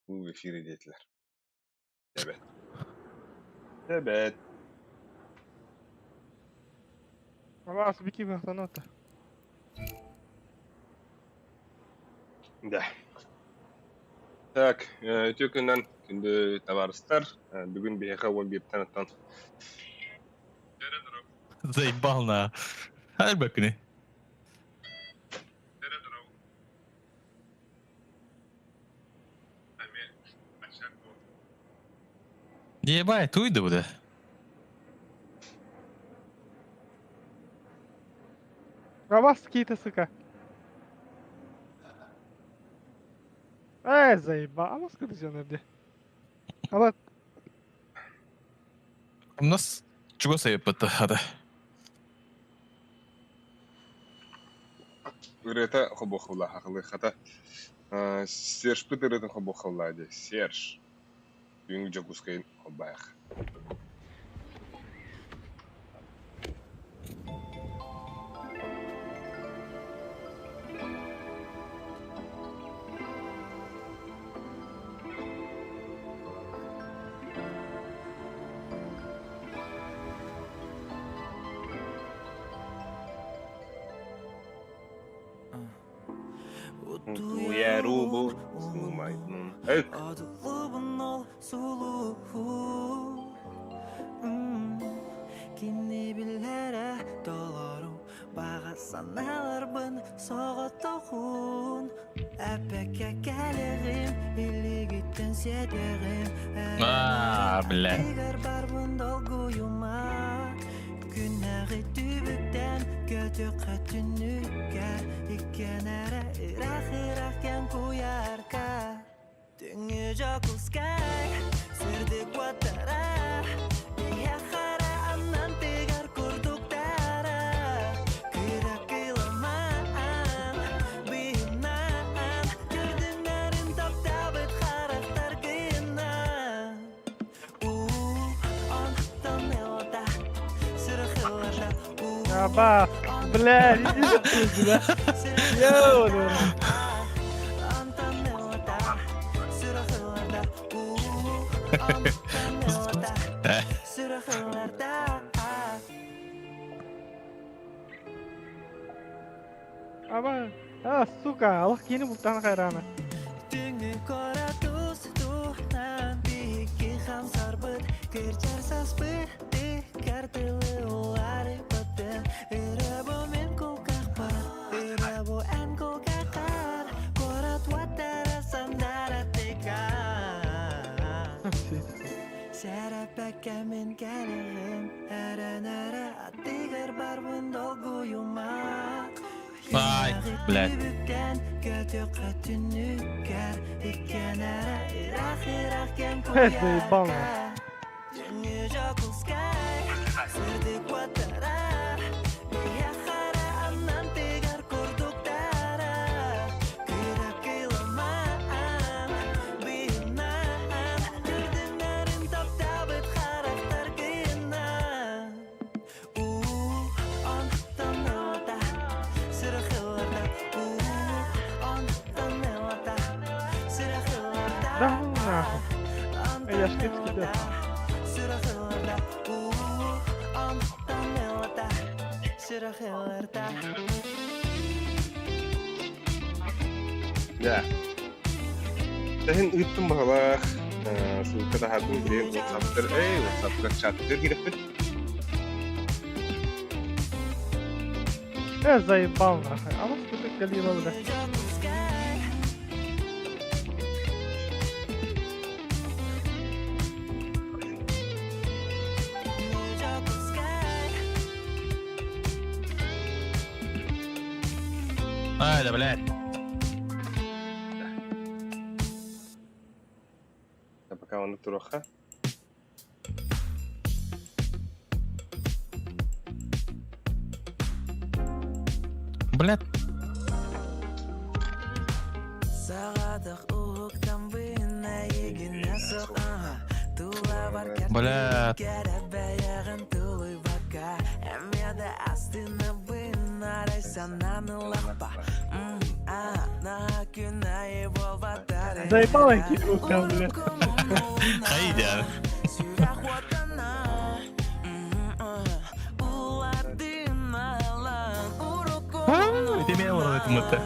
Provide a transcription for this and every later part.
Бу в эфире диэтилэр. Эбэт. Эбэт. Алаас бики бахтанота. Да. Так, үтүө күнүнэн күндү табаарыстар. Бүгүн биһиэхэ 11-тэн оттон Заебал на. Альбакны. Ебать, туйда буде. А вас какие-то, сука. Эй, заебал. А вас куда где? А вот У нас чего сайыппыт хата? Ырыата хобуохулаа хахылыаххата. Сержпыт ырыатын хобуохулаа дии. Серж. Түүҥҥү Дьокуускайын холбоох. Утуйарубун сумайдым. Ык. Кини билэрэ толору баҕа санааларбын соҕотоҕун Эппэккэ кэлэҕим илигиттэн сиэтэҕим А, бля. Барбын долгуйума Күннэҕи түбүктэн көтүөххэ түннүккэ Иккиэн эрэ ыраах-ыраах кэм куйаарка Түҥҥү Дьокуускай сырдык уоттара Иһэ хара аннан тыгар курдуктара Кыра кыламан быһынан Көрдүҥнэрин таптаабыт харахтаргынан Уу онтон ылата сүрэх ылата Уу Аба, бля, иди сюда. Йоу, онтон ылата сүрэх ылата Уу онтон ылата сүрэх ылата Аба, а, сука, Аллах кини бултаан хайрана. Түҥҥү коратус туһунан биһикки хамсарбыт кырдьар саспыт тыккардылы уларыппытын Ырыабу мин кулгаахпар, ырыабу эн кулгааххар куорат уоттара сандара тыгар Сэрэппэккэ мин кэлэҕим эрэнэрэ аттыгар барбын долгуйума Ай, блядь. Заебал. Да ну нахуй. Эй, я шкипский бес. Да. Тэһин ыыттым баһылаах. Ссылка таһаардым билигин WhatsApp-тар, эй, WhatsApp-тар чаттар киирэппит. Заебал нахуй. А вот ты галила, бля. Ай, да, блядь. Да пока он туруха. Блядь. Бля. Заебал киирбит бля. Хайдя. Ити мен олорон этим это.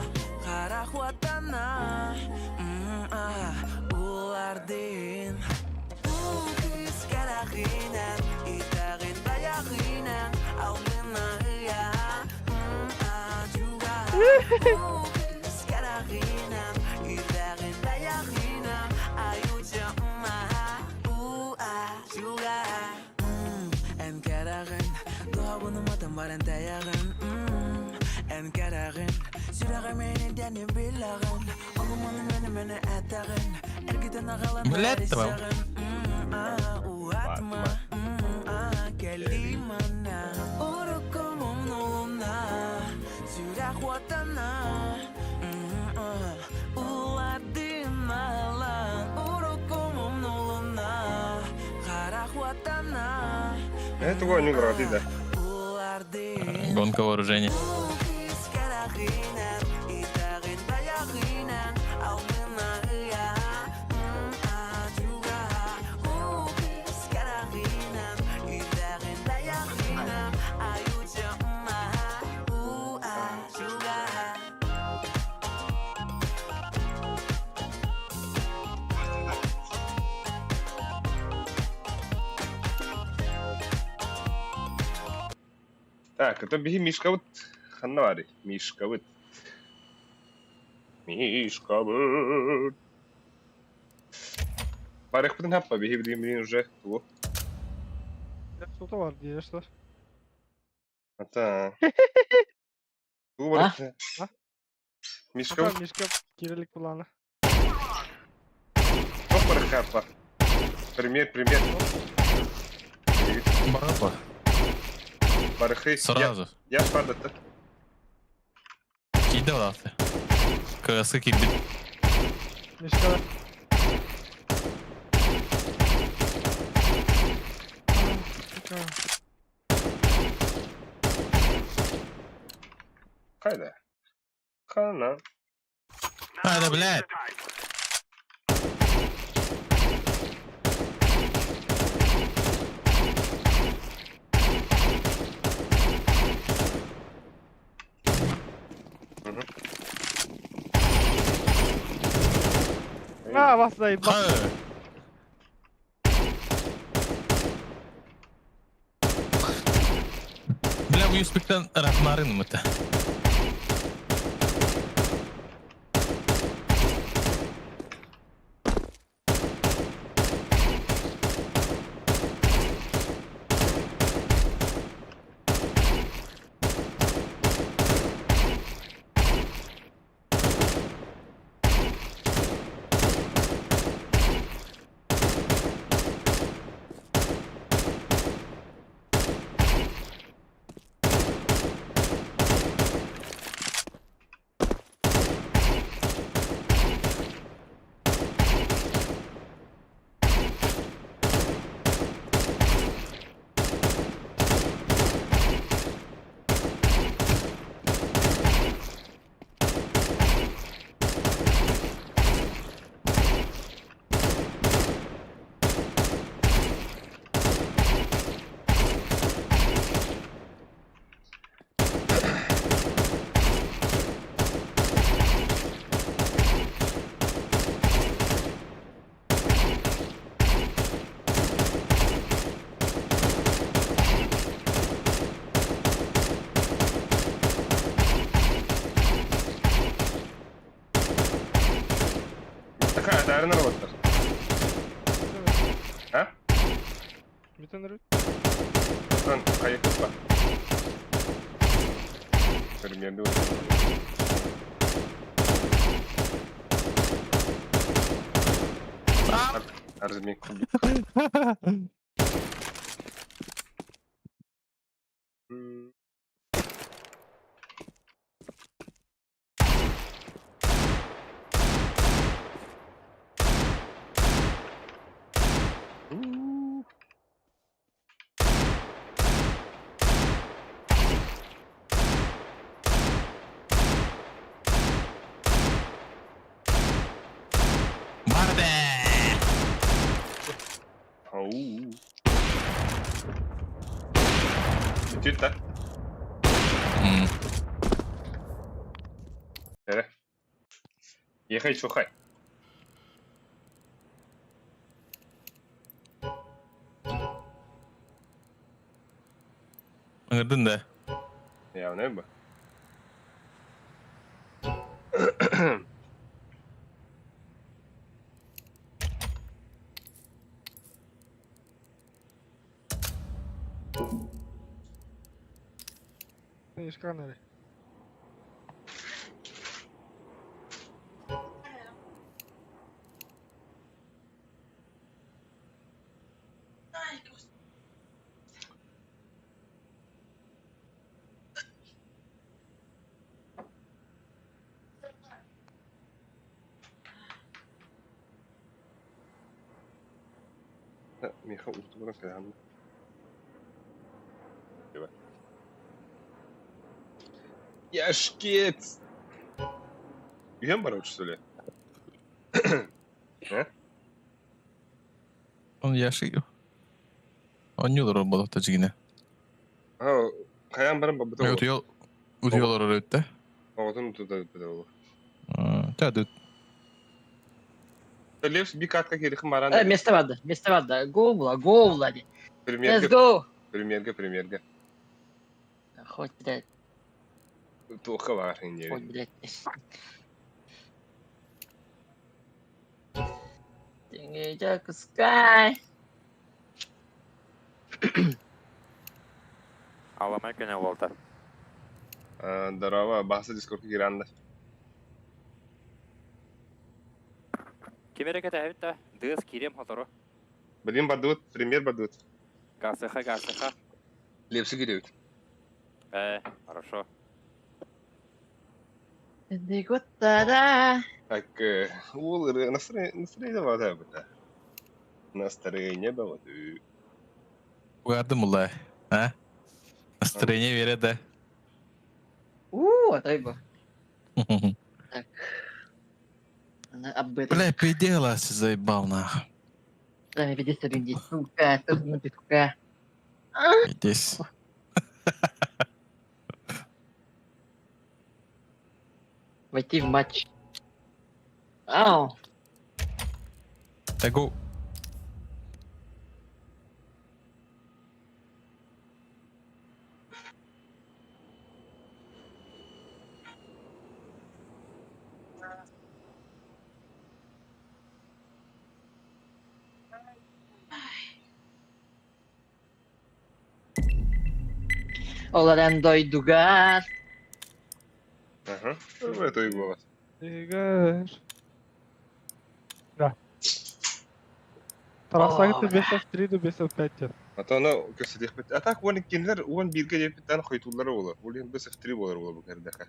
Блядь, там. Батма. Это тугу они городи, да. Гонка вооружений. Так, это биһи Мишкабыт ханна баарый? Мишкабыт. Мишкабыт. Барыахпытын хаппа, биһи билигин билигин уже тугу. Сута бар диэшлэр. Ата. Тугу барыахпытын? А? Мишкабыт Мишка кирилик буланы. туох барыахха хаппа? Пример, пример. Баба. Барыхы. Сразу. Я спардатта. Киди олақты. Кысы киди. Мишка. Хайда. Хана. А, да, блядь. А, вас заебал. Ха. Бля, bu юспиктен рахмарын мыты. Такая, дарына роботтар. А? Бүтін рүт. Ан, хайыкпа. Примерно. Арзмин кубик. Бүттүт да? Эрэ. Ехай чухай. Ыҥырдын да? Явно бы. Эшканары. Миэхэ уутугуран кэһэн Яшкет! Үһүөн барабыт что ли? Он Яши. Оонньуулар буолбатах дьигинэ. Аа, хайаан баран барбыта буолуо. Утуйал утуйа олорор эбит да. Оҕотун утута ыппыта буолуо. Ча Левс би катка кирихэн баран Место барды, место барды. Go була, go була ди. Let's премьерге go. премьерге премьерге Хоть, блядь, туохха баар хоть, индиэри. блядь. Дьокуускай. Аламай күнэ уолта. Здорово, бааса дискордка киирэн да. Ким эрэ кэтэһэбит да, дыас киириэм хотору. Блин, бардыбыт, премьер бардыбыт. Гасыха, гасыха. Лепси киирэбит. Э, хорошо. Гуттара. Так, уол ырыа настроение баата быта. Настроение баҕаты. Угардым була. А? Настроение бере да. У, атай бу. Так. Она об этом. Бля, пиздела, заебал нахуй. Да, веди себя, сука, ну ты сука. Здесь. Войти в матч. Ау. Так, го. Ол эрэн дойдугар. Аха. Это и голос. Игорь. Да. Тарасагыты 5 of 3 до 5 of 5. А то оно көсөдөхпүт. А так уон кинилэр уон бииргэ диэппиттэн хойтууллара буолар. Ол иһин бс 3 буолар буолар бу кэрдэхэ.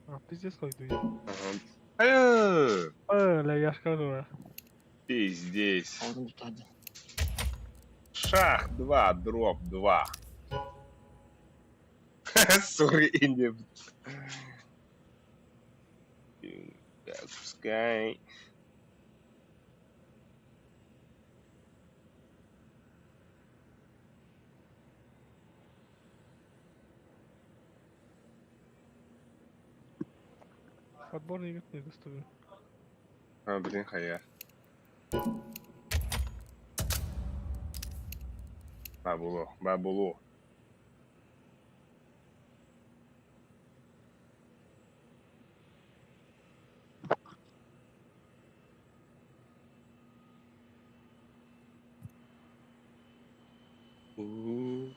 А, пиздец хойду. Ага. Айы! Бля, я скажу. Пиздец. Олдун тутады. Шах 2, дроп 2. Сори, Индия. Пускай. Отбор игр недоступен. А, блин, хая. Бабуло, бабуло. У.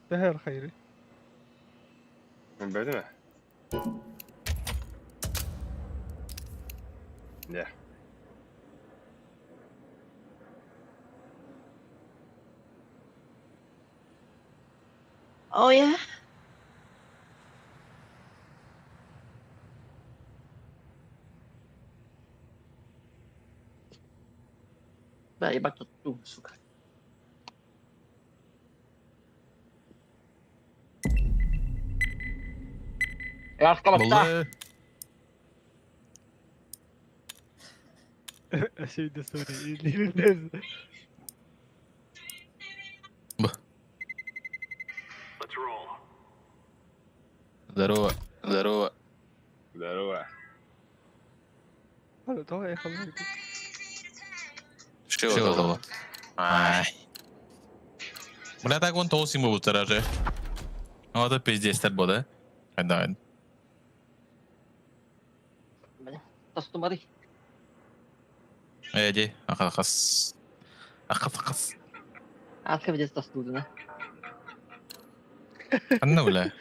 Тэһэр хайры. Бэдимэ? Дьэ. Oh yeah. Бля, ебать тут тум, сука. Я Булы. Өссө sorry. Здорово. Здорово. Здорово. Давай, я Что это? Ай. Бля, так вон толсим был же. Ну это пиздец, так да? Да. Бля, тастумары. Эди, ахахас. Ахахас. Аска видес тастудuna. Анна, бля.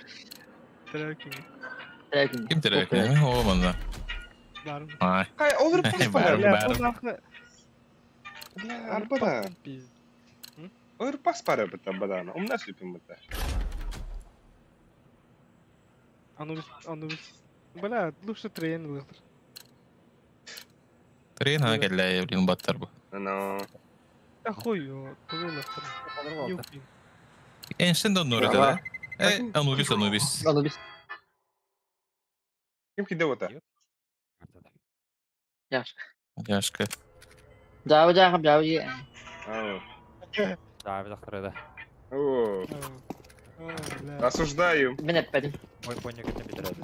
Трекин. Ким терек? О, манна. Ай. Хай, ол Бар, пас бар. Бля, арбада. Ол пас пара бата бадана. Умна слепим бата. Анубис, Анубис. Бля, лучше трейн выхтыр. Трейн ха келле, блин, баттар бу. Но. Да хуй его, тулы лыхтыр. Эйнштейн да нур да? Э, Анубис, Анубис. Анубис. Ким киде бота? Яшка. Яшка. Жабы жахым, жабы же. Ау. Да, завтра, да. О. Осуждаю. Мен эппедим. Мой понял, это бедред.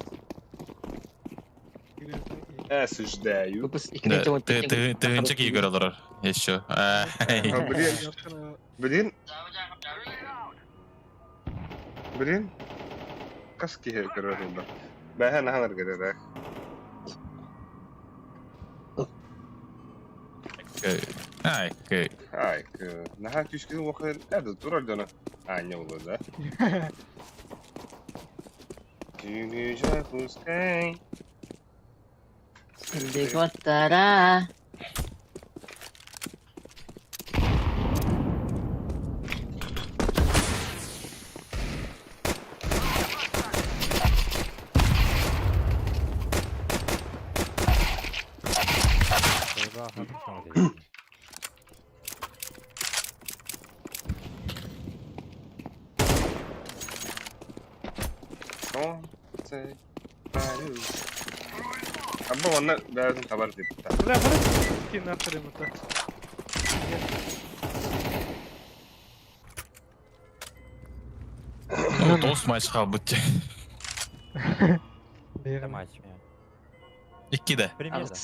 Осуждаю. Выпуск Да, ты ты ты инчик играл еще. А, блин. Блин. Блин. Каски көрөр. Бәһә наханар көрөр. Ай, кэй. Ай, наха түшкүн вакыт әді турар дона. А, не булды, да? Күнгү жакускай. Бекоттара. Абба онна бәрін табар деп. Бля, бля, скин нахрен это. Ну, тост матч қалбыт. Берем. Матч. Икки да. Примерно.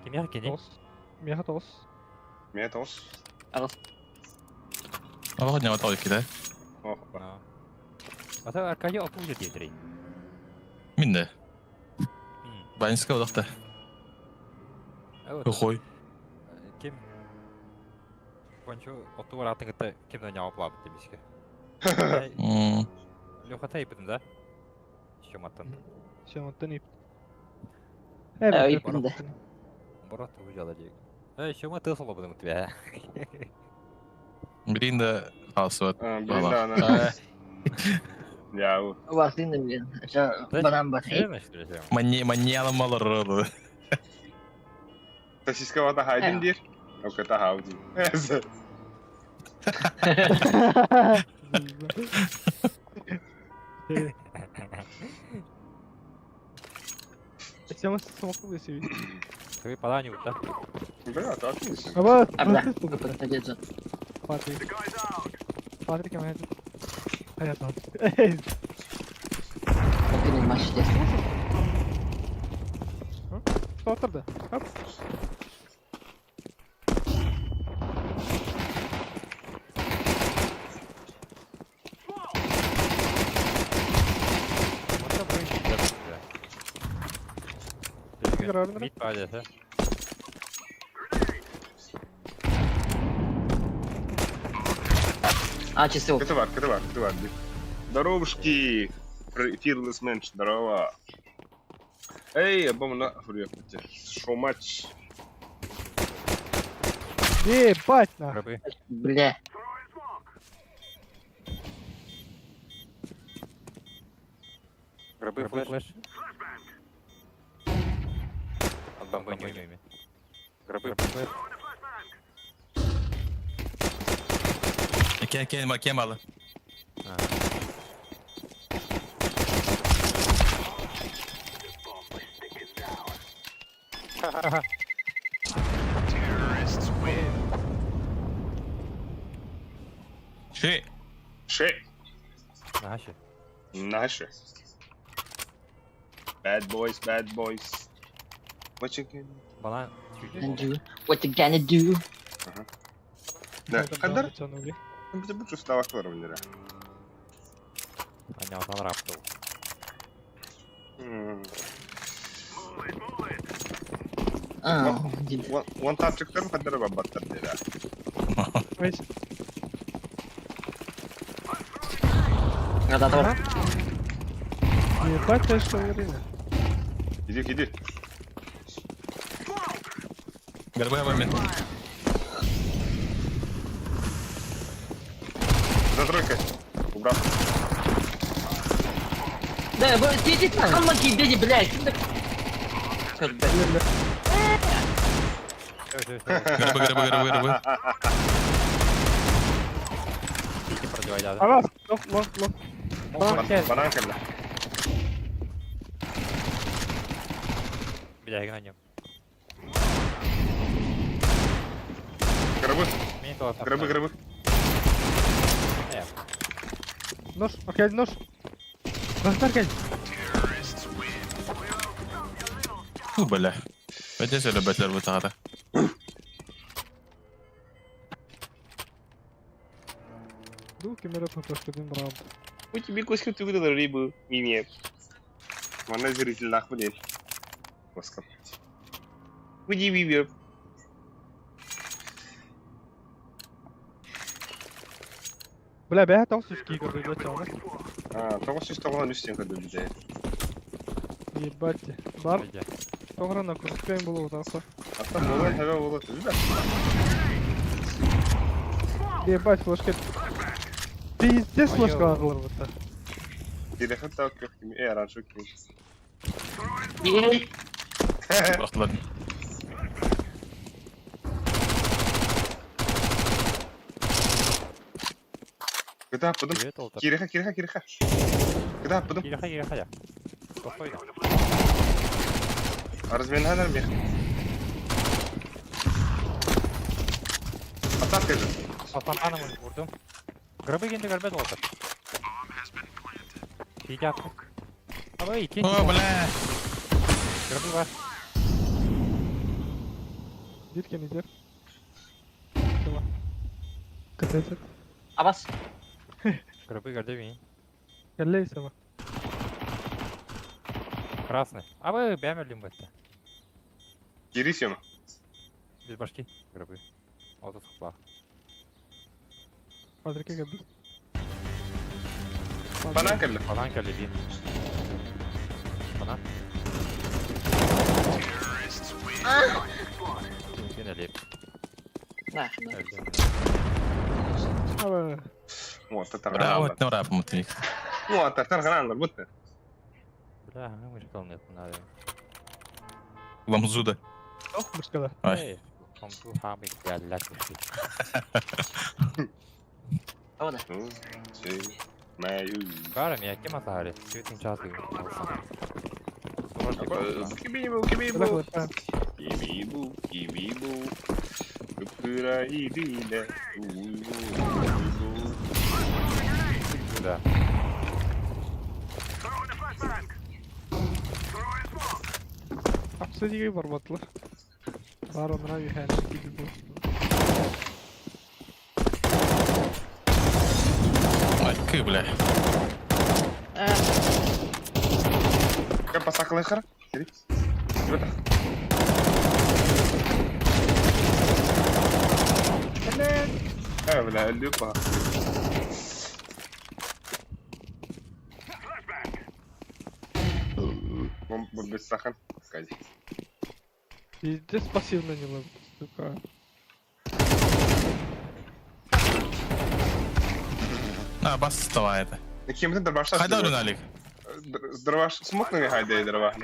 Кимер кини? Тос. Меха тос. Мен тос. Ага, не отал икки да. Ох, Ата Аркадий оту же дейдірей. Минде. Баньска одақта. Хой. Ким? Пончо оту баратын кытта ким да няуп лап демеске. Леха тайпыдым да? Шоматтан. Шоматтан ип. Иппин да. Борот ужала дейк. Эй, шома тысыл будым тебя. Блин да қалсуат. Блин да ана. Я. Васин блин. Банан бар. Маньяла малар. Сосиска вата хайдин дир. Окей, та хауди. Сема смокулы себе. Ты паданю, да? Бля, так не. Аба, Абра. Патрик. Патрик, я Понятно. Матч Что тогда? Оп. Мид падает, А, часы. Кыты бар, кыты бар, кыты бар. Здоровушки! Fearless Mensch, здорово. Эй, абомна, Шо матч? Ебать нахуй. Рыбы. Бля. Рыбы флеш. От бомбы не Гробы флеш. Кен кен кен малы. Ши. Ши. Наши. Наши. Bad boys, bad boys. What you can... Банан чуть And do what you gonna do? Да, хандар? Тянули. Бу чувствовал мне. Анялтан раптыл. А, дед. One тапчыктар хандар бабаттар дера. Весь. Да-да-да. Ебать, я что время. Иди, иди. Горбы момент. За тройкой. Убрал. Да, вы сидите на хамаке, дети, блядь. Чё, блядь? Все, все, все. Горбы, горбы, горбы, горбы. Иди продевай, да. Авас, лох, лох, лох. Банан кел. Банан кэллэ. Бля, я гоню. Гробы, Мин то гробы, гробы. Нож, Аркадий, нож. Нож, Аркадий. Фу, бля. Бәдес өлі бәтлер бұл тағада. Ду, кемере попашкадым раунд. У тебе коська ты выдала рыбу. Миме. Манна зритель нахуй нет. Коска. Уйди, Биби. Бля, бля, там сучки игры, блядь, а у нас. А, того все что он стенка добежает. Ебать. Бар, тоғрана көріспен болу отанса. А там было, наверное, было. Да. Ебать, флешка. Пиздец, флешка алғылар бұта. Переход так, как раньше кем. Ей, Бақтылар. Когда потом Привет, Олтер. Кириха, Кириха, Кириха. Когда потом Кириха, Кириха, я. Спокойно. разминай мех. Атака же. Атаманым vurdum. Гробы енді көрбеді отыр. Сидят. Абай, ики. О, бля. Гробы бар. Биркен идер. Сема. Катается. Абас. Гробы көрді мен. Кәллей сема. Красный. Абай, бәм өлім бітті. Кирисим. Без башки. Гробы. Отыз қыпла. Патрикке кәбді. Банан кэллэ. Банан кәлі бин. Банан. Сен әлеп. Нахрен. Өлдім. Аба. Вот, это Бля, рано. вот нұрап мұтыник. Вот, это рано, будто. Бля, мышка нет, надо. Ламзуда. Ох, мышкада. Ай. Хамту хамик бәлләк. Ода. Маю. Бары мен кем атари? Сүйетін часы. Кибибу, кибибу. Кибибу, кибибу. Украина. Уйбу, уйбу. Да. Апсадиге барбатлар. Бар онра юхән кибибу. Ай, кы, бля. Кем посакалыхар? Кири. Ребята. А, бля, люпа. Он без сахан. Кайди. Пиздец пассивно не ловит, сука. А, бас давай это. Кем ты дробаш? Хайда өлін алик. Дробаш смог на хайда и дробаш.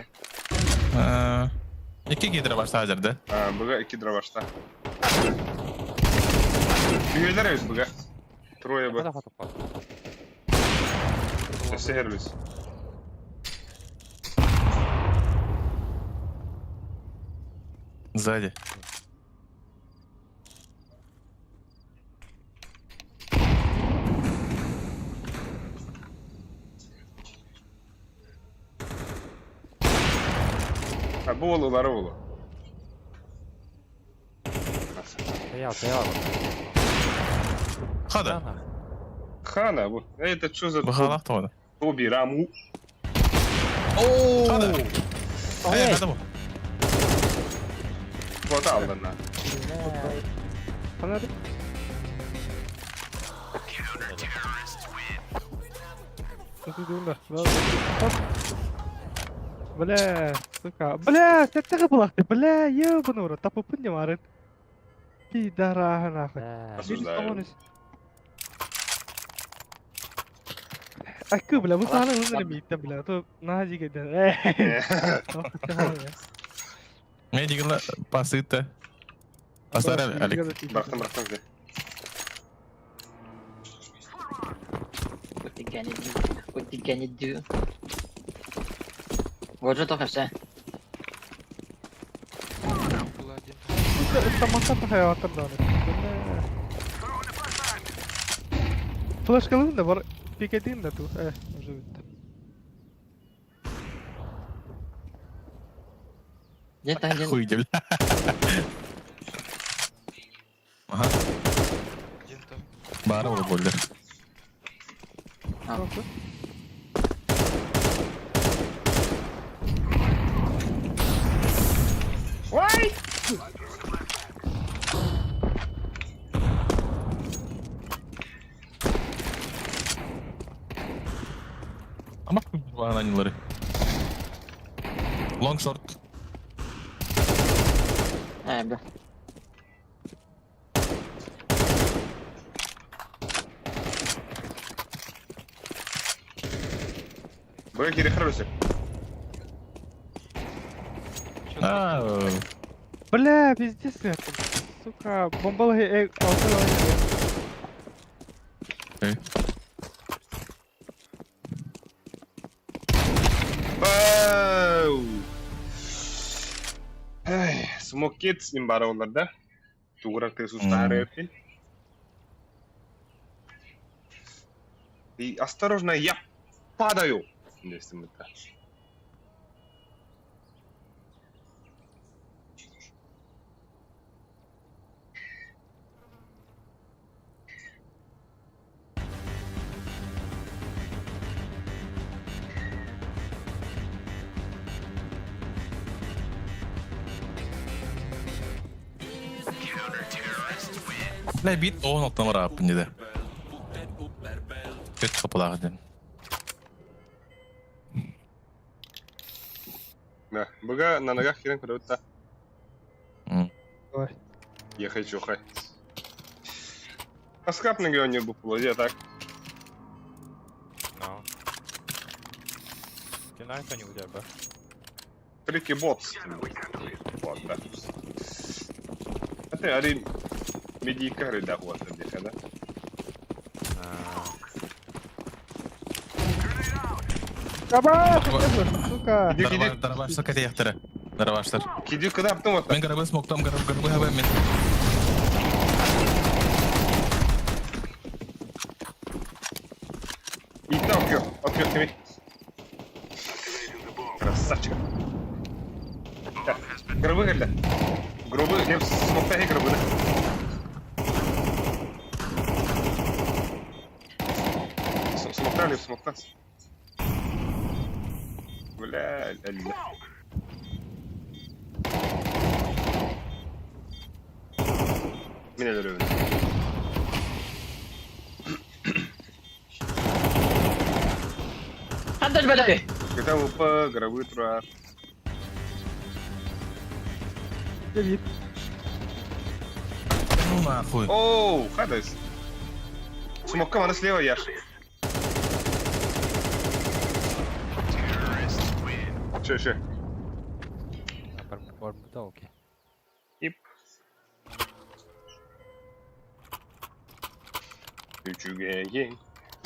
Екі гидра башта hazırdı. А, быга iki дробашта. Üyeler öz быга. Трое бы. Қада қатып қалды. Сехерлүс. Сзади. А бу уол ылара буолуо. Стоял, стоял. Хада. Хана бу. Это что за Бахалах тоҕо. Тоби Раму? Хада. Эй, хада бу. Вот аллана. Хана Бля, сука. Бля, сэттэҕэ булахты. Бля, ебаный в рот. Тапыппын не марын. Пидораха нахуй. Осуждаю. Акы, бля, бу сааны ылын эрэ мииттэн, бля, а то наһаа дьигэйдэн. Мен дигила пасыта. Пасара Алик. Бырахтым, бырахтым же. What you gonna do? What you gonna do? Вот же только все. Самокат хайваттар даҕаны. Флешкалыын да бар, пикетин да ту. Э, уже бүттэ. Где там, где? Хуй бля. Ага. Баара ол боллер. Ой! Ама ананилары. Long short. Э, бля. Б кири хороший. А, Бля, пиздец, сука, бомбалыһы э, алты Бау! Эй, смокет с ним бара олар да? Тугурак ты сустары өппин. И осторожно, я падаю! Дестим это. Бля, бит оон оттан барааппын деді. Көт қапалағы ден. Да, быга на ногах херен көрөбүт М. Давай. Я хочу хай. Аскап на геоне был а так. No. Кем не удержба. Трики бот. Вот, да. А ты, ари медикары да вот, да? Каба, сука. Иди, иди. Дарабаштар кете яқтары. Дарабаштар. Киди куда аптым вот. Мен гарабы смоктам, гарабы гарабы хабы мен. Иди открыл, открыл тебе. Красавчик. Так, гробы, гля. Гробы, я смоктай гробы, да? Смокта ли, смокта? Бля, ля, Меня люблю. Хантаж, бля! Когда УП, гробы тура. Давид. Ну нахуй. Оу, хадас. Смокка, она слева, Яш. Че, че? Барбуталки. Ип. Үчүгэйин,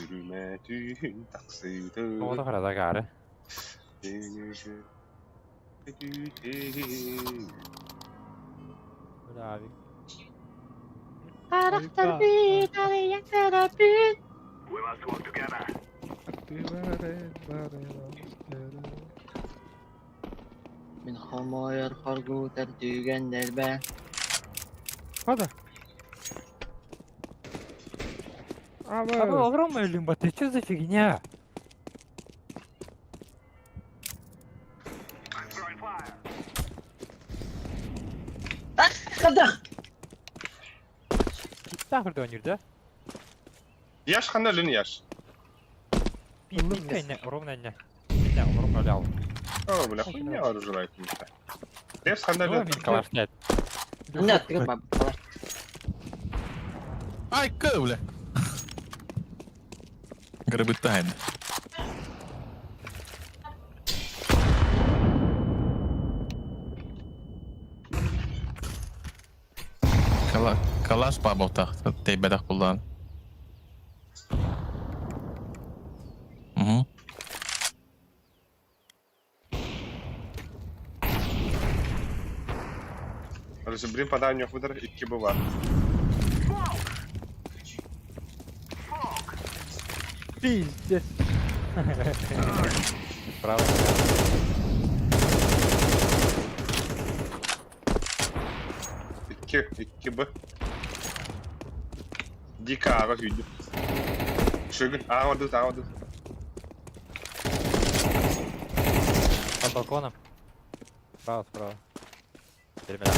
үрүмэ түүн тахсыты. Ота харада гары. Бля, авик. Мин хомойор хоргутар түгэннэрбэр Хада. А Аба. вы огромная лимба, ты что за фигня? Хадах! Так донер, да? Яш хана лин яш. Пи, ровно не. Не, ровно лял. О, бля, хуйня оружие какая-то. Лепс хана Ну, лин. мин калаш нет. Нет, ты баб. Ай, бля. Грабитайн. Кала, калаш бабылтах, тейбедах буллан. Угу. Короче, блин, подай мне худар и кибыва. Пиздец. Право. Икки, икки б. Дико ага үйді. Шөгін, ага дыз, ага дыз. Под балконом. Справа, справа. Теперь меня.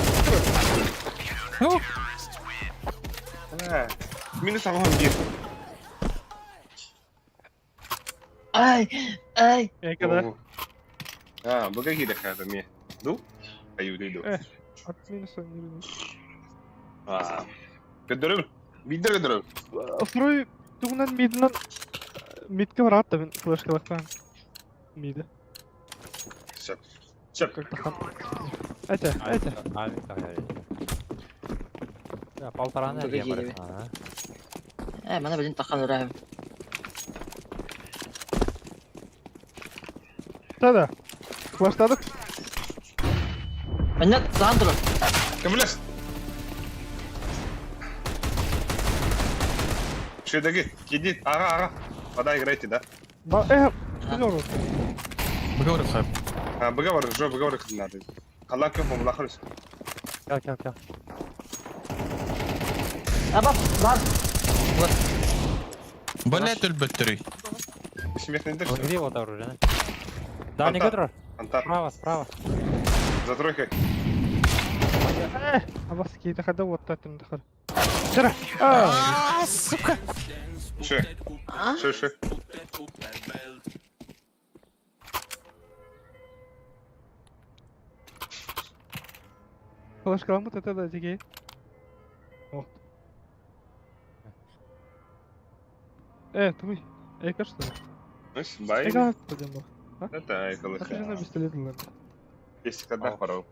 А, Минус ага бір. Ай, ай. Экада. А, бұға кейді қата ме. Ду? Аю, дейді. Э. От минуса не вернуть. А. Көдірім. Бидір көдірім. Второй тугунан мидынан мидке барат да мен флешкалактан. Миди. Сөп. Сөп. Как-то хам. Эте, эте. А, так, я Да, полтора на Погоди, я ребят. Э, мана блин тахан урахым. Да-да. Флештадык. Нет, Сандро. Кім білесің? Шөдегі, кеди, ага, ага. Вода играйте, да? Ба, э, здорово. Быгавры хайп. А, бұға бар, жо, бұға бар надо. Қалан көп, омлақыр. Кел, кел, кел. Аба, бар. Бля, төлбөттөрүй. Смехнендер. Вот где вот оружие? Да, не Антар. готов. Антар, Справа, справа. за тройкой. Э, а вас кейді қада оттатын дақыр. Жара. А, А, сука. Шö. А? Шö, шö. флешкаламыт это да деге. Вот. Э, туй. Э, кажется. Ныс, бай. Э, как подем. Это айкалы. А ты же на пистолет ладно. Если когда пора.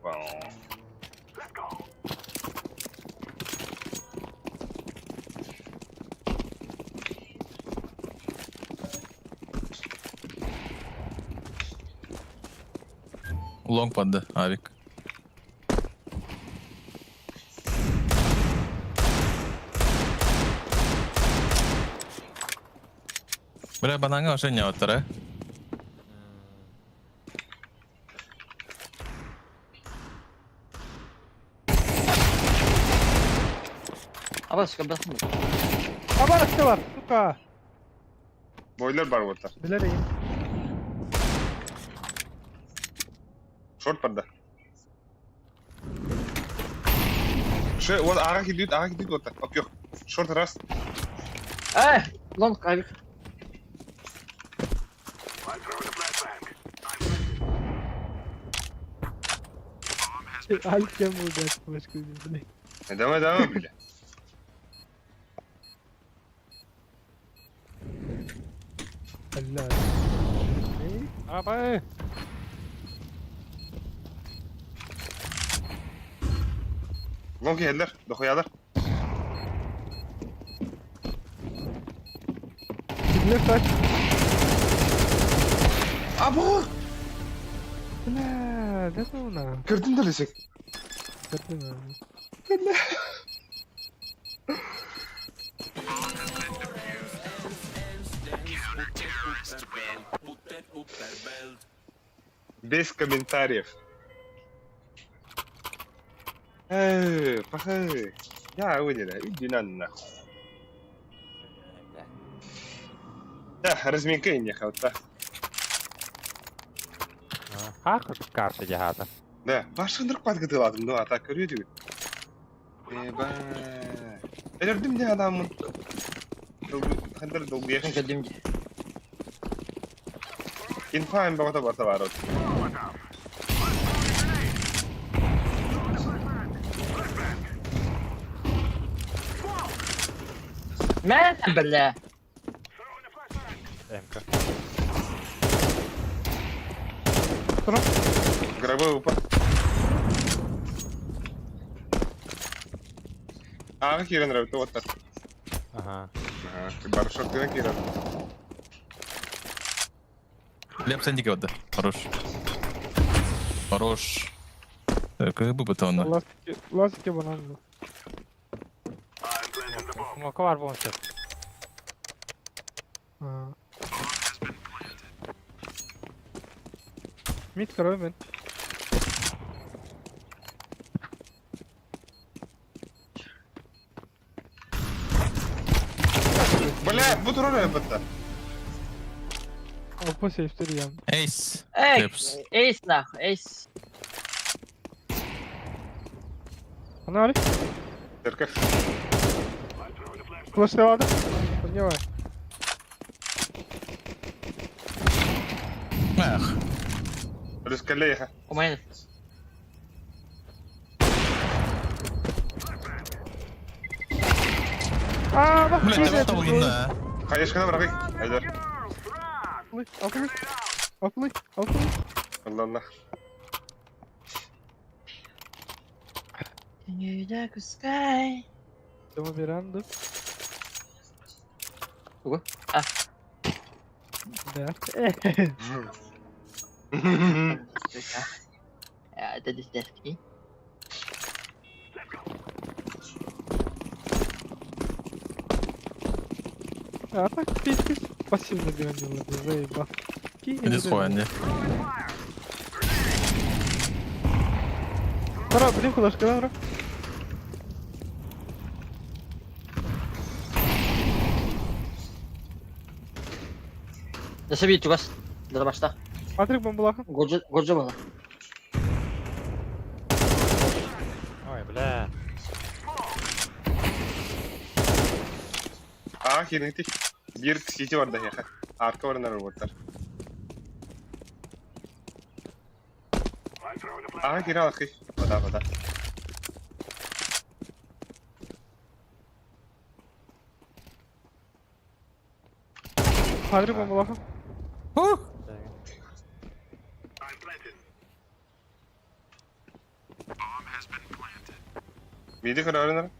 Лонг падды, авик. Бля, бананга вообще не оттар, э? Аба, сука, бахым. Абарашка бар, сука. Бойлер бар вот. Билер ейін. Шорт бар да. Шö, вот ага кидит, ага кидит вот. Оп, yok. Шорт раз. Эй, лонг, авик. Алькем блядь, флешку, блядь. Давай, давай, бля. Бля. Эй, Абы! Лонг елдер, дохуялар. Билер так. Або! Бля, да ну на. Кірдім да лесек. Кірдім, а. Без комментариев. Ээ, пахы. Я выделя, иди на нахуй. Да, разминка и не хавта. Хаах карта дьаһаата. Да, башындырып катгытыладым, ну, а так көрүдү. Эба. Өлөрдүм де адаммын. Хандыр долгуя. Кэллим дии. Инфайм богото барта бар. Мэ, бля. МК. Гробы упа. Ага, кирен рабы, вот так. Ага. Ага, барышок ты кирен. Леп сендик вот, да. Хорош. Хорош. Так, как бы потом. Ластики, ластики банан. Смока бар буолуон сөп. А. Мид второй мен. Бля, буду роль бата. Опа сейфтер ям. Эйс. Эй, Лепс. эйс нахуй, эйс. Ана али? Церковь. Флешлевады. Поднимай. Эх. Плюс коллега. У меня. А, нахуй. Бля, киирдэ, это булгунна. Конечно, брат. Айдар. Алты, алты, алты, алты. Алла. Sky. Дома веранду. Ого. А. Да. Это десятки. А так пиздец. Пассивно гранила, заебал. Иди схуя, Пора, блин, куда ж Да себе чугас. Да башта. Патрик бомбалаха. Годжо годжо была. Ой, бля. А, хинити. Бир сити бар да яха. Арка бар нар боттар. А, кира лахи. Вода, вода. Патрик бомбалаха. Ух. Миди кырары нар.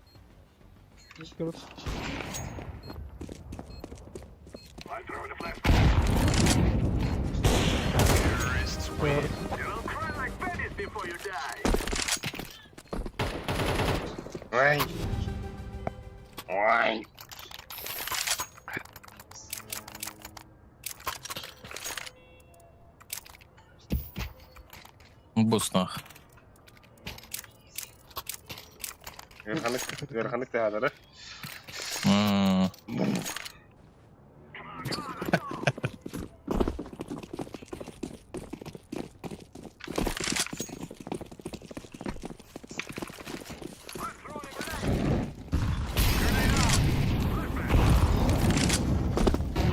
Ой. Ой. Бус нах. Верханык, верханык тахадары.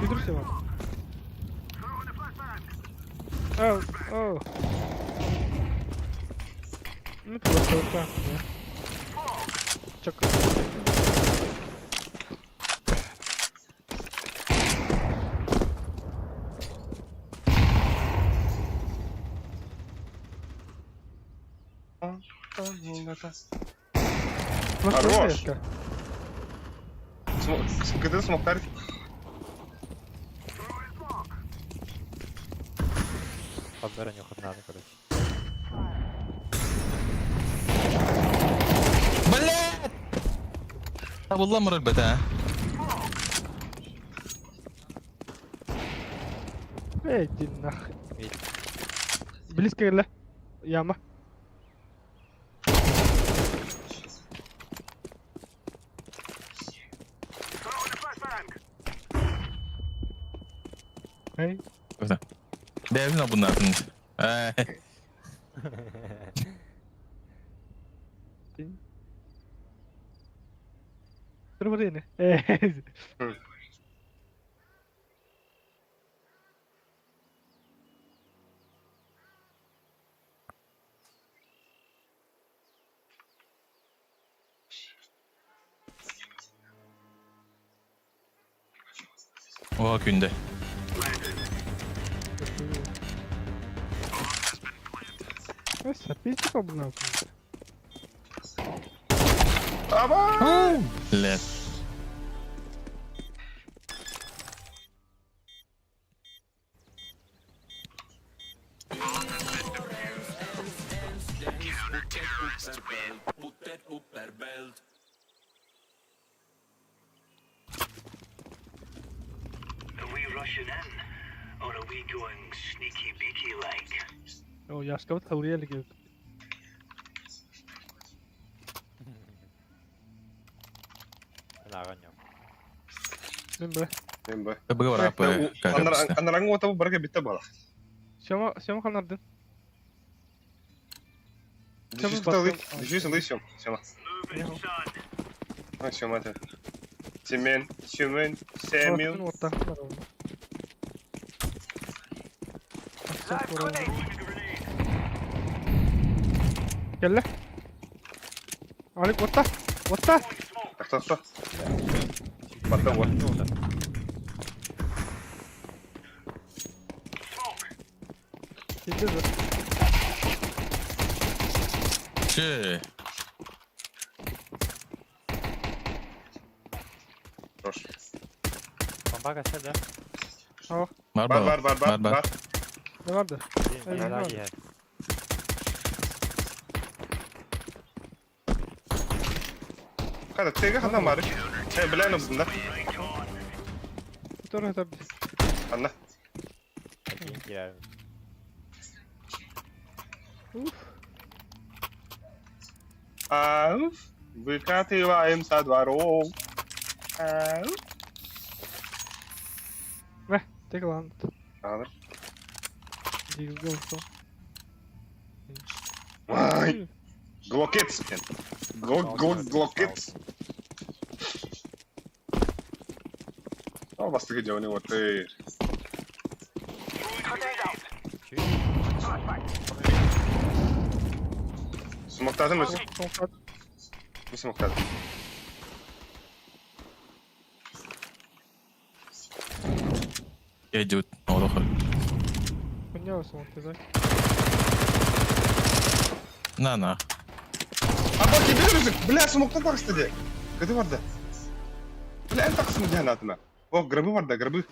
Видишь его? Оу, оу. Ну, просто вот так, да. Чек. Хорош. Кыды смоктар. Подбери нюхать надо, короче. Блядь! والله مرة البتاع. Иди нахуй. Близко или? Яма. Эй. Бэйэбин обуннаатын. Э. Турбарыны. О, күндэ. Өссө пиздец обуннаатын. Аба! Лет. О, Яшкабыт халыйа илик. Ынаҕын ньом. Мин бе. Мен бу. Быга барапы. Анараңы ота барга битте бала. Сема, Сема ханардын. Дефьюз кыталы. Дефьюз ылый сем. Сема. А, Сема это. Семен, Семен, Сэмил. Кэллэ. Алик отта. Отта. Так, так, так. Барда вот. Килде Че? Хорош. Бомба кәсә да. Бар Бар, бар, бар, бар, бар. бар. Не барды? Эй, Эй, иһэр. Када теге ханна бар. Э, билен обдун да. Тура таб. Ханна. Кийин киирэр. Уф. Ауф. Выкатываем со дворов. Ауф. Мэ, теге лан. Ағыр. Дигилге болсо. Ай. Глокец. Глок, глок, глокец. О, бастыгы жауны отыр. Смоктадың өзі? Смоктадым. Идет. Олохо. Хуйня смоктады. На на. Аба кебер өзі. Бля, смоктан тақысты де. Кіді барды. Бля, ән тақысты де атына. О, гробы бар да, гробы.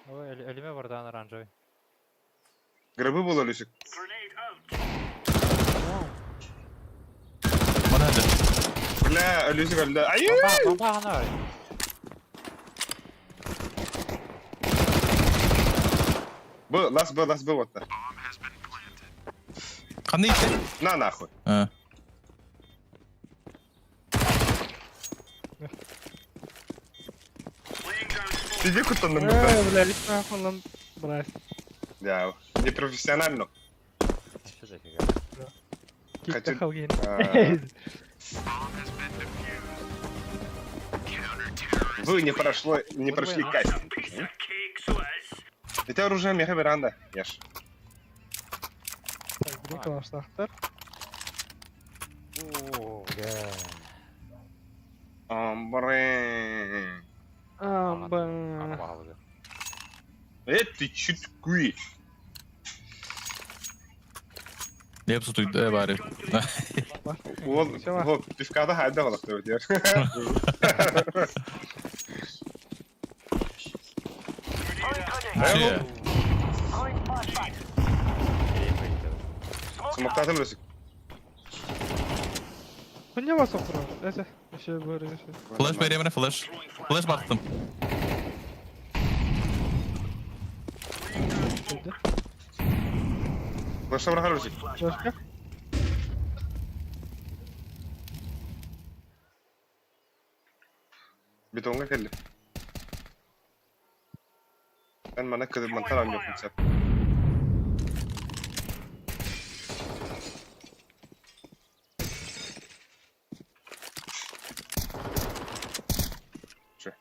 Ой, элеме бардан оранжевый. Гробы было Люсик. Мана да. Бля, Люсик, бля. Ай! Бомба, бомба ана. Б, лас Б, лас Б вот. Қандай итте? На нахуй. А. Иди куда на Э, бля, нахуй нам брать. Да, непрофессионально. Что за фига? Кикте халгин. А. Вы не прошло, не прошли кастинг. Это оружие меха веранда, Яш. Так, бир калаштактар. О, бля. Амбре. Амба. Ана бағалы. Это чуть куи. Леп сутуй бары. Ол, ол, пивкада хайда балак деп өтер. Че? Смоктадым Люсик. Хуйня вас охура. Эсе, еще бөр, еще. Флеш беремine флеш. Флеш баттым. Geldi. Флеша бырахар Люсик. Başka? Бетонга келди. Эн маны кыдырмантан оонньуоххун сөп. Чэ.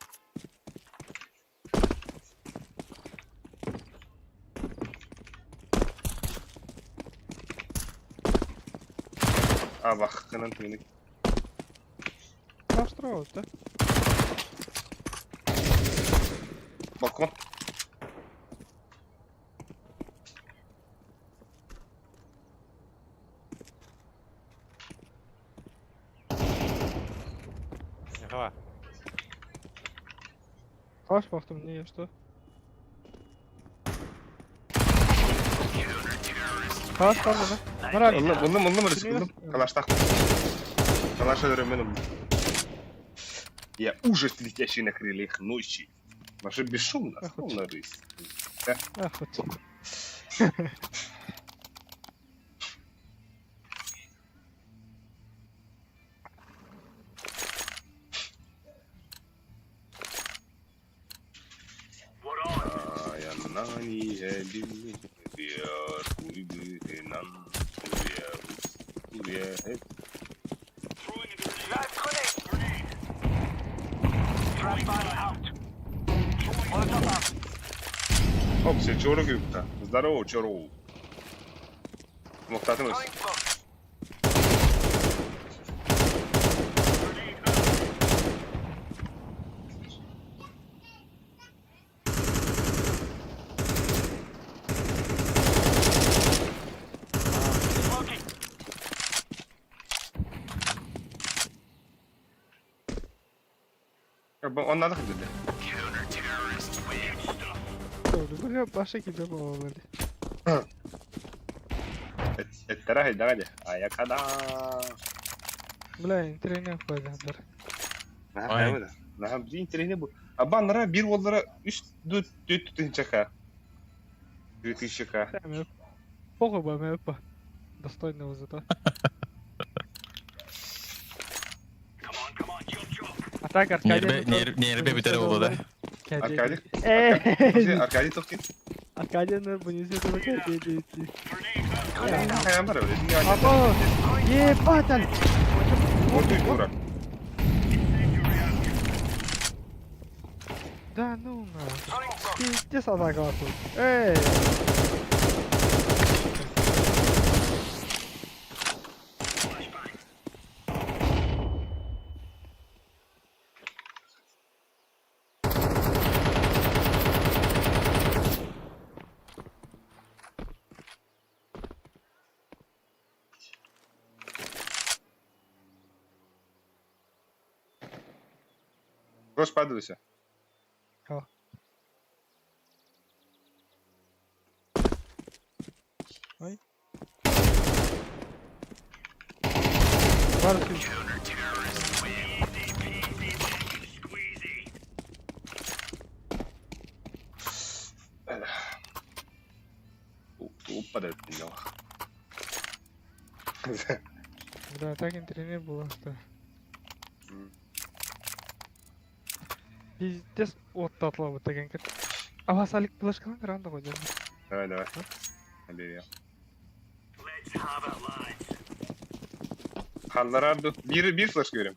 Абахкынан тыыны. Кастро, да? Балкон. Нихуя. Хаш бахтым не что? Хаш бар мына. Мына. Ыллым, ыллым, ыллым, ырыс, ыллым. Калаштах. Калаша өрөмөн ыллым. Я ужас, летящий на крыльях ночи. Ваша бесшумно, словно рысь. Ах, вот. Оп, все, Чору күүппүтэ. Здорово, Чору. Мохтатым өс. Оннадах dedi. Баша кибе болмады. Эттэрэ хайдаҕа дии. Айакада. Бля, интернет қойдыңдар. Наһаа наһаа биир интэриэһинэй бу. Аба анараа биир уоллара үс түөрт тыһыынчака. 2000 Похуй ба, мэ Достойного зато. А так Аркадий... Нерве бүтэр буолла да. Аркадий? Аркадий тохтин. Аркадий бұнесе Аркадий дейді. Хайан бар öyle. Апа! Ебать, аль! Вот ты дура. Да ну на. Пиздец атака тут. Эй! Рош падайся. Ой. Бар Опа, да. Да, так интернет было, что... Пиздец оттатыла деген кет. А вас Алик флешкалан ранда ғой дедім. Давай, давай. Набери. Халларарду. Bir, bir flash görüyorum.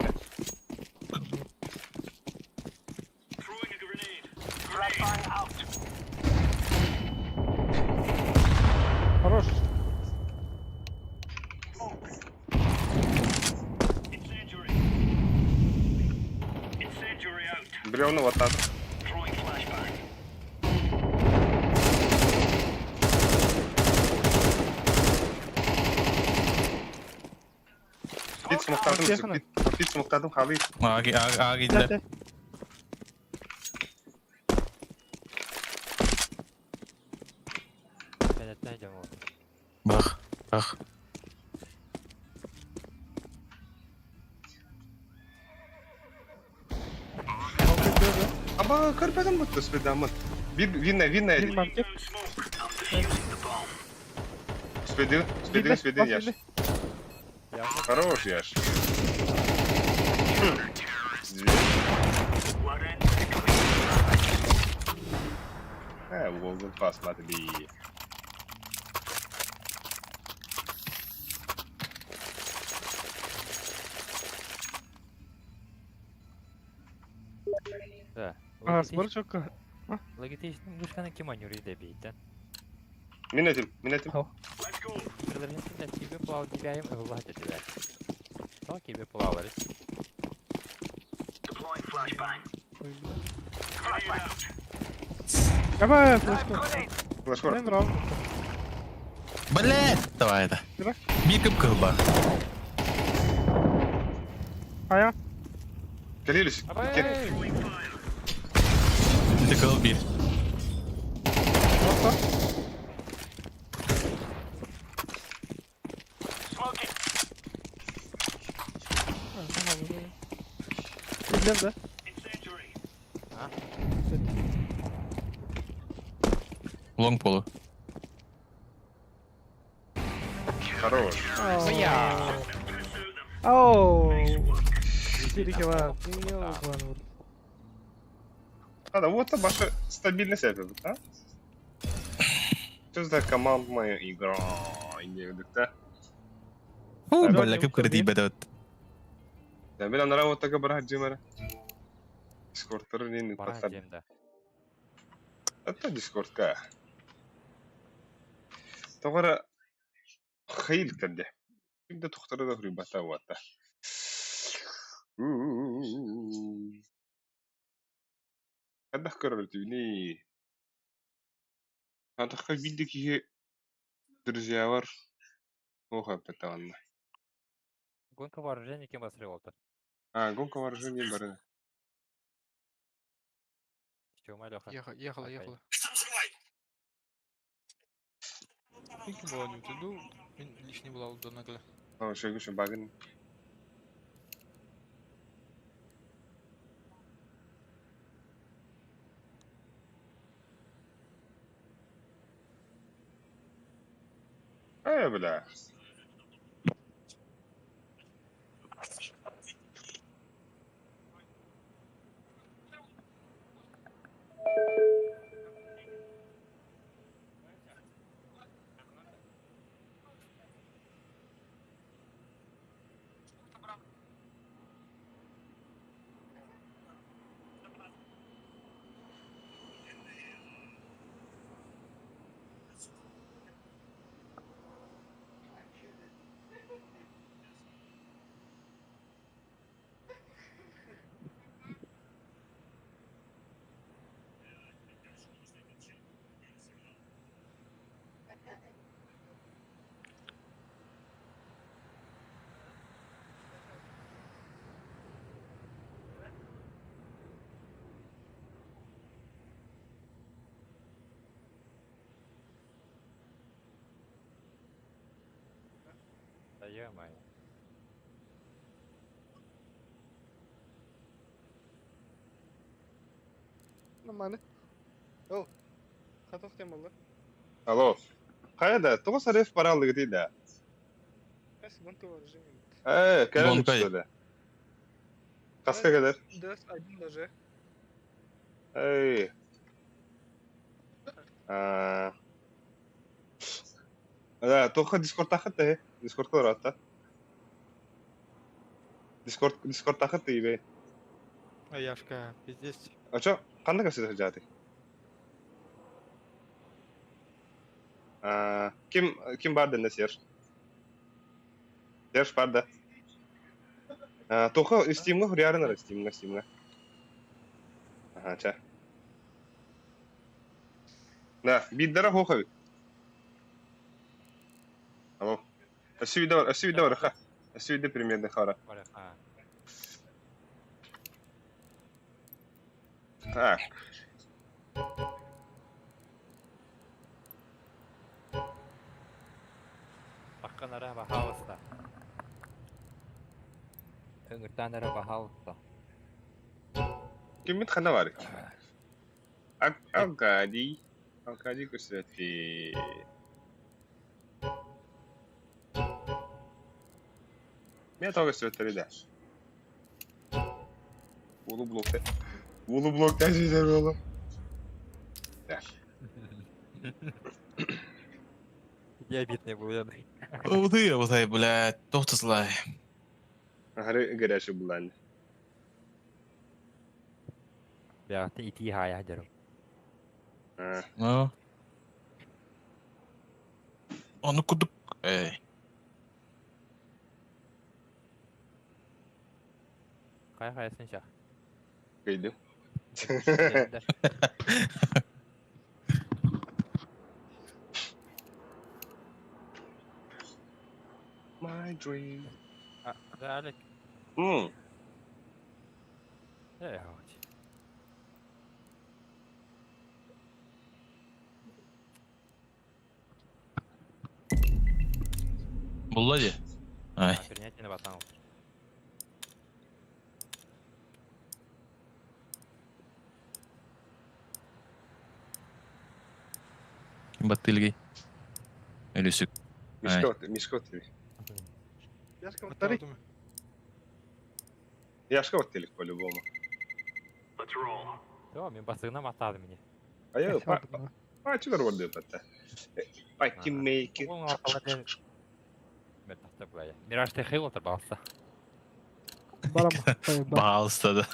Хорош. Бревно вот так. Пит смоктадым, пит смоктадым, халы. Аги аги да. Бах, бах. Аба, көрбөдүм бутты спидамын. Bir винна, винна. Спиди, спиди, спиди, яш. Хорош, яш. Ээ, уолгун посмотри. Да. А, сборчокка. Логистичный вышканы ким анюри дебейтен. Мин этим, мин этим. Приложение тебе плавал девяем и владе тебя. То тебе плавали. Давай, флешку. Флешкор. Мен раунд. Блять! Давай это. Кыра. Бикіп кылба. Ая. Кэлились. Это кыл бир. Орто. Билем да. А? Лонг полу. Хорош. Оу. Четыре килла. Ёбаный. А, да вот это ваша стабильность это, да? Что за командная игра? Да? Фу, бля, кып кырды бедот. Да, мен анара вот такая брат Джимера. Дискордтар не Бара подсад. жемда. Это дискордка. Тоғара хейл кәде. Кимде тухтары да хрибата вата. Хадах көрөлтүни. Хадахка билди ки друзья бар. Оха петанна. Гонка вооружений кем басыры болду. А, гонка вооружений бар. Чё, Леха? Ехала, ехала, Окей. ехала. Ким была не утуду, мен лишний была удонагла. А, шөгүшө багын. Э, бля. Да ё-моё. Нормально. О. Хатох тем болду. Алло. Кайда? Тоҕо сарыф баралыгы да. Эс гонка вооружений. Э, кэлэн Гонка. үчүгэй. Хаска кэлэр. Дес один даже. Эй. А. Да, тоха Дискорд тахат э. Дискорд кылар Дискорд Дискорд тахат ибе. А Яшка, пиздец. А чо, кандай көсөтө жааты? А, ким ким бар дэнэ Серж? Серж бар да. А, тоха Steam'га хурьярын Steam'га Steam'га. Ага, ча. Да, биддара хохави. Алло. Өссө бар, ха. Өссө видео примерно хара. Бара, а. Так. Баққанара бахалыста. Өңіртанара бахалыста. Киммит хана бар. Аркадий. Аркадий көсөтү. Мен тағы көсөтү да. Улу блокта. Улу блокта жүзөр болу. Да. Я обидный был, я. Уды, удай, блядь, тоқта злай. Аһары горячий булан. Бля, ты ити хая деру. А, Ну. Ону кудук. Эй. Хая хая сынша. кыйдым. My dream. Да, Алик. М, Я хоть. Булла ди. Ай. Принятие на батан. Ким баттылгей? Өлүсүк. Мишка вот, Мишка вот телек. Яшка, повтори. Яшка вот телек по-любому. Да, мен басыгына матады мне. А я па па чудор вот это. Пати мейки. Мираж ты хил оторвался. Барам. Баалста да.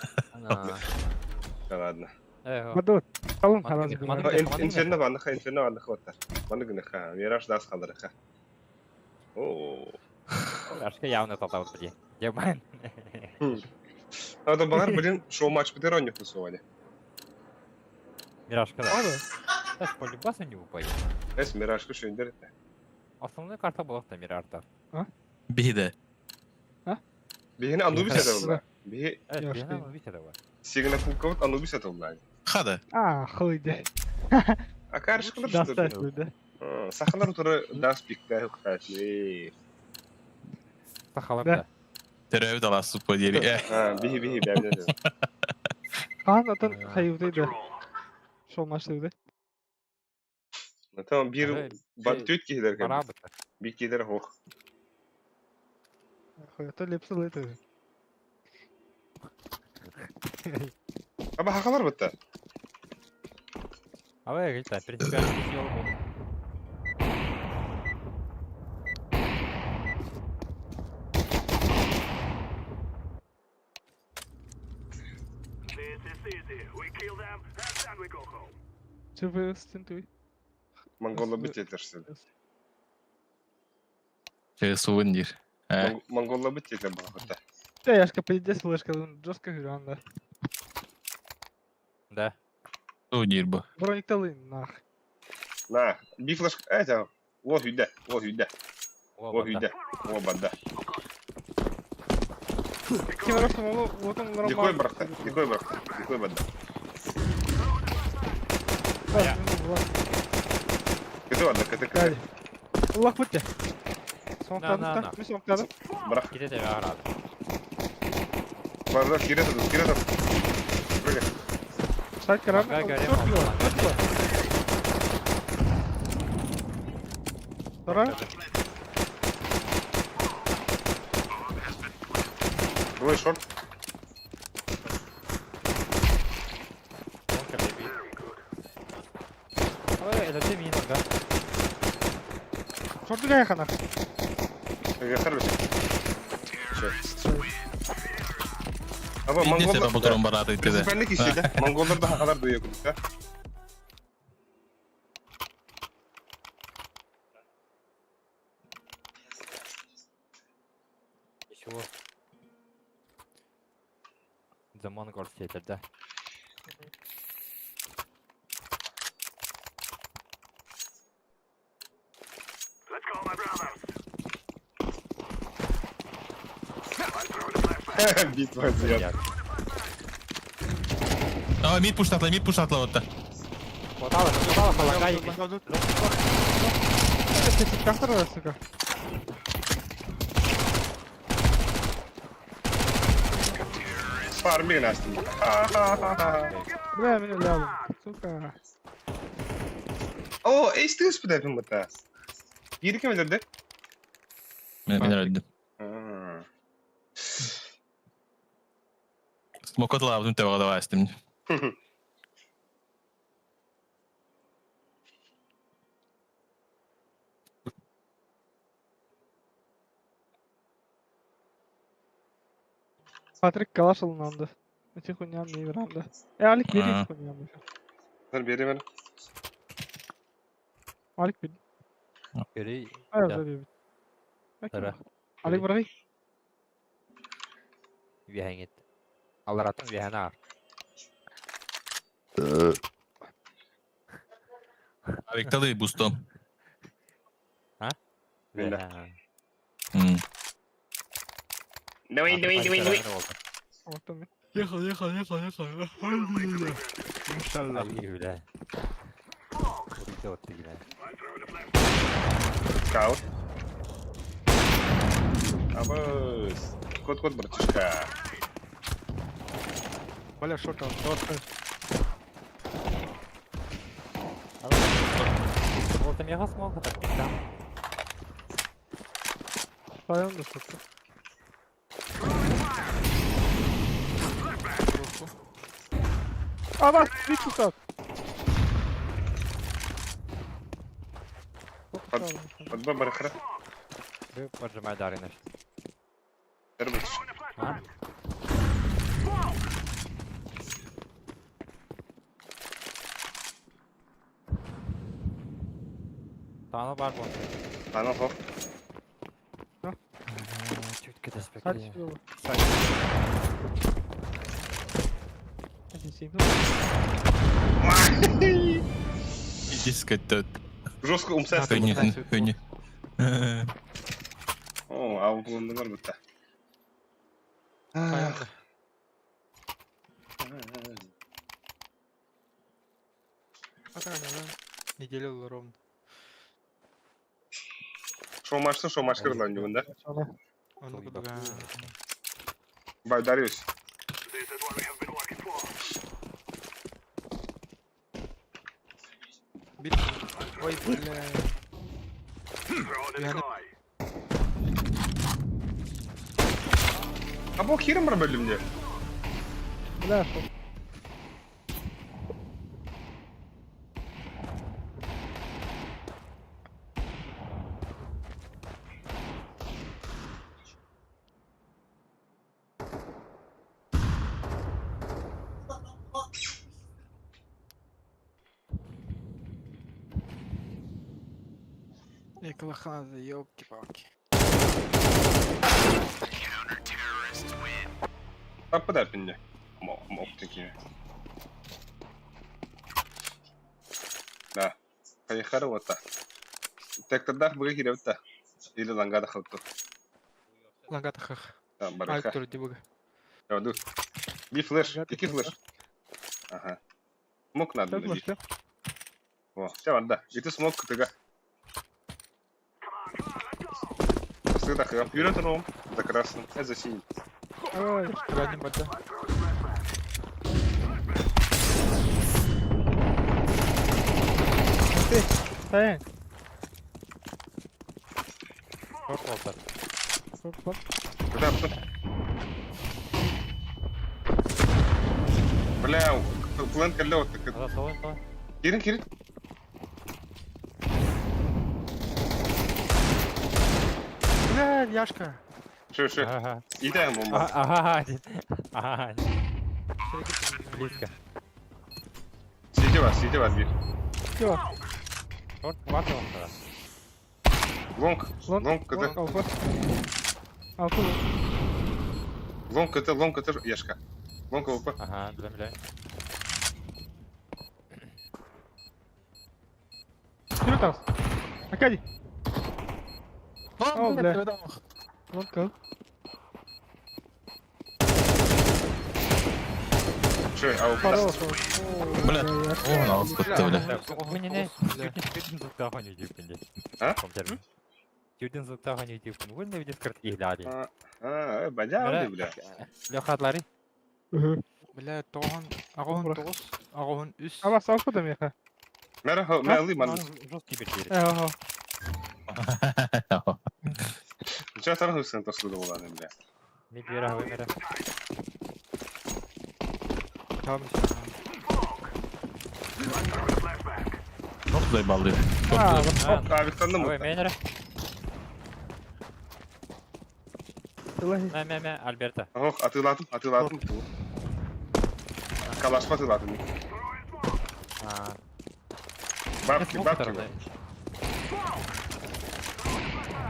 Да ладно. Бадут. Алын харан. Инферно ванныха, инферно ванныха вот так. Ванны гыныха, мираж дас халдырыха. О. Миражка явно толтал блин. Деман. Надо багар, блин, шоу матч битер онних сегодня. Миражка да. Да, полюбаса не упай. Эс миражка шо индер. Основная карта была в Мирарта. Биде. Бихин Анубис это была. Бихи Анубис это была. Сигна кулковат Анубис это была. Хада. А, хуйде. А карышкалар что? Да. Сахалар утыры дас пикта хукат. Сахалар да. Терәү даласы по дери. А, бихи бихи бәбе. Хан атын хайвды да. Шол машлыды. Там бир бат төт киһилер кэлбит. Барабыта. Бир киһилер хох. Хуй, то лепсыл это. Аба хахалар бытта. А вы говорите, принципиально съел Чего стентуй? Монгола бит етерсин. Суын дир. Монгола бит етер бахыта. Да, Яшка, пиздец, флешка, жестко гранда. Да. Сувенир бу. Броник талын, нах. На, би флешка, это, вот үйдә, вот үйдә, вот үйдә, вот банда. Кем раз вот он нормально. Дикой бракта, дикой бракта, дикой банда. Кете банда, кете кете. Аллах бутте. Соңтады, ми соңтады. Брак. Кете де арады. Барда кире тады, кире тады. Прыгай. Сайт карам. Вторая. Двое шорт. Ой, это ты мина, да? Шорт гая хана. Я хорош. Аба Монголдар. монголдар. Бу бараты итеде. Принципиально киши Монголдар да хахалар дуя күдүк, Ничего. The Mongol Theater, да. Битва зря. А, мид пуштатла, мид пуштатла вот. Хватало, хватало, полагай. Как сука? Фармин астым. Бля, меня лял. Сука. О, эйс ты успедаем это. Бири ким өлдүрдү? Мен өлдүм. Смокотлабдым тебага давай астым. Патрик калаш ылынанды. Ити хуйня мне веранды. Э, Алик бери А. ити хуйня мне. Бери бери. Алик бери. Бери. Ай, Да. забей. Тара. Алик бери. Үөһэҥит. Аллараттан үөһэни аар. Аликталый бустом. Биллэ. Үөһэ. М. Давай, давай, давай, давай. Вот он. Ехал, ехал, ехал, ехал. Иншаллах. Ай, бля. Урыйда отты гинэ. Скаут. Абыс. Кот-кот, братишка. Бля, шо там? Шо? Ол там яга смог так там. Сайын да сотты. Руку. А, вас, видите как? Под Б барахра. Вы поджимай дары значит. Братишка. А? Таны бар бу. Ана хоп. Чуть кедаспек. Иди скать Жестко умсас. Хуйня, хуйня. О, а он бар бутта. Понятно. А так, да. Неделю было ровно. Шоу машты, шоу машкыр lan да? Он куда? Бай, Дариус. Бит. Ой, бля. Я А бу кирим бар бөлүмдө. Бля, шо? не колоханзы, ёлки-палки. Таппы да пинде. Мок такие. Да. Кайхары ота. Тектадах буга киребитта. Или лангада халту. Лагата хах. Там бараха. Альтур дебуга. Ду. Би флеш, Лангада какие флеш? Ага. Смок надо Так, набить. башка. О, все, да. И ты смок тыга. Всегда компьютер ром, за красным, а за синим. Ой, Задний бата. ты, Сайын. Шорт болтар. Стоп, стоп. Куда потом? Бля, план колёт. Ада солын солын. Кирин, Кирин. Бля, Яшка. Шо, шо. Ага. Иди, бомба. Ага. Ага. Близко. Сиди вас, сиди вас, бир. Всё. Шорт хватил тогда. Лонг, Лонг, лонг, КТ, лонг, алфа. Алфа, лонг. лонг, КТ, лонг, КТ, Яшка. Лонг, ОП. Ага, бля, бля. Вперед, Тарас. Аркадий. О, бля. Лонг, кал. Шо, а ОП. Хорош. Бля. О, на отты, бля. Не-не-не. Бля. Түрден звуктаға не дейпін де. А? Түрден звуктаға не дейпін. Өліне видес кірт игляди. А, бадя, бля. Лехатлары. Бля, тоған, ағуын тоғыз, ағуын үс. А вас алфа да меха. Мэра, мэ, ман. Жесткий бер Э, ага. Сейчас тархусын тослуду буланы, бля. Ми бера вымера. Там Шорт заебал, А, Шорт. А, Викторны Ой, мы. менере. Атылай. Мэ, мэ, мэ, Альберта. Ох, атыылаатым, атыылаатым. Калашпа атыылаатым. А, Бабки, смог бабки. стороны.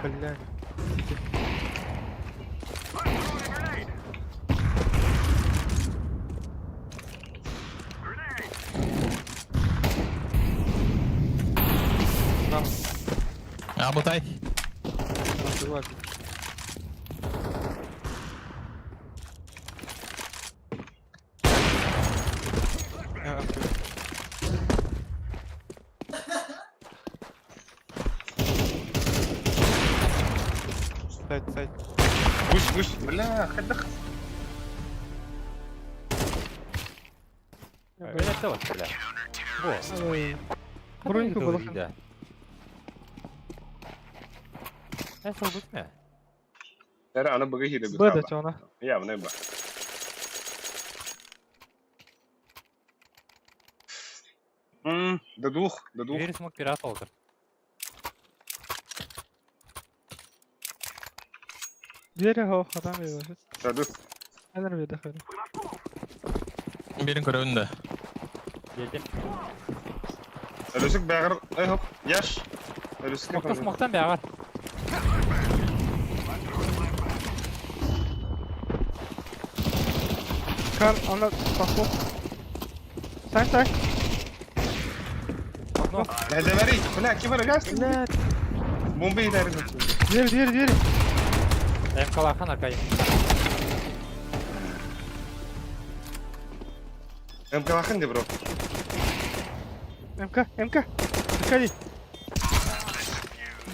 Бля. Там, А, бутай. там, Сайт, сайт. Пусть, пусть. Бля, хайдах. Это вот, бля. Во. Броньку было. Да. Это вот мэ. Эра, ана быгы хире Б да чона. Я, в небо. До двух, до двух. Дверь смог пират олдыр. Двери го хатам бе. Саду. Энер бе дахар. Берин көрөбүн да. Geldim. Ölüsük бәгір, эй хоп, яш. Ölüsük Смоктан, смоктан бе, агар. Кар ана пахо. Сай сай. Окно. Бля, бля, ким бар газ? Бля. Бомба идары. Двери, двери, двери. МК-лахан аркай. МК лахан де, бро. МК, МК. Заходи.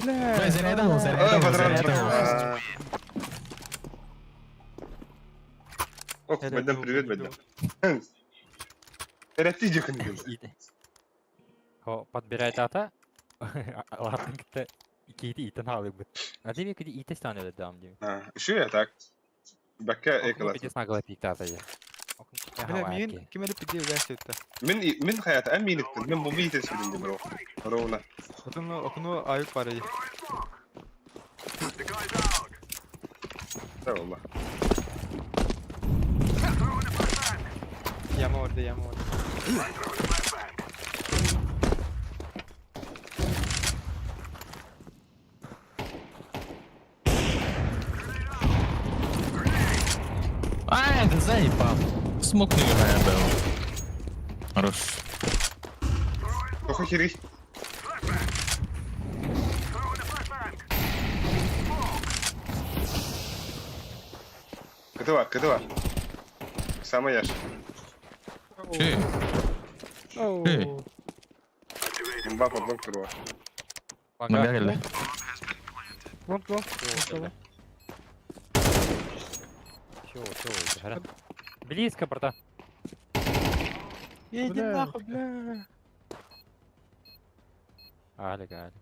Бля. Бля, заряда был, заряда Ой, был, патрон. заряда был. Ох, Бадам, привет, Бадам. Эрәтти жакын екен. Хо, подбирает ата. Латын кітті кейді итін алып бит. А деме кеди ите стан өлі дам деме. Şu ya так. Бәккә экалат. Пидес нагла пикті ата я. Бля, мин ким эле пиде газ этти. Мин мин хаят әм миниттен. Мин бомба итен сүрдüm бро. Ровно. Окно, окно аюк бар иди. Да, валла. Яма орды, яма орды. Ай, да заебал. Смог не был. Хорош. Тохо хири. Кытыва, кытыва. Самый яш. Че? Оу. Имба подлог турва. Нога келди. Лонг, лонг. Чего, чего, Близко, брата. Иди Бля. нахуй, бля. Алик, алик.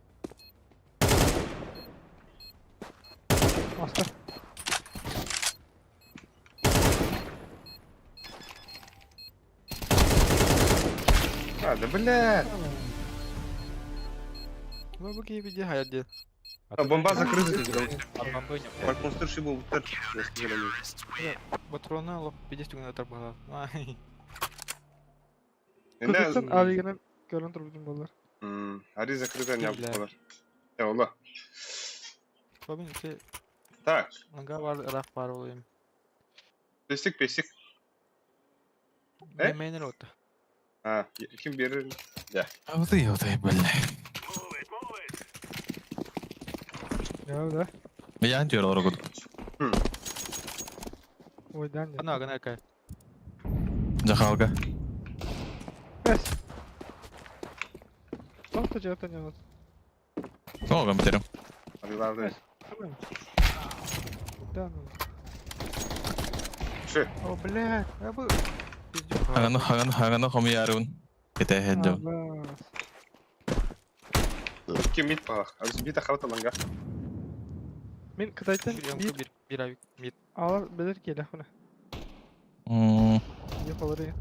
Аста. А, да бля. Ну, бу кии пиде хаят дед. А, бомба закрыта. От бомбы не Конструкция был бутер. Патрона лох пиде стүгүнө тарбала. Ай. Кытыттан авигенен көрөн турбутун болар. Ари закрыта не Бля. булар. Я валла. Бабин се Так, ланга бар рах бар болайым. песик, песик. Э? Мен менен ота. А, ким берер? Ауты, ауты, бля. Я да. Я антиор орогут. Ой, да, нет. Ана гана кай. Захалга. Эс. Тонто жата не вот. О, компьютером. Аларды. Да, ну. Шы. О, бля. Я бу пиздюк. Хаганы, хаганы, хаганы хомиярун. Кете хеджо. Ким мит палах. Аз бита хавта ланга. Мен Кытайтан бир бир бир авик мид. ала билер келе хуна. Yapalар.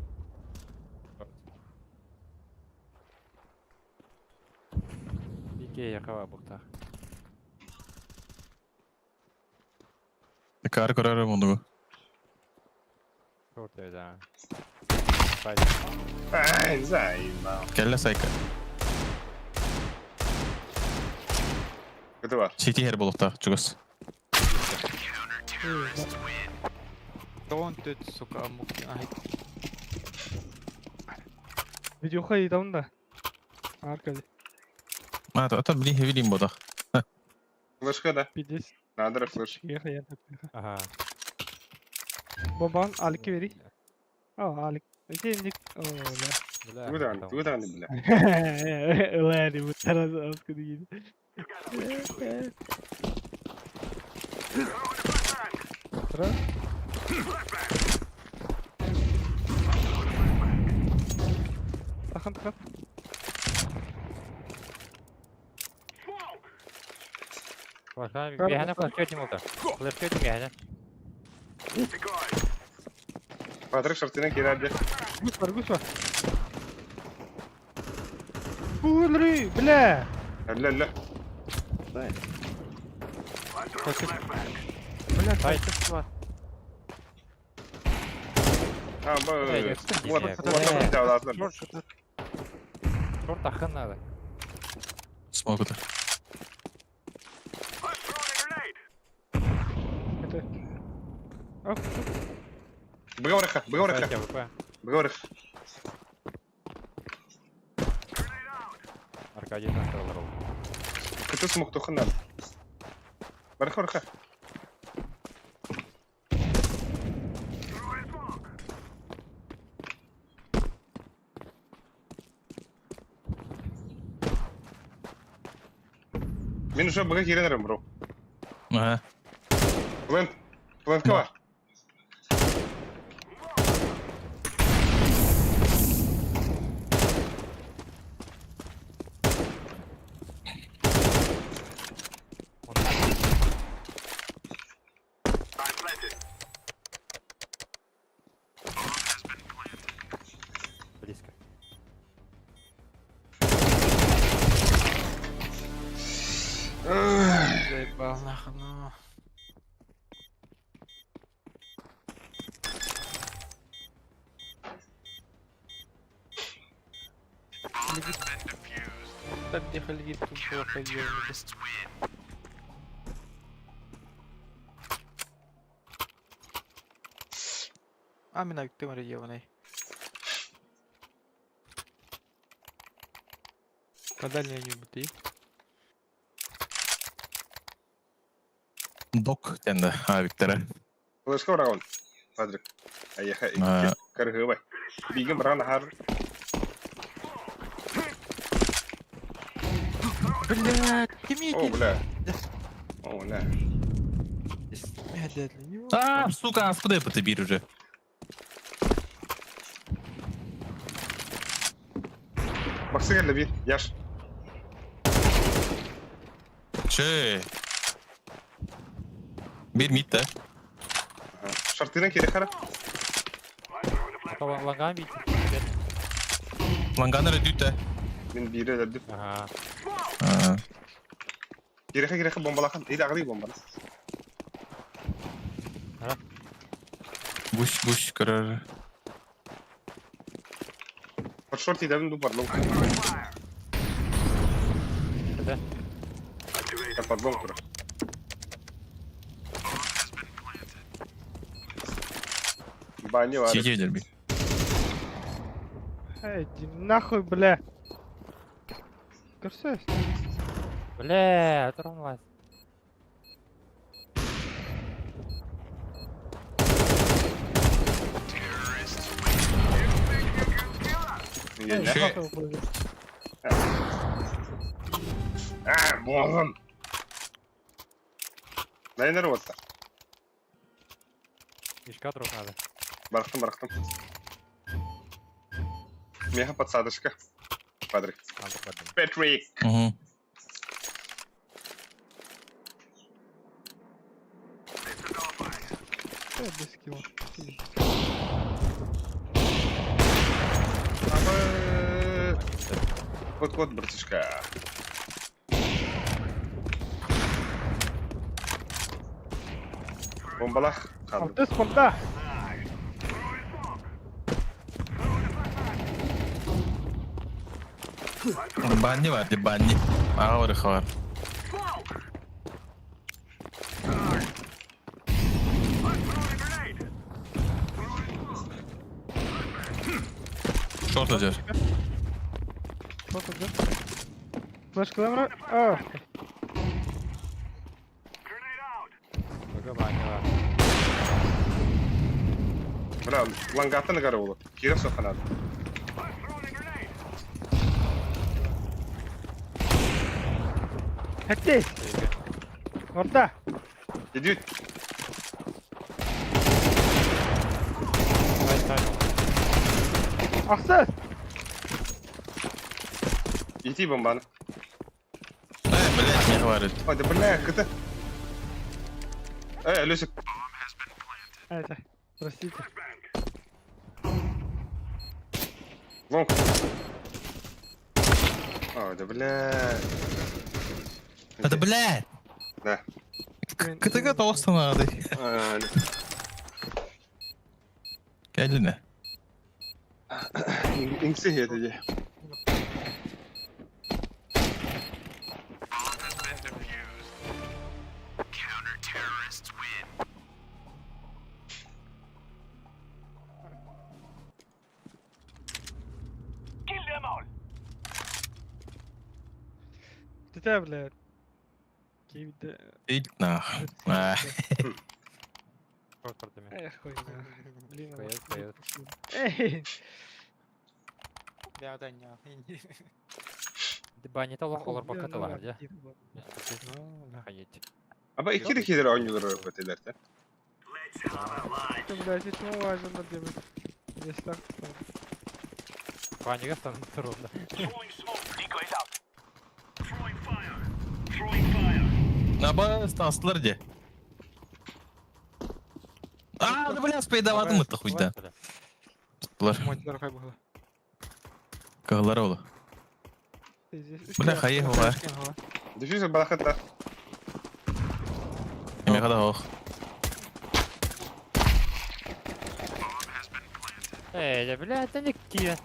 Бике якава буктах. Кар көрөр мунугу. Шорт да. Ай, заебал. Кэллэ сайка. Это бар. Сити хер болуктаах чугас. Тоҕон төт, сука, амук. Ай, Видеоха ыытабын да. Аркадий. А, то это блин хевилин бодах. Флешка, да? Пиздец. Надо флеш. Ехай, я так. Ага. Бомбан, Алики бери. А, Алик. Иди, ник. О, бля. Бля. Тугудан, тугудан, бля. Лэри, bu tarz askı değil. Sıra. Takın takın. Бэһэнэ флешка болта. Флешка бэһэнэ. Патрик шортина кирәде. Гусь var, гусь var. Өлри, бля. Әллә, әллә. Бля, Ай. қайтып var. А, бу. Эй, Вот, э, вот, вот, вот, Шорт. Шорт ахын надо. Смогут. Это. Оп. Бгауриха, бгауриха, ВП. бгауриха. Аркадий настроил. Көтө смок тухын надо. Барха, барха. Мин уже быга киренерем, бро. Ага. Плент. Плентка бар. Близко. Заебал нахуй, ну. Подъехали тут плохо А, мин айттым регионы. На дальний не бути. Док тенде авиктере. Флешка барагын. Патрик. Аяха, А. каргыбай. Бигем барган хар. Блядь, кими О, бля. О, бля. А, сука, откуда я бир уже? Баксы келді бир, яш. Че? Бир мид да. Шартынан керек қара. Ланган бит. Ланганер дүт да. Мен бири өлдүм. Ага. А. Кереке кереке бомбалахан. Или ағды бомбала. Буш, буш, көрөр. Под шорт идәбин ду подлог. Да. Я подлог тура. Бани бар. Сити дерби. Эй, иди нахуй, бля. Көрсөз. Бля, тормоз. Я не. Че? А, болған. Найнер болса. Мешка друг надо. Барахтым, барахтым. Меха подсадочка. Патрик. Надо подумать. Патрик. Угу. Без кило. Абы. Вот вот, братишка. Бомбалаах хаалбыт. Алтыс курда. Банни бар, ди банни. Аға бар, бар. Шорт өтер. Шорт өтер. Флешкалар А. Бага баня бар. Бля, лангаттан ыгара болот. Кире соханады. Хәттей. Орта. Идет. Тай, тай. Ахсыз. Иди бомбаны. Э, блядь, не говорит. Ой, да бля, это... Э, Люсик, Это, простите. лонг. Ой, да бля. Это, блядь. Да. КТГ толстый надо. А, Кәліне. Иңсе еді. Ты блядь. Кивде. Ить нах. А, Шорт продами. Эх, хуйня. Блин, Поет, поет. Эй, Да, да, не. Баня толох олар бакаты бар, дя. Ну, да. Хаять. Аба икки кидер ойнуулар өтелер да. Ты, блядь, почему важно делать? Здесь так. Баняга станут трудно. Аба астылар де. А, да бля, спайдавадым это хуй да. Туттулар. Мой дорогой был. Кагалар олы. Здесь. Бля, хайы хуа. Дефьюзер балахатта. Эме када ох. Эй, да, блядь, это не кия.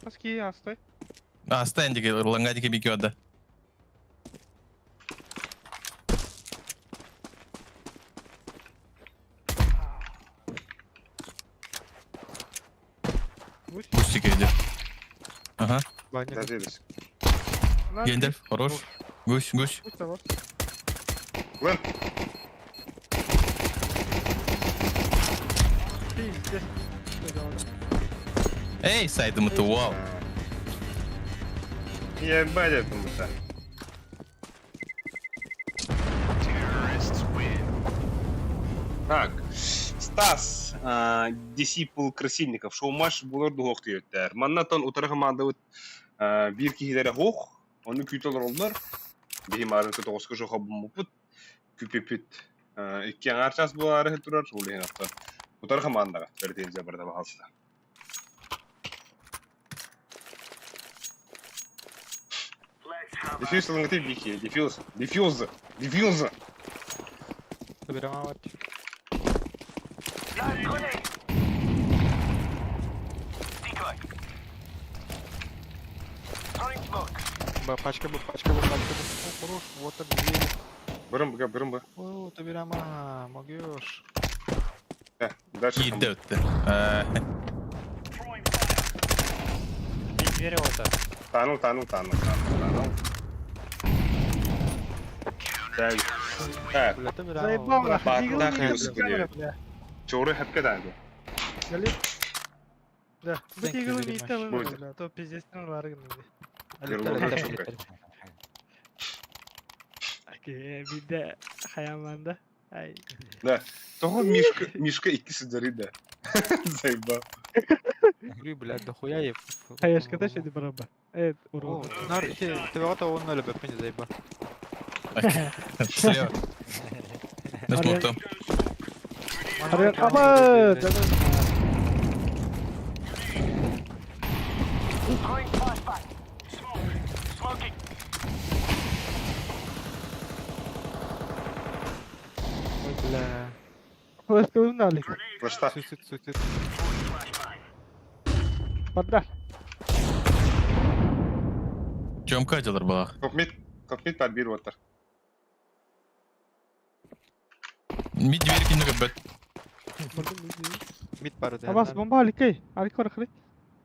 Паски, а, стой. А, стендике, лангадике бикёда. Гусь. Бустике идет. Ага, Баня. Даже Люсик. На, Гендальф, хорош. Гусь, гусь. Гусь, того. Лэн, Пиздец. Эй, сайдым это вау. Ебать это мыта. Так, Стас, Дисипл Красильников, шоу-матч булар дуһуох диэбиттэр. Маннатан утары командабыт биир киһилэрэ хоох, ону күүтэ олороллор. Биһи маарын тоҕуска шохобуммуппут, күпүппүт. Икки аҥаар час буолаары турар, ол иһин оттон. Утары командаҕа претензия барда баҕалста. Дефьюз ылыҥыты бики, дефьюз, дефьюз, дефьюз. Соберем ават. Б, пачка Б, пачка Б, пачка Б. О, хорош, вот так двери. Бырым быга, бырым бы. О, Табирама, могешь. Дальше. Киирдэ өттө. Э, Двери вот так. Танул, танул, танул, танул, танул. Так, так, Бля, Табирама. Заебал, нахуй. Бак, Игл нахуй, не господи. бля. чоры хапка даанды. Галип. Да, Thank бит you игл very не much. иттэ, Будет. бля. То пиздец, ну, ларган, бля. Окей, бидде хаяманда. Ай. Того Мишка, Мишка икки сыдыры да. Заебал. Говорю, блядь, дохуя я. Хаешка та шеди бараба. Э, О, урод. нар, те, твоего он ноль БП не заеба. Слева. На смок там. Арен, аба! Бля. Флешка налик. Флешта. Суицид, суицид. Барда. Тёмка дьалар балах. Топ-мид. Топ-мид бар бир оттар. Мид дверь кине көбөт. Мид бары да. Абас бомба аликей. Алик бар хры.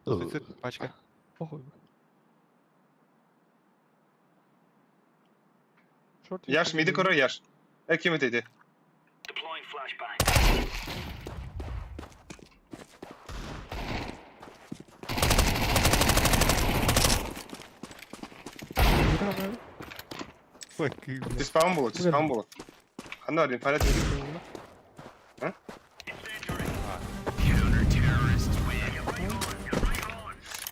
Суицид, пачка. Похуй. Шорт. Яш миди көрөр Яш. Э ким өтейді? Диспаун болот, диспаун болот. Ханна бар, инфарет өтейді. А?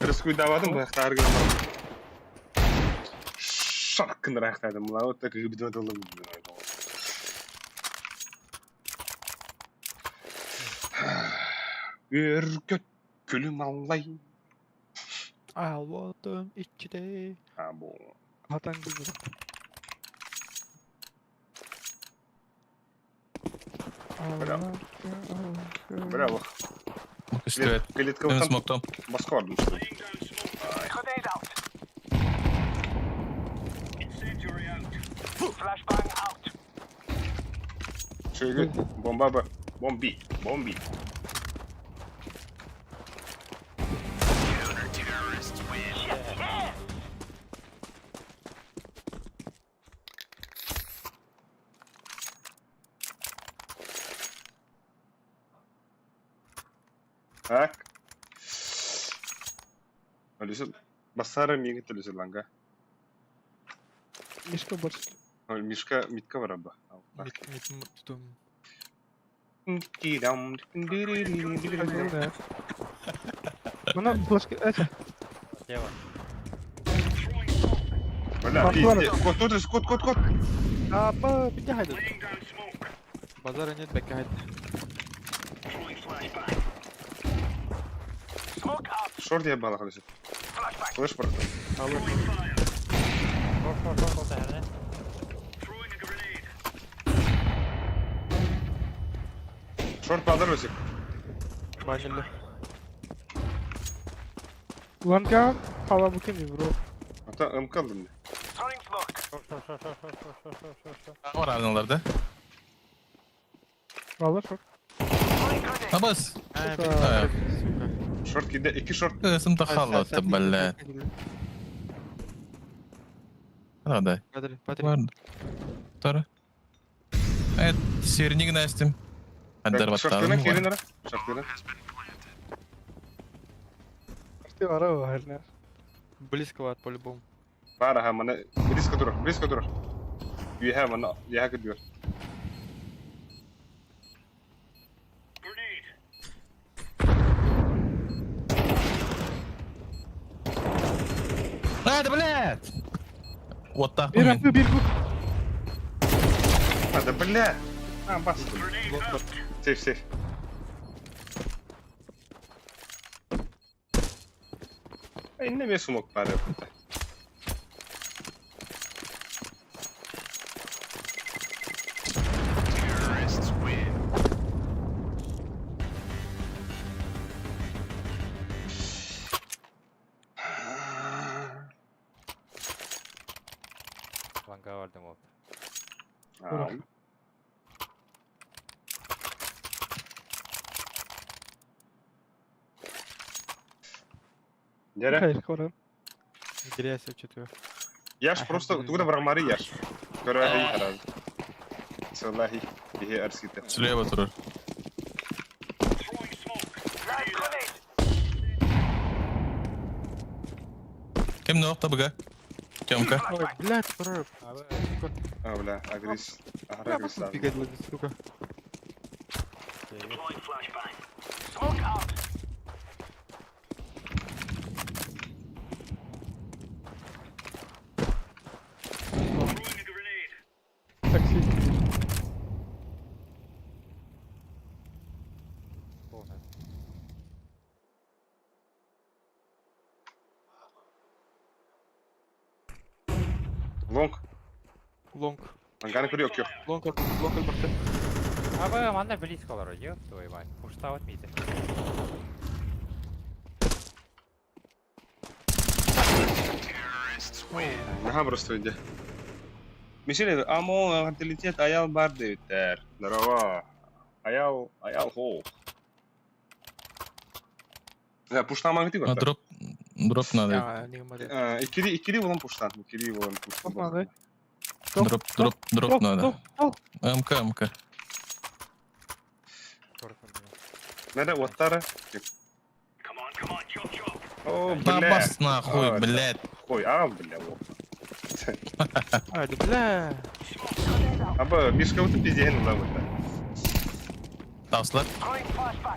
Рыскуйдабадым, баяқта аргына барам. Шак кындыр аяқтадым. Мына вот так гүбдім одолым. Өркөт күлүм аллай. Алватым иччиде. А, бу. Хатан гүбдім. Браво. Браво. Көстүбөт. Клетка Мен утан смоктом. басқа бардым. Шөйгі, бомба ба. Бомби, бомби. Так. Алиса, басара миги төлөсө ланга. Мишка больше. Ой, Мишка, митка бараба. Мид, мид, тутум. Мына флешка, это. Слева. Бля, пизде. Кот, кот, кот, кот, кот. А, по пятихайду. Базара нет, бэкайт. Шорт я бала халысы. Флеш бар. Алло. Шорт, шорт, шорт, шорт, әһәрне. Шорт бадар өсек. Банили. Ланга хала букеми, бро. Ата МК алдым. Шорт, шорт, шорт, шорт, шорт, шорт, шорт, шорт, шорт. Бар арналарда. Алла шорт. Абас. А, Сука. сука. Шорт киде, iki шорт. Кысым тахаллатты, бля. Рада. Падри, падри. Бар. Тара. Эт, серник настим. Адар Шорткына баттадым. кирин ара. Шорткына. Ты вара херне. Близко от по-любому. Бар аха мана близко durur, близко durur. Юһә мана, яһә көдүр. Ад, блядь! Вот так. Bir rapı bir bu. А, да бля. А, бас. Лонг бар. Сейф, сейф. Ай, неме смок бар. Ланга бардым oldu. А, Дәрә. Hayır, koran. Грязь четвер. Яш просто тугда бармары яш. Көрәһи хараз. Саллахи бихи арсита. Слева турur. Кем не табыга? Тёмка. Ой, блядь, бро. Сука. А, бля, агрис. Ахра Бля, агрис. пошел бегать, ладно, сука. Taksi. Лонг. Лонг. Анганы көрү yok yok. Лонг, лонг, лонг, Аба, манна близко олорор, ёб твою мать. Пуштаабыт миитин. Наһаа просто дьэ. Мишель, амо менталитет аял бар диэбиттэр. Здорово. Аял, аял хоу. Э, пуштаамаҥытый А барда. дроп, дроп надо. Я не могу. Э, иккили, иккили булан пуштан. Иккили булан Дроп пуштан. надо. Дроп, дроп, дроп надо. МК, МК. Надо оттара. О, бля. Табас нахуй, А, блядь. Ой, а, бля, вот. А, да бля. Аба, Мишка, вот пиздец, ну да, Тавслар.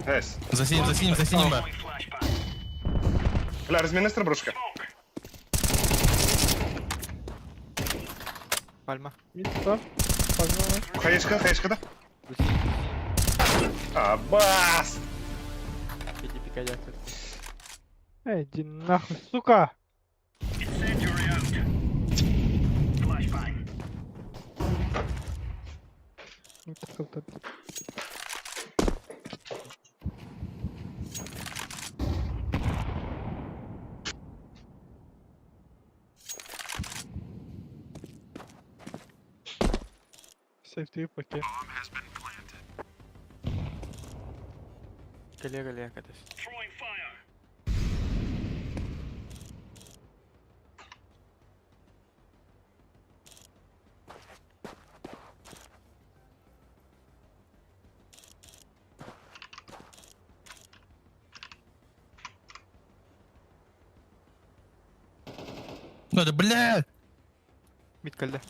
Эс. За синим, за синим, за синим, ба. Бля, разминай брошка. Пальма. Мид бар. Погнали. Хаешка, хаешка, да? Абас! Иди пикадя. Эй, иди нахуй, сука! Ну, так вот это. Safety пакет. Коллега, коллега, катась. Надо, блядь. Мид кальда.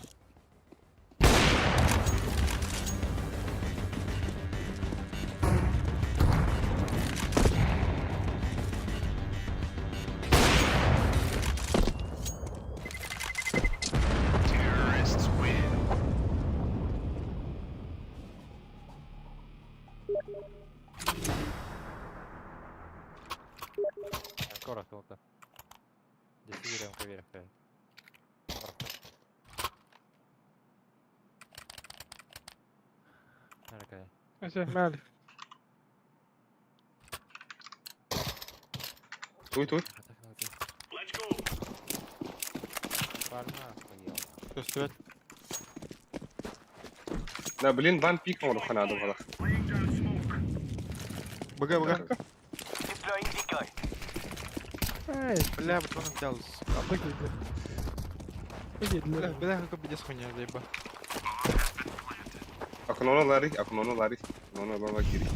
Скоро кто-то. Десятирем поверх. Ese, мали. Туй, туй. Что стоит? Да, блин, бан пик он хана думала. БГ, БГ. Эй, Бля, вот он взял. а выглядит. Бля, Выглядит. бля, как пиздец хуйня, заеба. Окноно лари, окноно лари, окноно лари кири.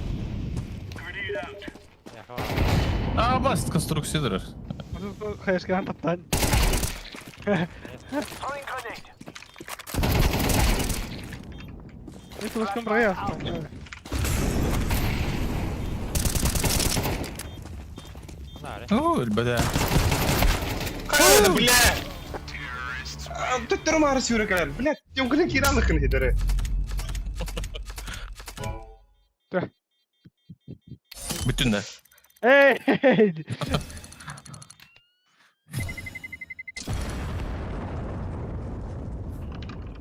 Абас, конструкция Хаешкадан таптан. Это слишком проезд. Ой, бля. Хайда, бля! Төттөрү маары сүүрэ кэлэр. Бля, тёмкүнэ киирэн лыхын хидэре. Бүтүн да. Эй!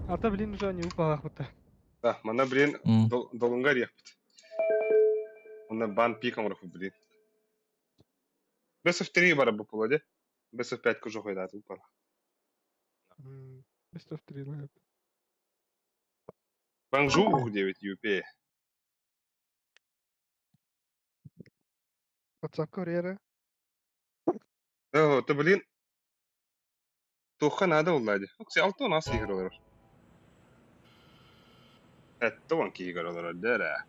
А то, блин, уже не упала будто. Да, мана блин, М. долунгар яхпыт. Онна бан пиком раху, блин. Best of 3 бара бу була, де? Best of 5 кужу хойдат упала. Best of 3, ладно. Бангжу 9 UP. WhatsApp курьера. О, то блин. Туха надо уллади. Окси алты нас игралар. Это вон ки игралар, да.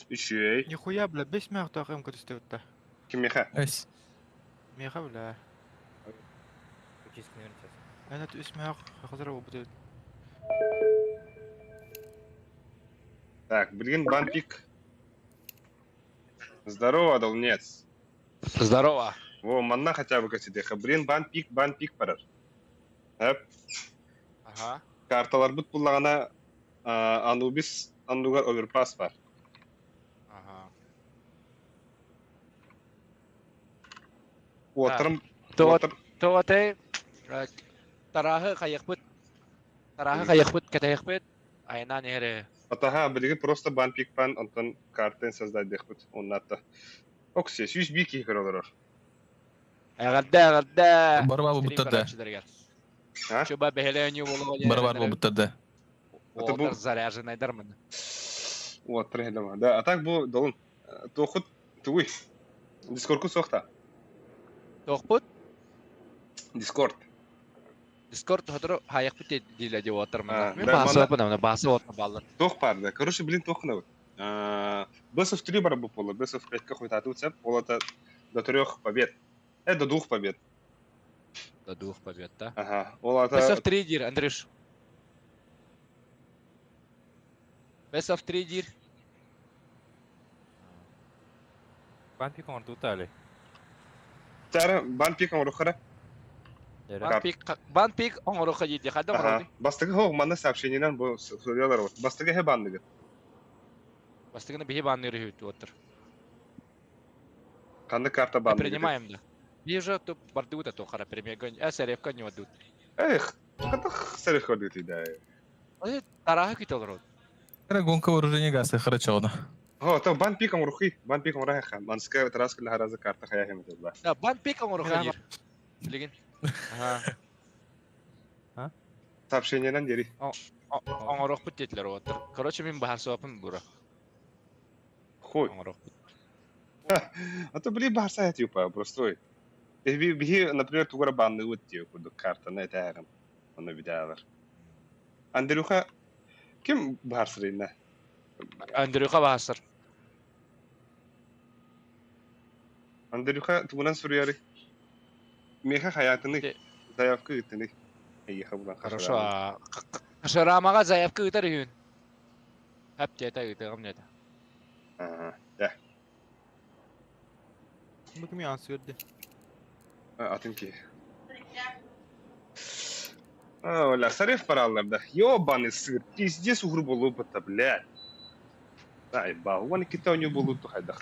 Еще Нихуя, бля, бес мягко МК стоит-то. Кимеха. Эс. Меха, бля. Ана үс мягко хазар будет. Так, блин, бан пик. Здорово, долнец. Здорово. Во, манна хотя бы катидеха. Блин, бан пик, бан пик барар. Эп, Ага. карталар бут буллагана Анубис Андугар оверпас бар. Ага. Уотрым, То уотрым. то те тараһы хайыкпыт. Тараһы хайыкпыт, кэтэйикпит. Айынан эре. Атаха билигин просто бан пик пан онтон картын создать диэхпит оннатта. Оксе, 101 киһи көрө олорор. Эҕэрдэ, эҕэрдэ! Бары баар Стрим буолбуттар да. көрөөччүлэригэр. А? Чуба бэһэлээньүү буолуо Бары баар буолбуттар да. Это бу Уолаттар заряженайдар мын. Уоттар иһэллэр. Да, а так бу долун. Туохут тугуй? Дискордку суохта. Туохпут? Дискорд. Дискорд сотору хаайахпыт диилэ диэ уолаттар А, мына. Мин да, баасы манна оппун амына баасы уолаттар бааллар. туох баар да. Короче, блин, туох гынабыт. Best of 3 бар бу буолла. Best of 5-ка хуйтаатыбыт сеп. Ол это до трех побед. До двух побед. До двух побед, да? Ага. Ол Best это of 3 диир, Андрюш. Best of 3 диир. Бан пик оҥордуутаали. Тара бан пик оҥорухара. Бан пик, бан пик оҥоруха диир, хайда Ага. оҥоруй? Бастакы хоох манна сообщениенан бу суруйалар вот. Бастакы хэ банныгы. Бастыгына биһи банныыр үһү уоттар. Ханны карта банныгы. Принимаем да. Биһи уже то бардыбыт а то хара премьерга, СРФ-ка не отдут. Эх, хатах сэрэх көрдүтүй да. Ой, тараһы күтэ олорор. Кара гонка вооружения гаса харачауна. О, то бан пик оҥорухи, бан пик оҥораха. Манска тараска лахараза карта хая хэмэтэ ба. Да, бан пик оҥоруха диир. Билигин. Ага. Сообщениенан дери. Оҥорохпут диэтилэр уоттар. Короче, мин баһарсыбаппын бура. Хуй. Оҥорохпут. А то били барса типа простой. Би би, например, тугара банны вот тио курдук картаны этээрим. Оны видеолар. Андрюха ким барсырына? Андрюха баһарсар. Андрюха тугунан суруяры. Меха хаятыны заявка ыытыны. Эйиха булан Хорошо. Шарамаға заявка ыытар үһүн. Хап диэтэ ыытыгым диэтэ. Ага, да. Бу кими ансырды? Атын ки. А, оля, сарев параллар да. Ёбаный сыр, пиздец угру болу бата, блядь. Ай, ба, уон кита у него болу тухайдах.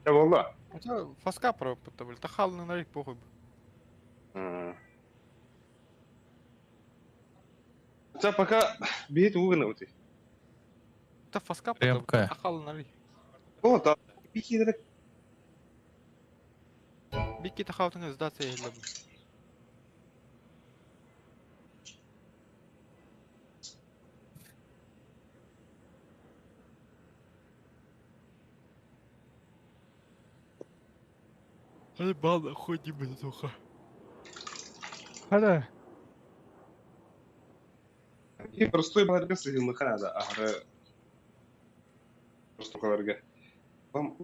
Да болла. Это фаска пропыта, блядь. Тахал на нарик похуй. Це пока бейт угна ути. Это фаска Крепкая. Тахал на нарик. О, та бики да. Бики тахал тыңы сдаться я глеб. Ебало, ходи бы суха. Хада. И простой баларга сыгылмыха да, ахры. Просто баларга. Вам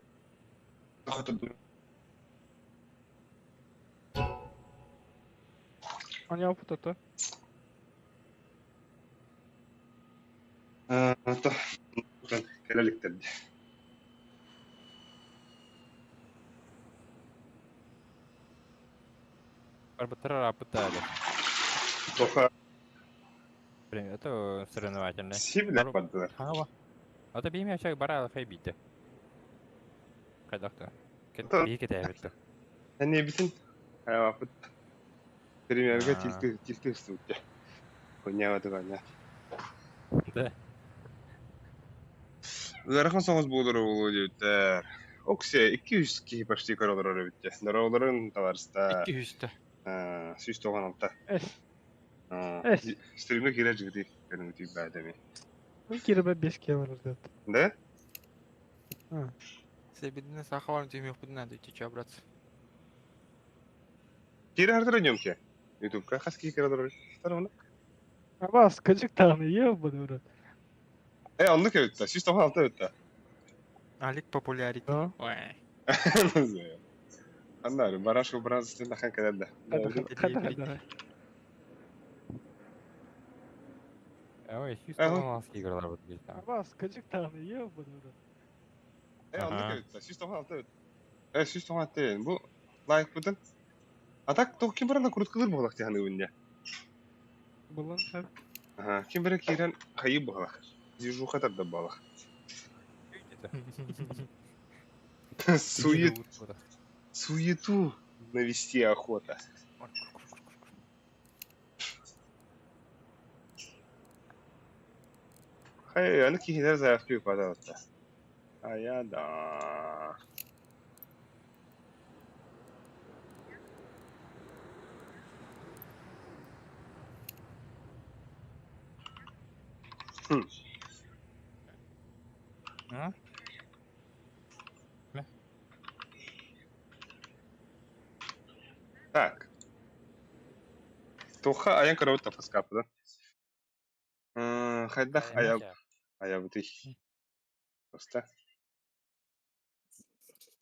хата Аня опыт То кэлэликтер. Барбытар апытали. Тоха Это соревновательный. сибиле бардылар. Хава. А то бимя чак барала хайбите. Кайдакта. Это- Бики тәбитті. Әне битин апыт. Премьерге А. тилти тилти үстүттэ. Хуйня дыганя. Да. Ыарахан соҕус буолар буолуо диэбиттэр. Оксе 200 киһи почти көрөлөр эбитте. Здороволорун товарищта. 200. 196. Эс. Эс. Стримге киирэ жигити көрүҥүтүй бээдэми. Кирбе беске бар деді. Да? Себедіне сахаларым түймек бұдын надо идти, чё, братцы. Киирэ хартара нөмке. Ютубка хас киһи көрөлөр. Старона. Абас, кыжык тағны, ебаный в рот. Оннук эбиттэ. 196 эбиттэ. Алик популярити. Да. Ой. Аннары барашка бразы нахан кэлэллэ. Хада, хада, хада. Ой, Ага. 116 игралар вот здесь. Абас, кыжык тағны, ебаный в рот. Оннук Ага. эбиттэ. 196 эбит. 196 бу лайк бутын. А так то ким барана куруткалыр буолах тиһаны үнне. Булан хәп. Ага, ким бара киирэн хайы буолах. Движуха тарда буолах. Сует, суету навести охота. Хайа, аны киһилэр заявка ыыппаталар. Айа да. А? Бля. Так. Туха айан көрөбүт тафаскапыдан. Хайдах айа айабытый? Просто.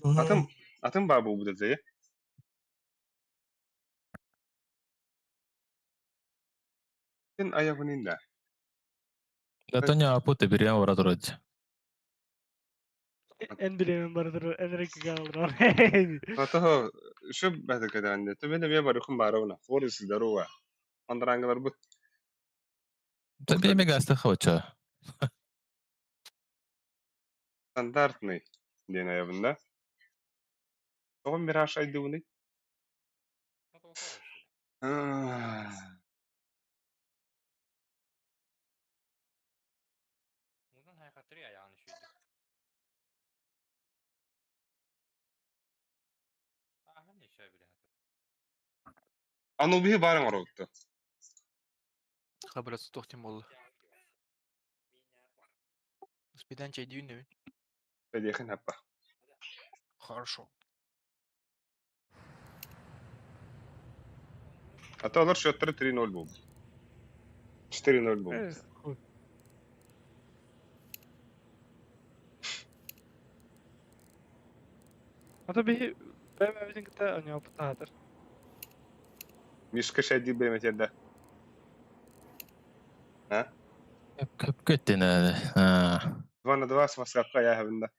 Атын атын баа буолбут этэ. Син айабын инда. Да то не апуты берем врат вроде. Эн билемин бары турар, эн эрэ кыгааллар. Ото шөп бәтэ кэдэҕиннэ. Төбөнө бе барыхын барыбына. Форис здорово. Андрангылар бу. Да бе мегаста хоча. Стандартный диэн айабын да. Тоҕо мираж айдыбыный? Анубиһы баар оҥоробутту. Хабыра тохтим болду. Успедан чайдүүн дөбүн. Бэлиэхин хаппа. Хорошо. А то олор счеттары 3-0 буолбут. 4-0 буолбут. Хуй. Ата биһи бэйэ-бэйэбитин кытта оонньообуттаатар. Мишка шайди бэйэмэтиэрдэ. А? Көп көттен 2 на 2 с маскапка яхабында.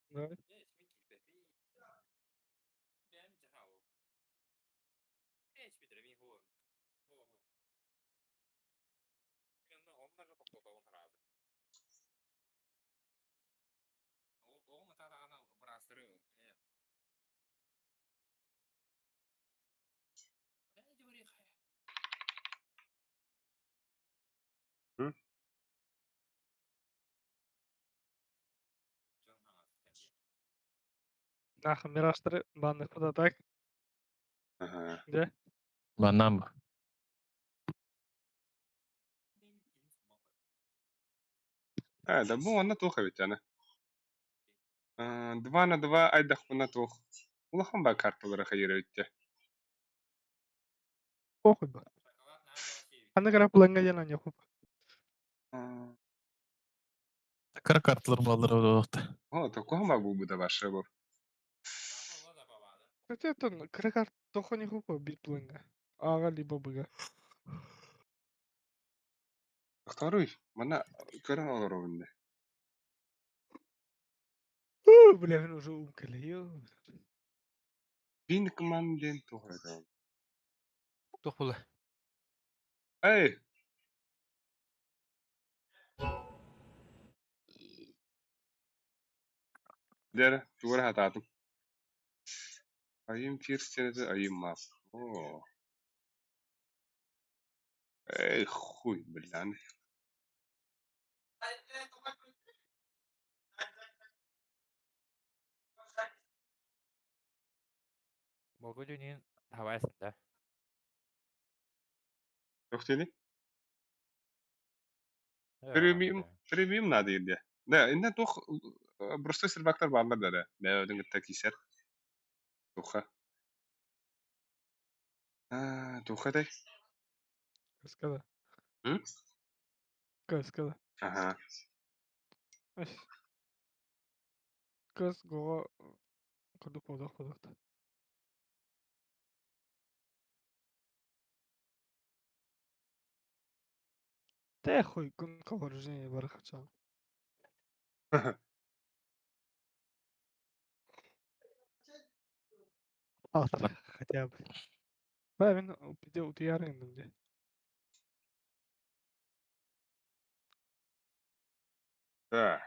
Давай. Нахуй миражтары банных куда так? Ага. Где? Банам. А, да бу онно туох эбит аны. 2 на 2 айдахпына туох. Улахан ба карталары хайыр эбитте. Похуй ба. Аны кара планга диэн оонньуохпут. Кыра карталар баллар олуохта. О, токуһан ба буолбута барша бу. Хотя это кыра карта тоха не хупа бит планга. Ага либо бга. Второй, мана көрөн олоробун дэ. Бля, мен уже ум кэлэ. Винкман диэн туох этэ. Туох буолла. Эй! Дэр, тугу хатаатым. Айым тиэрсэнэтэ айым мас. Оо. Эй, хуй, блин. Могу дюнин хавайсын да. Туох диэний? Премиум, премиум надо диэ. Да, инна туох простой сервактар бааллар да. Бэйэбитин кытта киисэр. Туха. Аа, туха тэй? Кыскада. М? Кыскада. Ага. Кыс гого курдук буолуох курдук. Тэ хуй гонка вооружения бары хачан. Автор хотя бы. Бля, мен пиде утуйар инdim де. Так.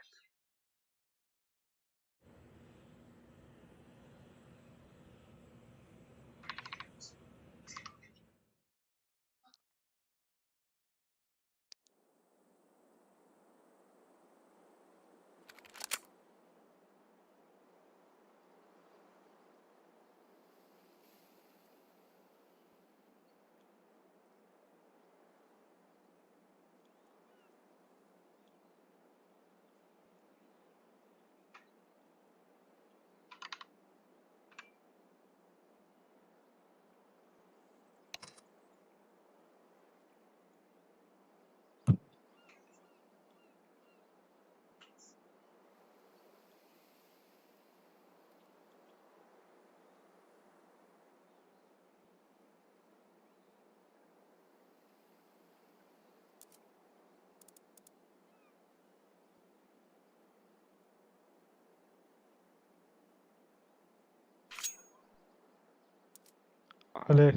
Алло.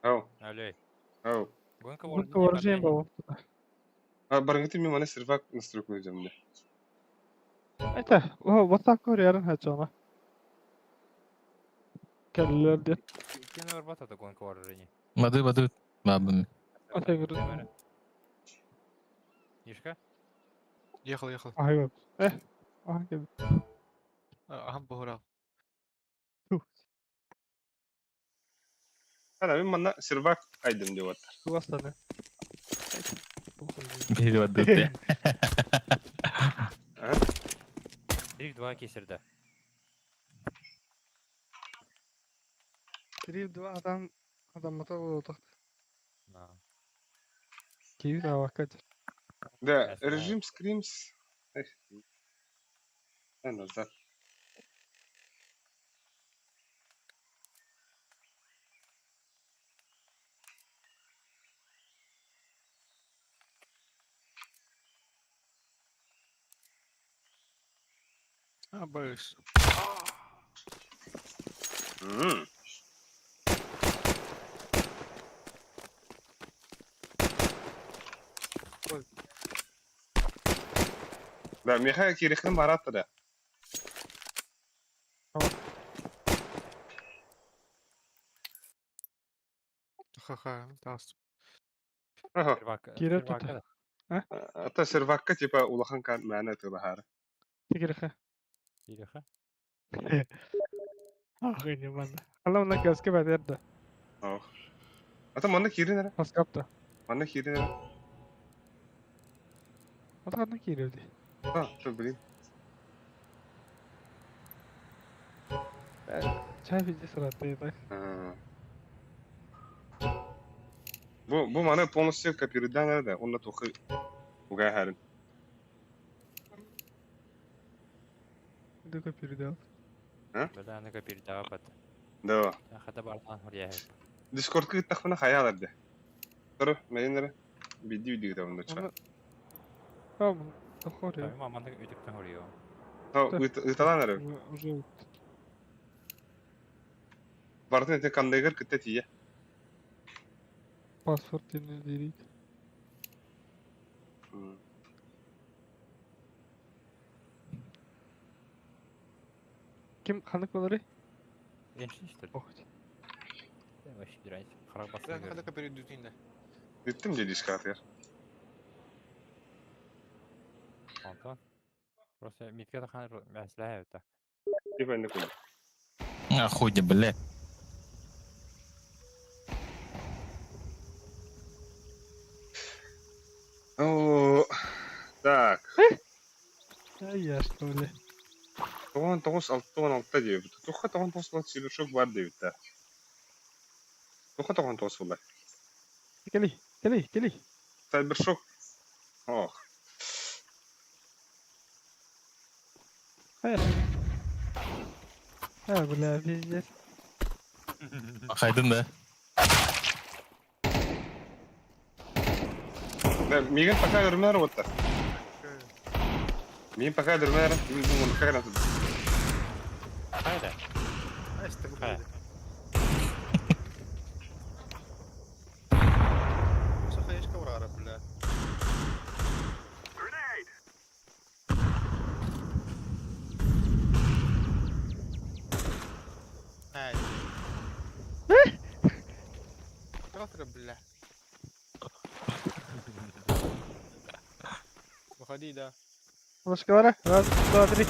Ау, Алло. ау. Гонка Гонка вооружений вооружений барбай. был. А, барыгыты мен мана сервак настройку өтемде. Это, о, вот так көрерін хачана. Кәлілерде. Кем барбата гонка вооружений? Бады, бады. Бабын. Ата көрін. Мишка? Ехал, ехал. Ай, э, ай, кел. Ага, бугра. Ана мен мана сервак айдым деп атыр. Туастаны. Бири бады. А? 3-2 кесірді. 3-2 адам, адам мата болдық. На. Кейбір авакат. Да, Ясно. режим скримс. Эх. А, назад. А, боюсь. М. Ой. Да, меха керехтен баратты да. Ха-ха, тас. Ага. Сервак. Киреп сервак тута. да. Ата сервакка типа улахан кан мәне тылахар. Тегерха. Киреха. Ах, не мана. Алла мына көзге бәдерді. Ох. Ата манна кирин ара. Маскапта. Манна кирин ара. Атағына кейревді. А, то блин. Чай везде сұрады, так. А. Бу бу маны полностью копирдан ара да. Онна тохы угай харин. Дука передал. Бля, аны копирдага бат. Да. Хата бартан хурия. Дискорд кыттахмына хаялар да. Тор, мәйнер. Биди биди гитә монда чыга. Оны... Там, тохори. Там маманы үтүктен хурия. Та ыталан ара. Уже Бартын эте кандайгар кытта тие. паспорт не дерит. Ким ханық болары? Эншин что ли? Ох. Вообще без разницы. Харак Да, басын хада каперидутин да. Үттем же дискорд яр. Антон. Просто митке тахан мәсләһә это. Типа инде кул. Охуйде, бля. О, так. А я что ли? 99 6 диэбит. Туха 99 була сибиршок бар диэбит да. Туха 99 була. Кели, кели, кели. Сайбершок. Ох. А, бля, пиздец. Хайдын да. Да, мигин пока өрмөр отта. Мигин пока өрмөр, мигин оны как раз. Хайда. А, что Ха. Сахаешка урара, бля. Ай. Петр, бля. Выходи, да. Ложкалара. Раз, два, три.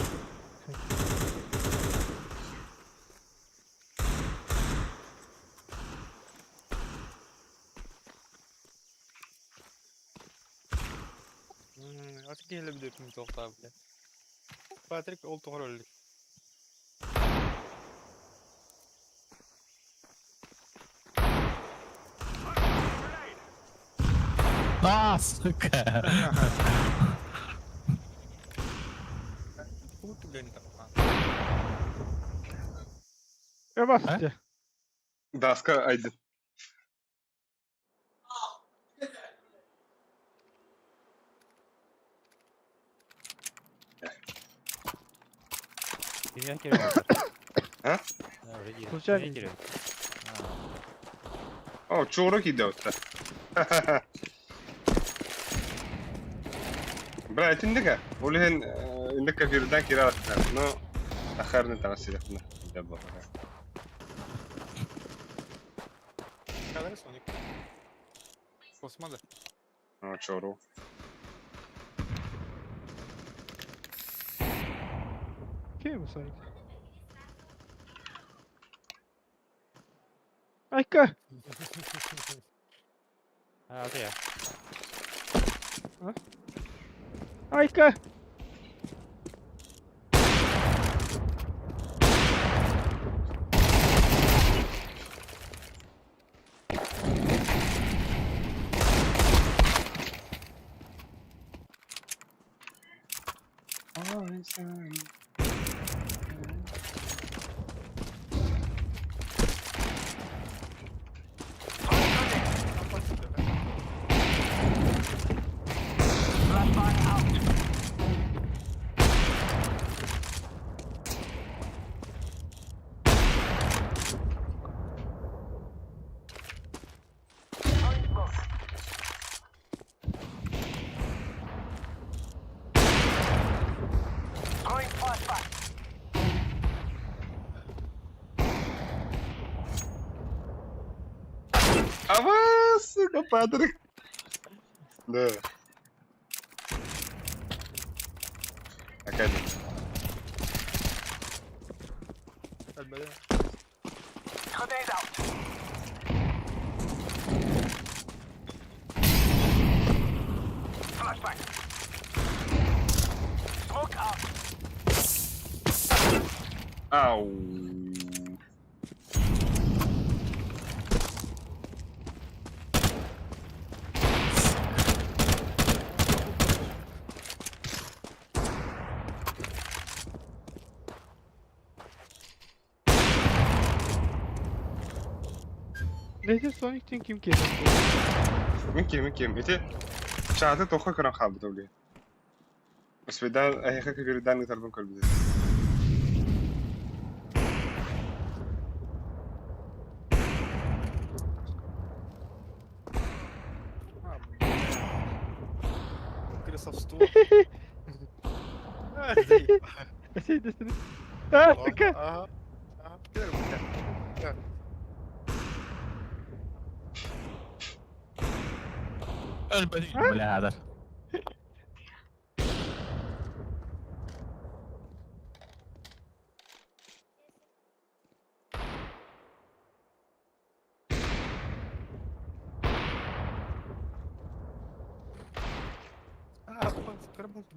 А такие люблю, не толта, бля. Патрик, ол тоғыр А, сука. Фу, ты, блин, там. Я А? бас. Даска айдын. Кимгә кирәк? А? Уже Случайно. Кирәк. О, чуора киирдэ оттон. Бра, итинник ээ. Ол иһин инник кэфирдэн киирэ алаттар. Но ахарны таҥас сирэхпинэ. Да буолла. Кадр Соник. Космода. О, чору. Ким Соник? Айка! А, это я. Айка! Ава, сука, Патрик. Да. Академия. Ау. Neyse Sonic için kim kesti? Мин ким, мин ким. Ити чааты тоққа көрөн хаалбыт ол. Успейдан эһиэхэ көбүрүдэн ыытарбын көрбүтүм. А, Крысовство. А, Şey desene. А, сука! Ага. Ага. Бля, да. А,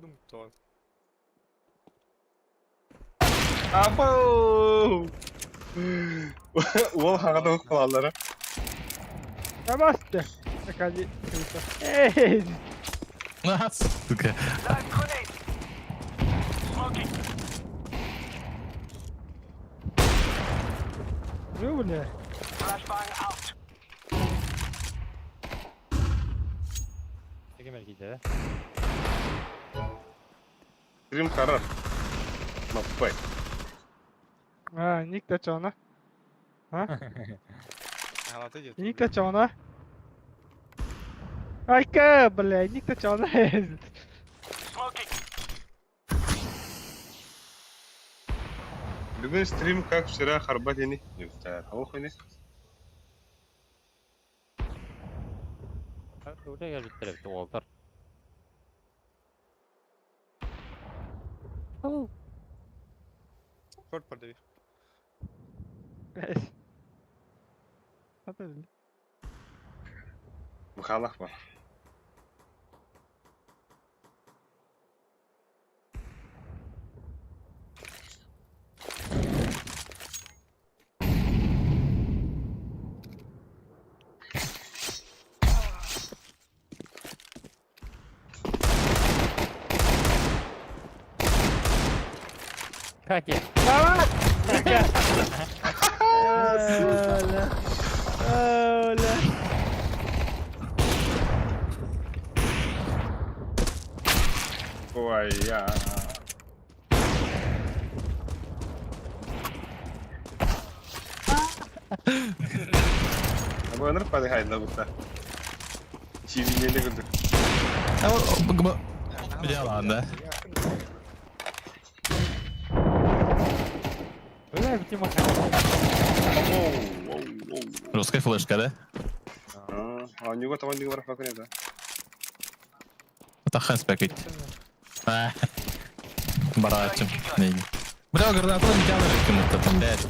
думать. Абау! Уол хаҕа да укпалаллара. Намасте! Акади. Эй! На, сука. Ну, бля. Ким эргийдэ? Стрим харар. Маппай. А, ник тачана. Ага, ты Ник тачана. Айка, бля, ник тачана. Бүгүн стрим как вчера харбат ини. Хох ини. Уря кэлбиттэр эбит уолтар. Шорт продави. Бухалах бар. Как я? Оля. Оля. Ой, я. Буонар падыхайда бутта. Чивинели курдук. Бля, Бля, бити махай. Русская флешка, да? А, нюга таван дига бар факын да. Тахан спекит. Барачым. Бля, гранату не тянули кому-то, блядь.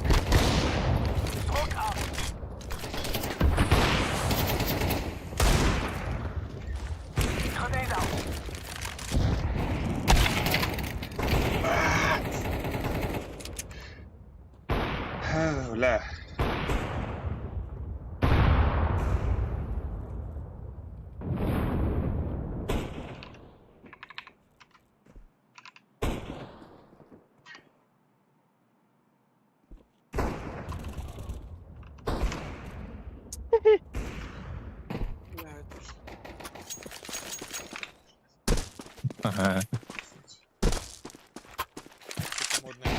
Бля. Ага. Сука, модная.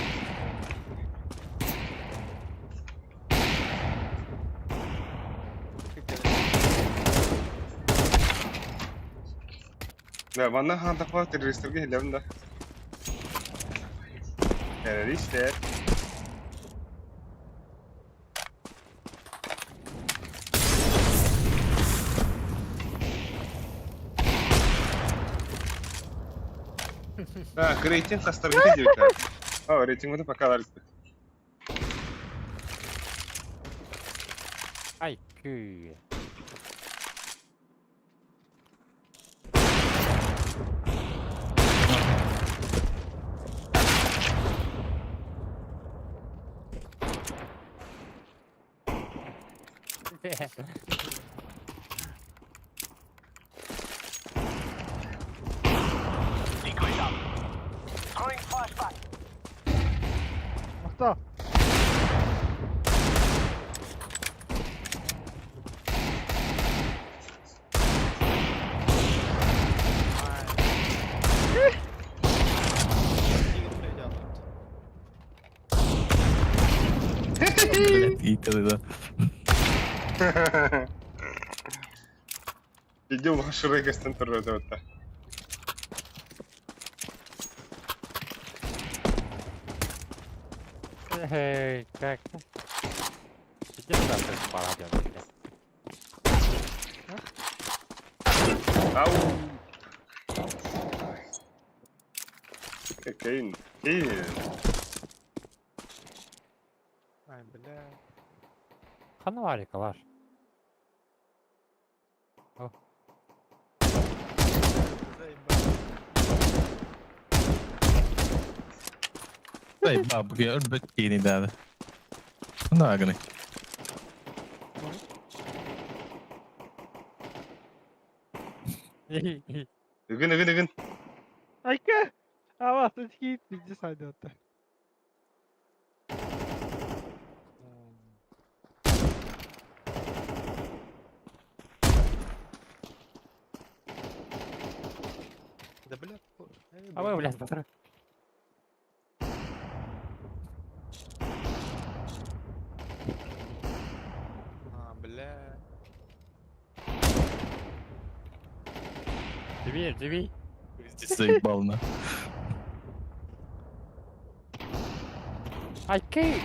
Бля, ванна хантакла террористтерге хилебин да. Террористтер. Так, рейтинг хастаргы диэбиттэр. О, рейтингы пока ларыспыт. Ай, кы. Махта. Блядь, и ты, да. Идем в широкостен турбо. Эй, как? Иди сюда, ты пора Ау. Кейн. Кейн. Ай, бля. Ханвари, калаш. Заебал. Эй, бабки, өлбөт киини да. Нагны. Ыгын, ыгын, ыгын. Айка! Ава, тут хит, иди сойдет. Да, бля. Эй, А вы, блядь, патрон. А, бля. Живи, живи. Заебал на. Ай, кы.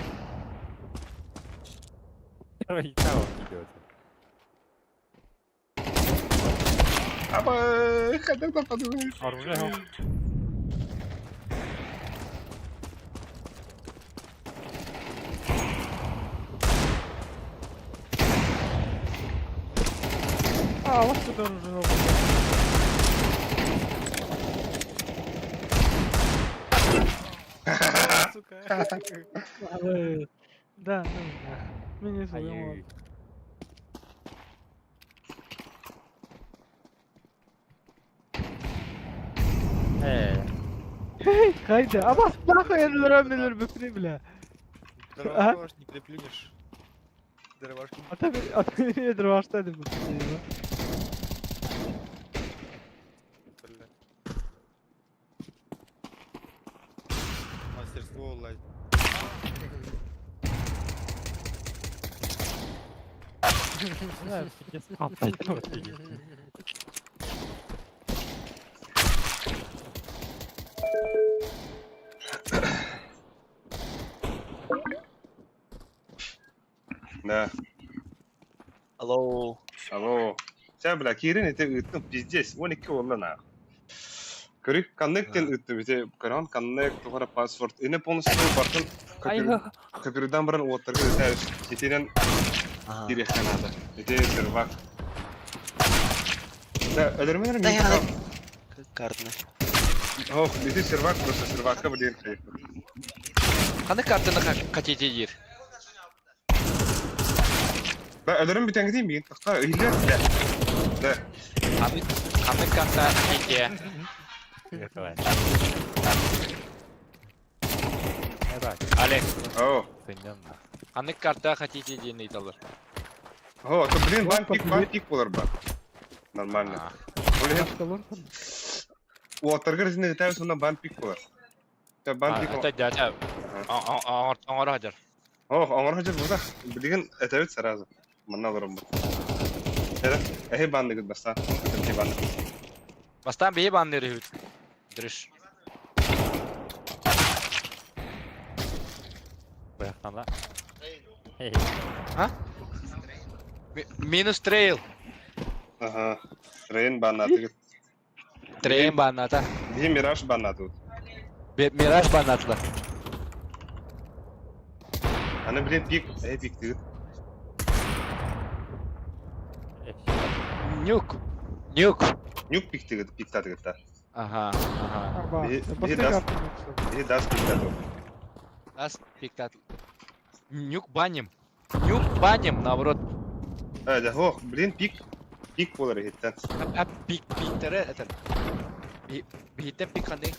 Ой, там идет. Аба, хотя там подумаешь. Оружие. А, вот что тоже уже Сука. Да, ну нах. Меня Ай, зовут. Эй, Хайда, а вас нахуй я нөлөр бүкүнү бля. Дровашку аж не переплюнешь. Дровашки. А ты дровашта деп бүкүнү. Бля. Мастерство лазить. Да. Алло. Алло. Чэ, бля, киирин ити ыыттым, пиздец, 12 уолла наах. Көрү, ханнык диэн ыыттым ити, көрөн, ханнык, туох эрэ паспорт, ини полностью бартын копирдан баран уоттарга ыытар, итинэн киириэххэ наада. Ити сервак. Да, өлөрмөн эрэ мин Картаны. Ох, ити сервак просто сервакка блин. Ханнык картаны хотите диир? Да, өлөрүм бүтэҥҥитин миин тахта ыйыллар да. Да. Ханнык ханнык карта хотите? Олег. О. Ханнык карта хотите диэн ыйыталлар. О, то блин, бан пик, бан пик болар ба. Нормально. Ол Уоттаргар итинне ытаабыт сонно бан пик болар. Бан пик. Это дядя. Оҥоро сылдьар. Ох, оҥоро сылдьар буолбатах. Билигин этэбит сразу. Манна олороммут. Эрэ, эһи банныгыт бастаан. Эһи банны. Бастаан биһи банныыр үһүбүт. Дрыш. Быахтана. А? Минус трейл. Ага. Трейн баннатыгыт. Трейн банната. Биһи Мираж баннатыбыт. Мираж баннатылар. Аны блин пик, э пиктигит. Нюк. Нюк. Нюк пиктигит, пиктатыгыт да. Ага, ага. Биһи дас, биһи дас пиктатыбыт. Дас пиктат. Нюк баним. Нюк баним, наоборот. Э, да, ох, блин, пик. Пик буолар иһиттэн. А пик пиктере это. Биһиттэн пик ханный.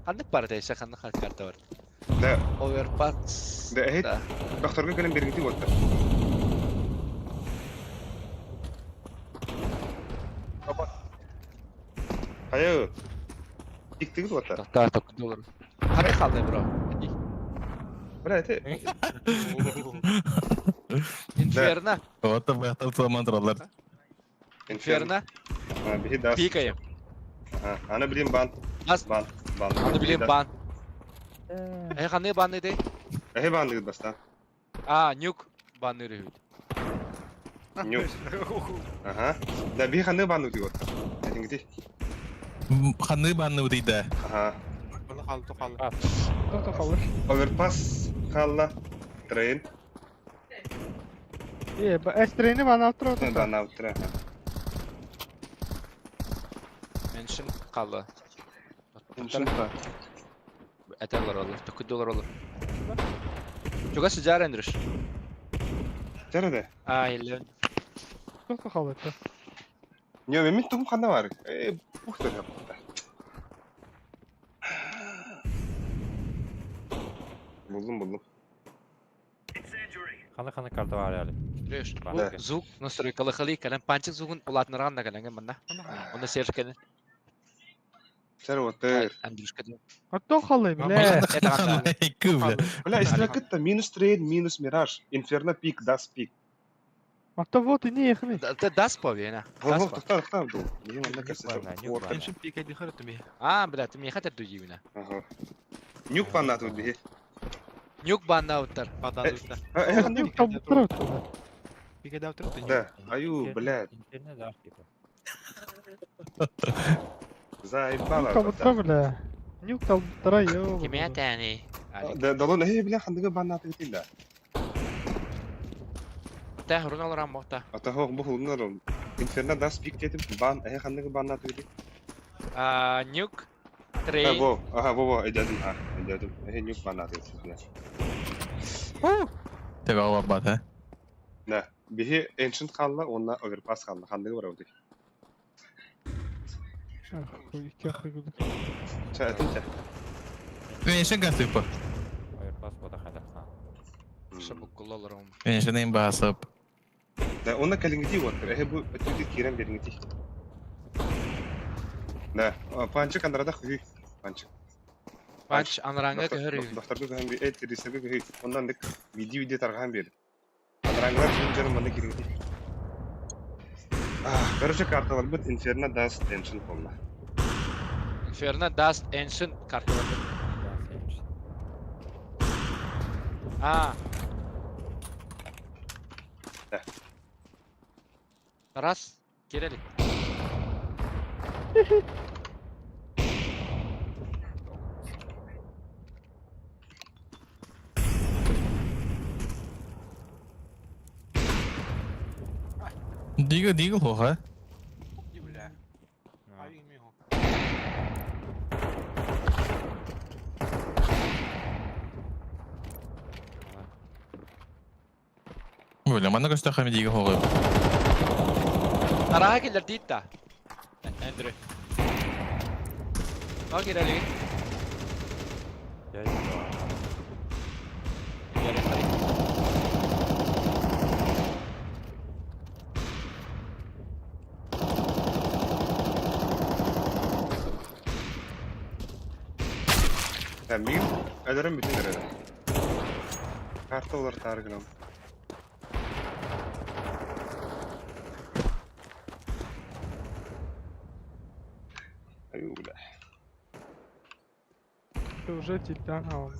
Ханнык бар дейсе ханнык карта бар. Да. Оверпас. Да, эһит. Докторга кэлэн бергити буолта. Хайа. Иктигит буолта. Тоқтаа токку доллар. Ханнык халды бро. Бля, это... Инферно. Вот быахтар туламан тураллар. Инферно. Биһи дас. Пикаем. Аны билим бан. Бан. Бан. Аны билим бан. Э, ханны бан иди? Эһи бан дигит баста. А, нюк бан үрүһүт. Нюк. Ага. Да биһи ханны бан дигит. Этиңити. Ханны банны дейді. Ага. Қалды қалды. Қалды. Оверпас қалла. Трейн. Е, эс трейни бан алып тұр. Бан алып тұр. Меншин қалды. Меншин қалды. Этелер olur. 9 доллар olur. Чуга сыжар Андрюш. Жарады. А, или. Сколько қалды? Не, мен тугум ханда бар. Э, бухта жапты. Булдум, булдум. Ханы-ханы карта бар әлі. Андрюш, бу звук настройкалы хали, кален панчик звугун улатнырган да кален манна. Оны серж кален. Сэр вот. Андрюшка. А то халы, бля. Бля, если это минус трейд, минус мираж, инферно пик, дас пик. А то вот и не ехали. Да, дас повена. Дас. Тоқтар, тоқтар, ду. А, бля, ты мне хотел дуйвина. Ага. Нюк банна тут бе. Нюк банна уттар. Нюк там уттар. Да, аю, блядь. Заебала. Нюк там уттар, бля. Нюк там уттар, ё. Кеме тәни. Да, долон, эй, бля, хандыгы банна тут да. Та хурун алар аммакта. Ата хох бу хурун Инферно дас пик детим бан, эй, хандыгы банна тут. А, нюк. Трей. Во, ага, во, во, эдядым, а, эдядым. Эй, нюк банна тут. Тебе алабат, а? Да. Биһи Ancient халла, онна Overpass халла. Хандыгы бар ауды. Ча, этин ча. Ancient гасыпы. Overpass бода хадахна. Шабуккулалар ом. Ancient им басып. Да, онна калингити вот. Эхе бу өтүдү кирен берингити. Да, панчы кандарада хуй. Панч. Панч анараҥҥа көһөр үһү. Дохторго көһөн би, э, террористарга көһүй. Оннан дык видео-видео тарҕаан биэр. Анараҥҥалар дьон дьон манна киирбит. Короче, карталарбыт Inferno Dust Ancient буолла. Inferno Dust Ancient карталарбыт. Аа. Да. Раз, кирелик. Дига дига хоха. Бля. Авик михо. Бля, манна көстөххө дига хоҕу. Арааһа киллэрдиит да. Эндрю. Тоҕо киирэлигин? Мин өлөрөн бүтүн эрэрэ. Карта уларытаары гынан. Аю, бля. Ты уже титан, а он.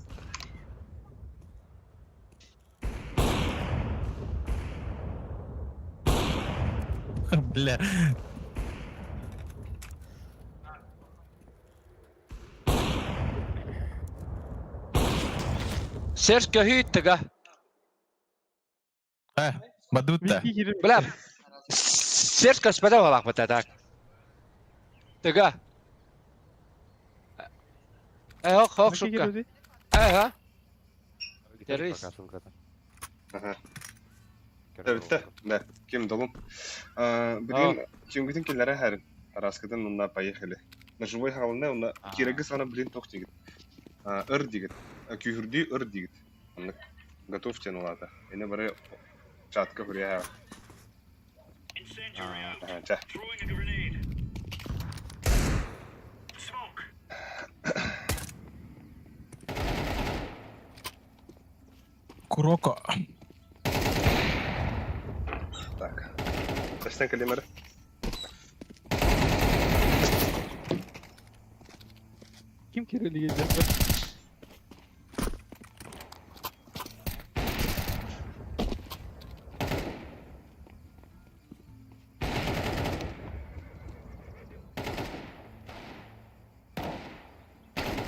Бля. Серж көһүүттүгэ. Э, бадутта. Бля, Серж көспөтө буолаахпыта так. Тыга. Э, хок, хок, шутка. Э, ха. Террорист. Ага. Бүттэ. Да, ким долум. Бүгүн кимгитин киллэрэ хэрин. Араскытын онна поехали. На живой хаалына онна кирэги сана блин тох дигит. Ыр дигит. Күүһүрдүү ыр дигит. Оннук готов тен улаата. Эне бары чатка хүрия. Ча. Куроко. Так. Тастан калимар. Ким кирилиге дьэ?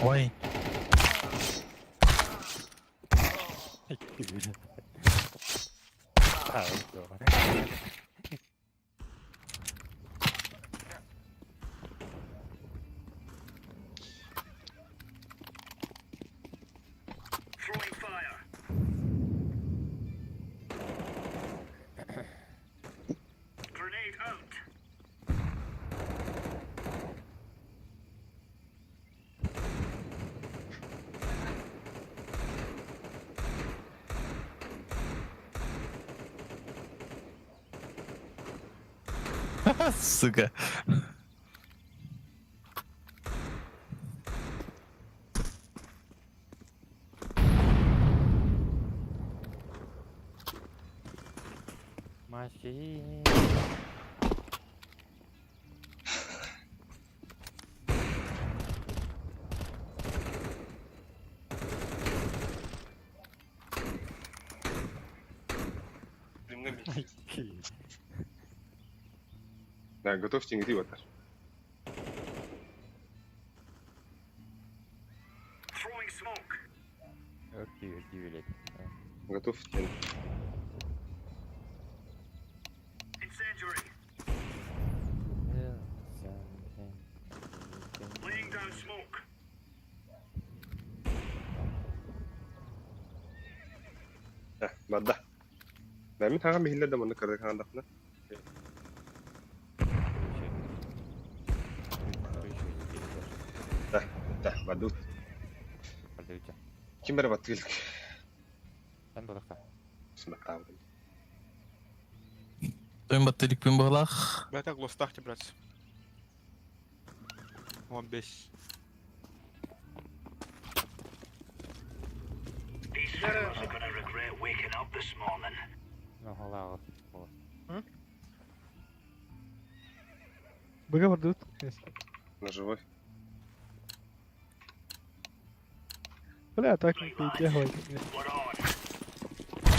Ой. Сука. Машина. Да, готов тингри вот. Готов тин. Да, бада. Да, мин хаҕа миһиллэр да манна кырдык хаандахна. Да, да, бадут. Ким бары баттыгылык. Сматтаабытым. Тойон баттылык пин баҕалаах. Бля, так лостах тебе, брат. Вон бес. Охолааҕы. Быга бардыбыт. Ножевой. Бля, так не переделай.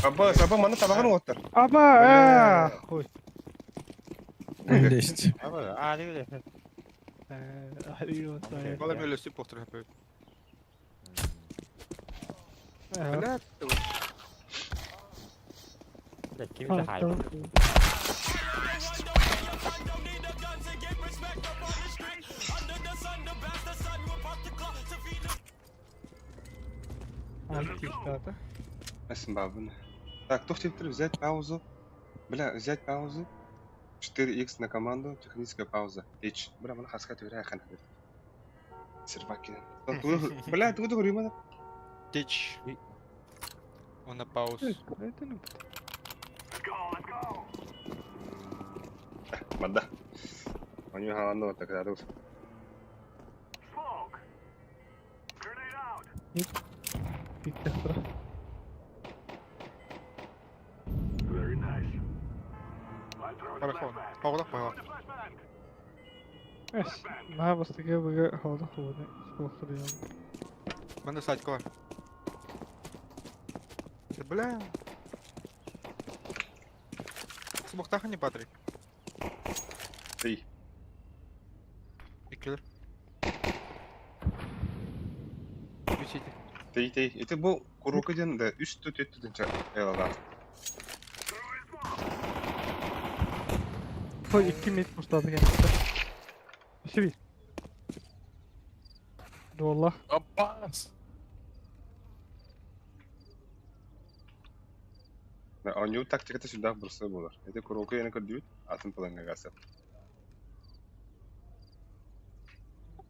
Аба, аба, маны табаҕын уоттар. Аба, э, хуй. 10. Аба, а, не биле. Балам өлөсү повтор хөпөт. Бля, Бля, ким это хайп? Бабын. Так, кто хотел взять паузу? Бля, взять паузу. 4х на команду, техническая пауза. H. Бля, мана хаска түрэ хан. Серваки. Бля, ты куда говоришь, Тич. Он на пауз. Мада. Они халанно так радуют. Парахон. Пауза, пауза. Эс, наһаа бастакы быга холодох хуйны суохтуруйан. Манда садька бар. Да бля. Субахтаха не Патрик. Ты. Иккилер. Включите. Ты, ты. Это был курук один, да, үс тут тут тут элада. Той 2 мид пустады кэлбитэ. Сиби. Дуоллах. Опас! Да, у него тактика сюда бросай было. Это курук я на кадют, а там половина гаса.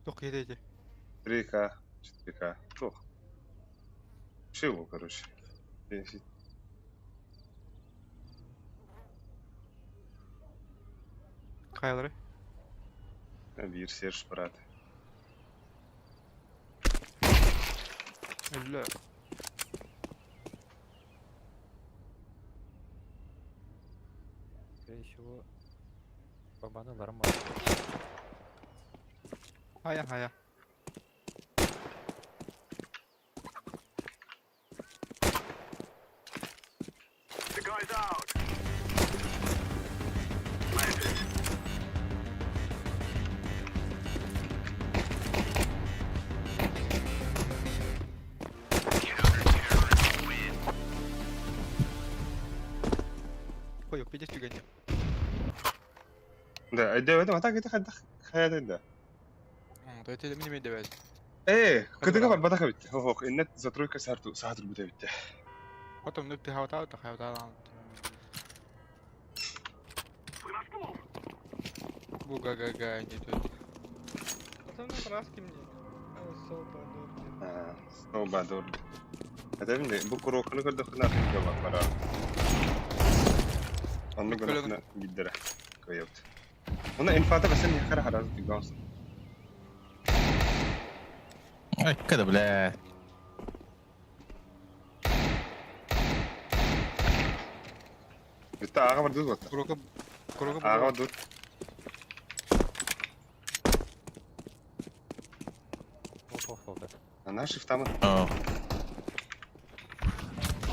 Тух едете. 3К, 4К. Тух. Чего, короче. Хайлеры. Бир Серж брат. Бля. Скорее всего, бабаны нормально. Хая, хая. Ой, пидешь түгәнне. Да, да, это так, это хад да. То это мине дебез. Э, кытыга бар батаха бит. Хох, иннет затройка сарту, саатыр бутэ бит. Потом нүк ты хавата, та хавата. Буга-га-га, не тут. Потом мне. А, Стобадор. Это мине бу курокны көрдөхүнэ атын жабак бара. Онну гына биддere. Көйөт. Оны инфата бесен яхара хараз дигас. Ай, когда, бля. Битта ага бар дуз бат. Курока курока Ага дуз. Ана шифтамы. О,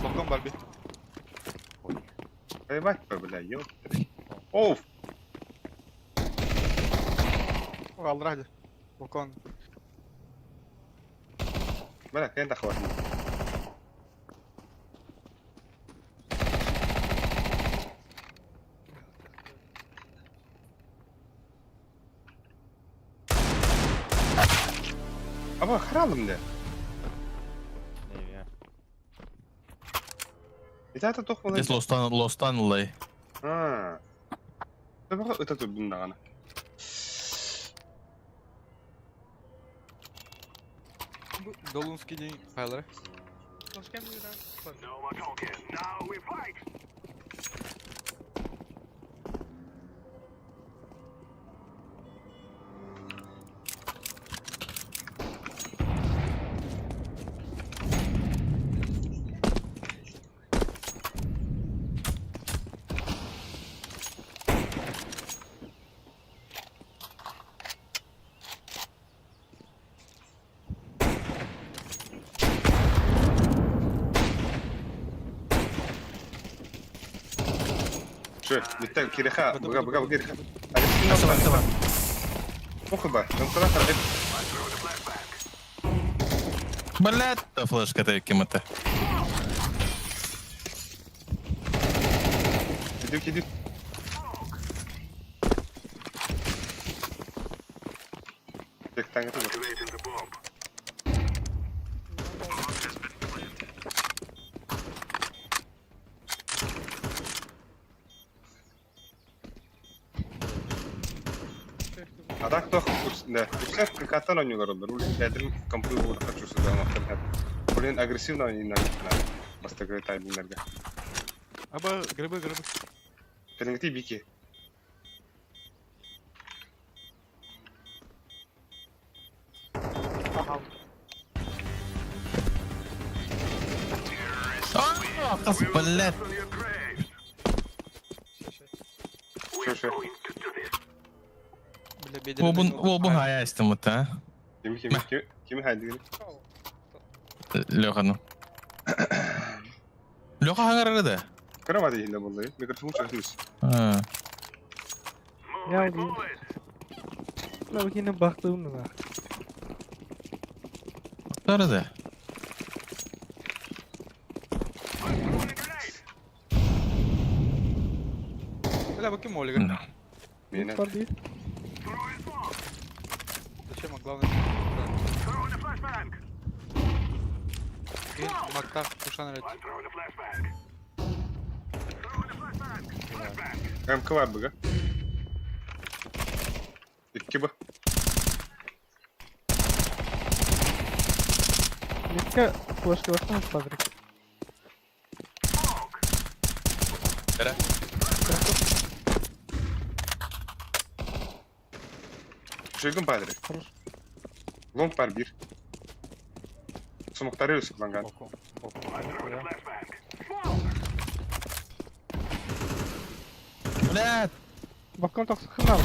Балкон бар бит. Ебать, бля, ёпта. Оф! Алрады. Балкон. Бля, кем тахват. Аба харалым де. Не, Это тох болай. здесь лостан, лостан лей. А. Табака ыта турдун дагана. Долунский день хайлеры. Şu, bitti. Кириха, быга, быга, быга, кириха. Асаба, асаба. Похуй ба. Нымтара харбет. Блядь, та флешка та кем-то. Иди, иди. Так, так, это А так то да, үксэ катан ойнуулар олор. Ул бэдин компьютер буолар хочу сюда махтан. Блин, агрессивно они на бастакы тайминнерге. Аба, грибы, грибы. Кэлиҥҥити бики. Ах, блядь. Шо шо. Бля, бедер. Обун, обун хаяйстым вот, а? Кими кими кими кими хайдыгын. Леха, ну. Леха хаңарары да? Кыра дейін болды. Микрофон чахнус. А. Ya bu. La yine baktığım da. Тары да. Бля, бу ким Ольга? Мені. Var değil. Зачем, а главное... Макар, кушан рет. МК бар быга. Икки ба. Митка флешка baksana Patrick. Бері. Шөйгін падре. Хорош. Лонг бар бир. Сумуктары өсүк ланган. Боку. Боку. Да. Блядь. Bakın toksik al.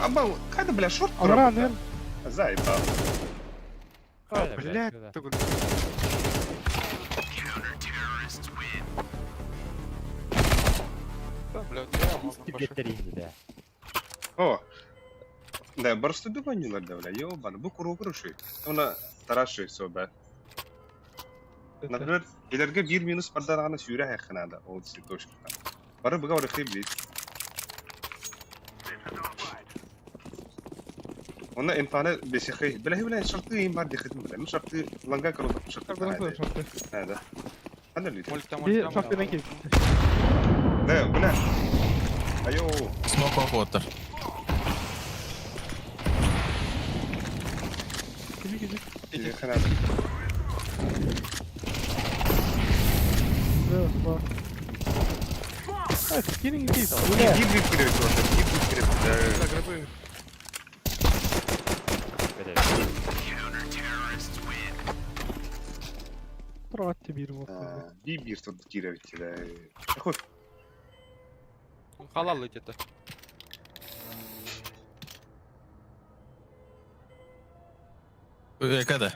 Аба, кайда бля шорт? Алра ne? Заебал. А, Бля, блядь, бля. только... Да, блядь, я могу пошел. Беттерин, да. О. Да, барсты дубанилар да, бля, ёбан, бу куру куруши. Она тараши собе. Например, илерге бир минус бардарагана сүүрэ хайханада ол точка. Бары быга орыхы бит. Онна инфаны бесихи. Бля, бля, шарты им бар дихит бля. Ну шарты ланга корот шарты. Şartı. Да. Ана ли? Молик там, Bir молик там. şartı ki. Да, бля. Айо. Смок охотер. Gibi gibi. Диханада. Да, А, скининг değil. Bu ne? Бир бир кирет вот, бир бир кирет. Бля, грибы. Бля. Turatçı bir bu. Бир бир тут кирет. Хот. Халал где-то. Когда?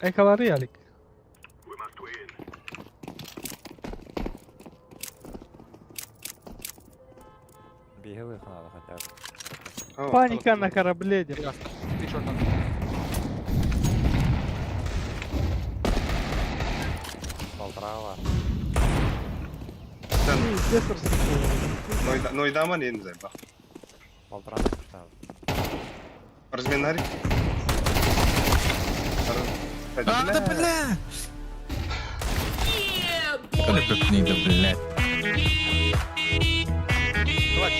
Ekaları yalik. Бегал надо хотя бы. Паника на корабле. деп. Ты шорт там. Полтора. Нойдаман енді заебал. Полтора. Разминари. А, да, бля! Бля, гнида, блядь. Клатч.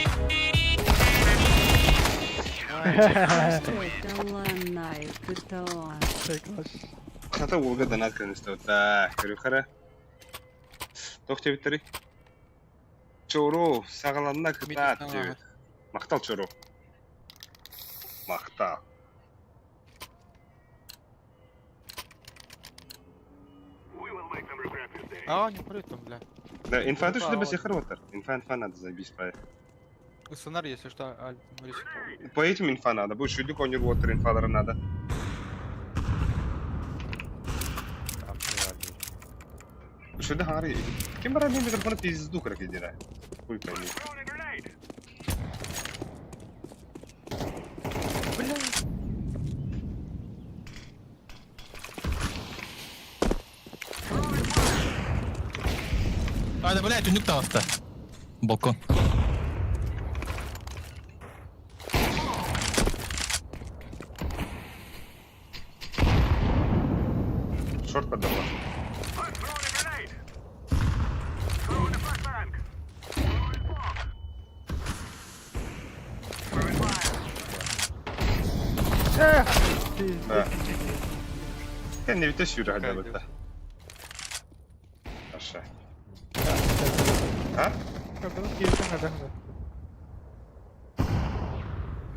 Хата Волга донат көнүстө. Көрүхара. Тохте биттери. Чоро, сагаланна кытаат дебит. Мактал Чоро. Мактал. А, не прыгай там, бля. Да, инфанту сюда без вот. Инфа, инфа надо забить по. Сценарий, если что, Аль, Борис. По этим инфа надо. Будет шуйдук онюр water инфалара надо. Шөдө хаҥары ким барар мин микрофону пизду кыра кидира. Хуй пойми. Айда, блядь, түннүк таҕыста. Балкон. Шорт подорвал. Эх! Да. Кэннибитэ сүүрэ сылдьабыта. Аша. А?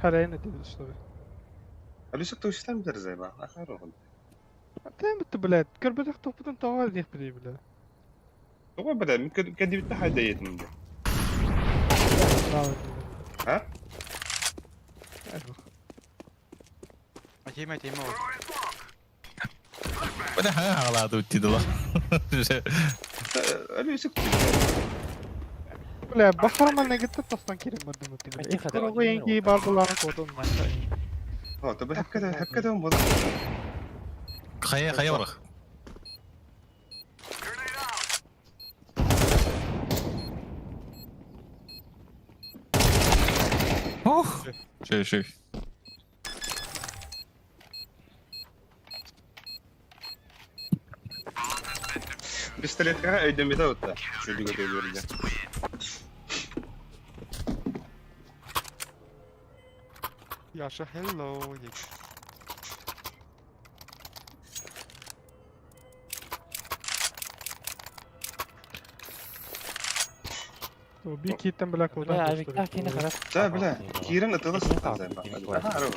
Харайна диэн что ли? Алиса туустан билэр зайба. Ахаар оҕун. Тэмбит блядь, көрбөтөх тохпутун тоҕо диэхпитий бля. Тоҕо бада мин кэннибиттэ хайда иэтин де. А? Атема, атема вот. Бля, хаалаады утти дыла. Алиса Бля, бахарман негетте тастан кирим бардым өтү. Тихо, давай, Икки енги бардыларын кодун. О, табы хәпкә хәпкә дә була. Хая, хая барах. Ох! Шей, шей. Пистолетка өйдөмөтө утта. Шүлүгө төлөрдө. Яша, hello. Ник. Би киттен бля кодун. Бля, авиктар кини харах. Да, бля, кирен атыла сытар зайба. Аха, ара.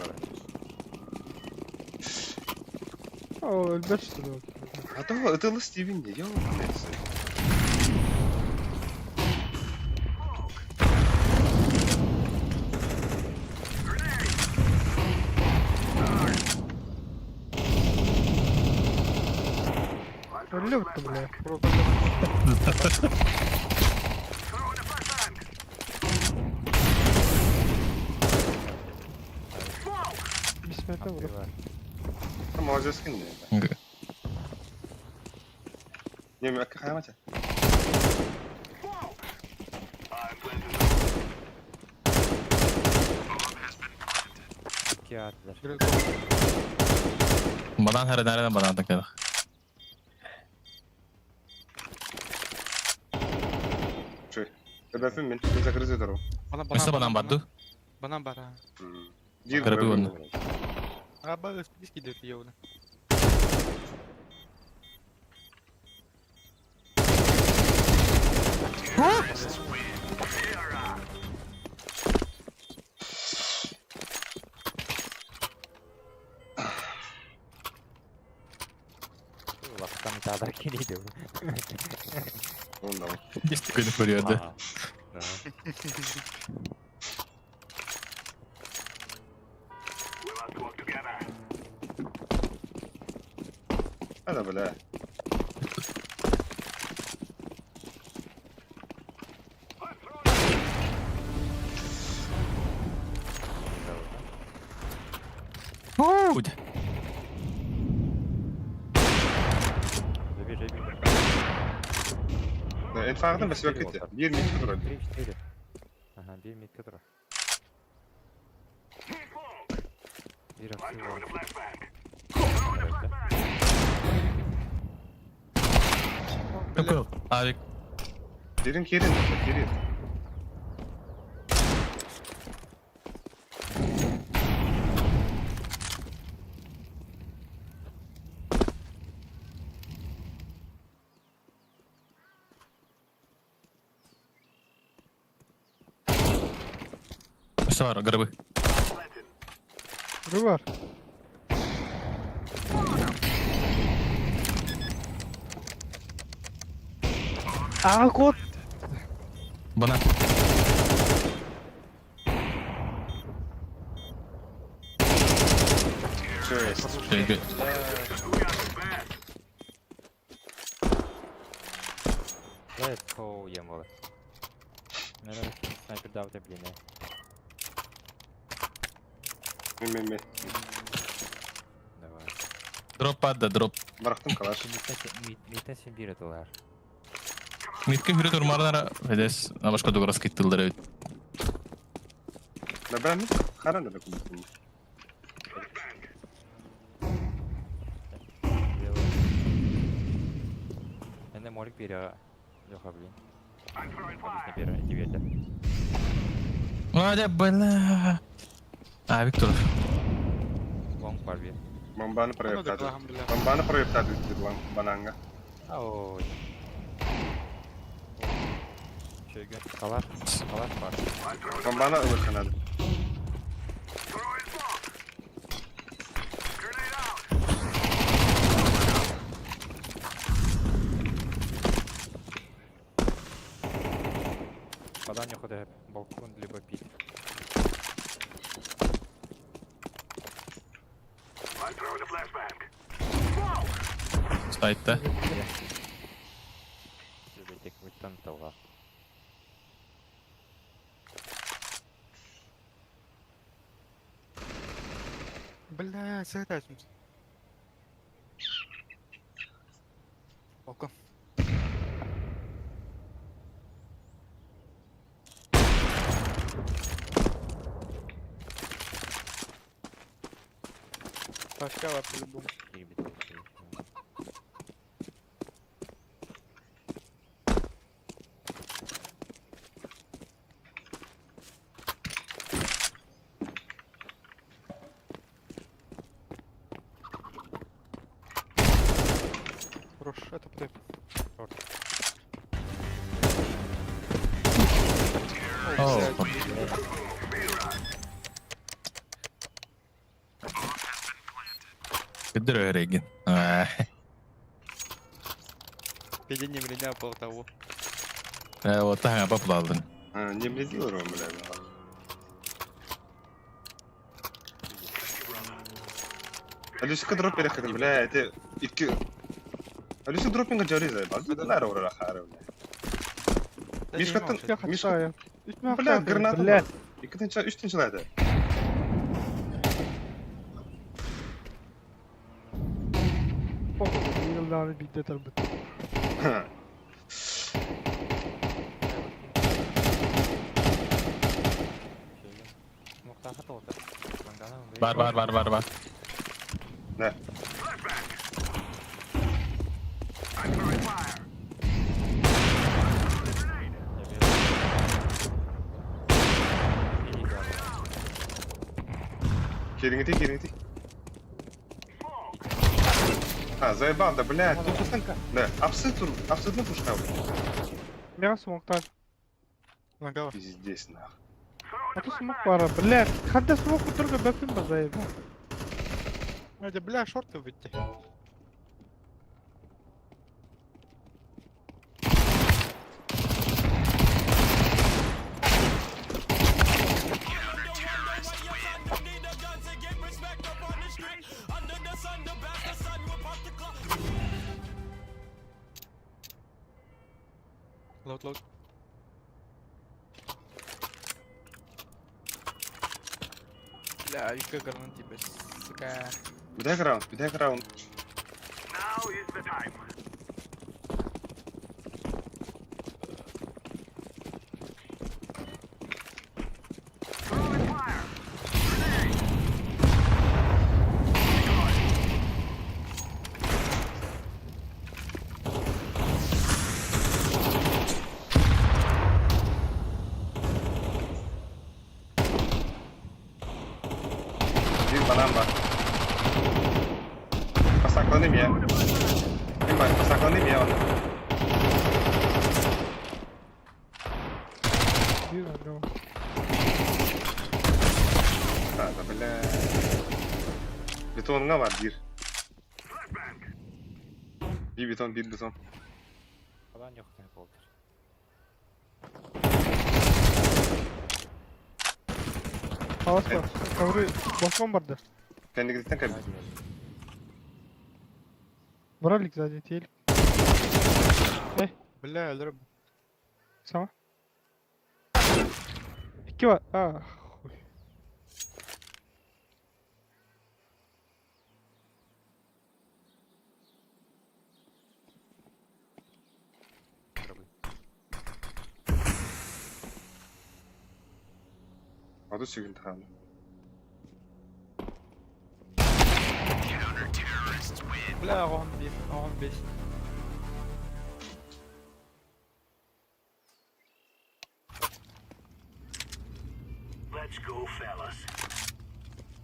О, өлбөт что ли? Атыла атыла Стивен де, ёу, блядь. Өлбөт бля. Бисмете бля. Молодец кин. Не, мен акка хаямача. Икки аатылар. Банан хара нарен банан такая. Чуй. Эбэфин мен закрыты дорогу. Банан, Место банан барду. Банан бара. Дир Карабы онна. Аба, списки дает еуна. Лаптан тадар кини деп. Онда. Десять күнү көрүөрдө. Ада бля. Уй! Жеби, жеби. Инфарктын бес вакыты. Бир минут турат. Три, четыре. Ага, бир минутка тура. Бир аксы Какой? Авик. Дирин кирин, кирин. Что бар, гробы. Бар. Ага код. Банан. Жесть. Шей, Let's go диэн буолар. Мен снайпердаабыта билинэ. Мен мен мен. Давай. Дроп падда, дроп. Бырахтым калаш. Миттен син биир атылар. Митке хүрэ турмарнара Федес башка дуграс киттылдыр эбит. Да бра харан да кумтум. Менде молик биэриэҕэ. Леха, блин. Обычно биэрэ, ити биэрдэ. Вадя, бля. А, Виктор. Лонг бар биэр. Бомбаны проектады. Бомбаны проектады диэн бананга. Ой. Чөйгө. Халат, халат бар. Бомбаны ылыханады. Вода не ходит, балкон либо пить. Сайтта. Бля, сыграть. Балкон. Пашка по-любому. Хорош, это подай. О, Кыдыр реген. Ведение меня было того. Вот так попладын. Не близил, бля. Алюсика дроп переходим, бля, это икки... Алюсика дропинга жари заебал. Да, ура, хара, бля. Мишка, Мишка, бля, граната, бля. Икки үч тынчылайды. Yıllarını bitti tabi. Бар, бар, бар, бар, бар. Да. Кереңете, кереңете. А, заебал, да, блядь, тут пустынка. Да, абсолютно, абсолютно пушка. Мясо смоктар. Нога. Пиздец, нах. А то смок пара, блядь. Ханта смок только бэпин ба заебал. Надя, бля, шорты выйти. Load, load. Бля, и как он тебе, сука. Бэк раунд, бэк раунд. Bir банан бар. Pasaklanayım ya. Bir bak pasaklanayım ya onu. Bir anga. Ha da бля. Бетонга var bir. Bir beton, bir beton. Falan yok ne boldur. Havas var. Kavru balkon vardı. Kendine kaybettim. Бралик сзади, телек. Бля, өлөрөм. Сама. Икки бар. А, хуй. Adı сүгүн тахааны. Бля, оҕом биир, оҕом бэс.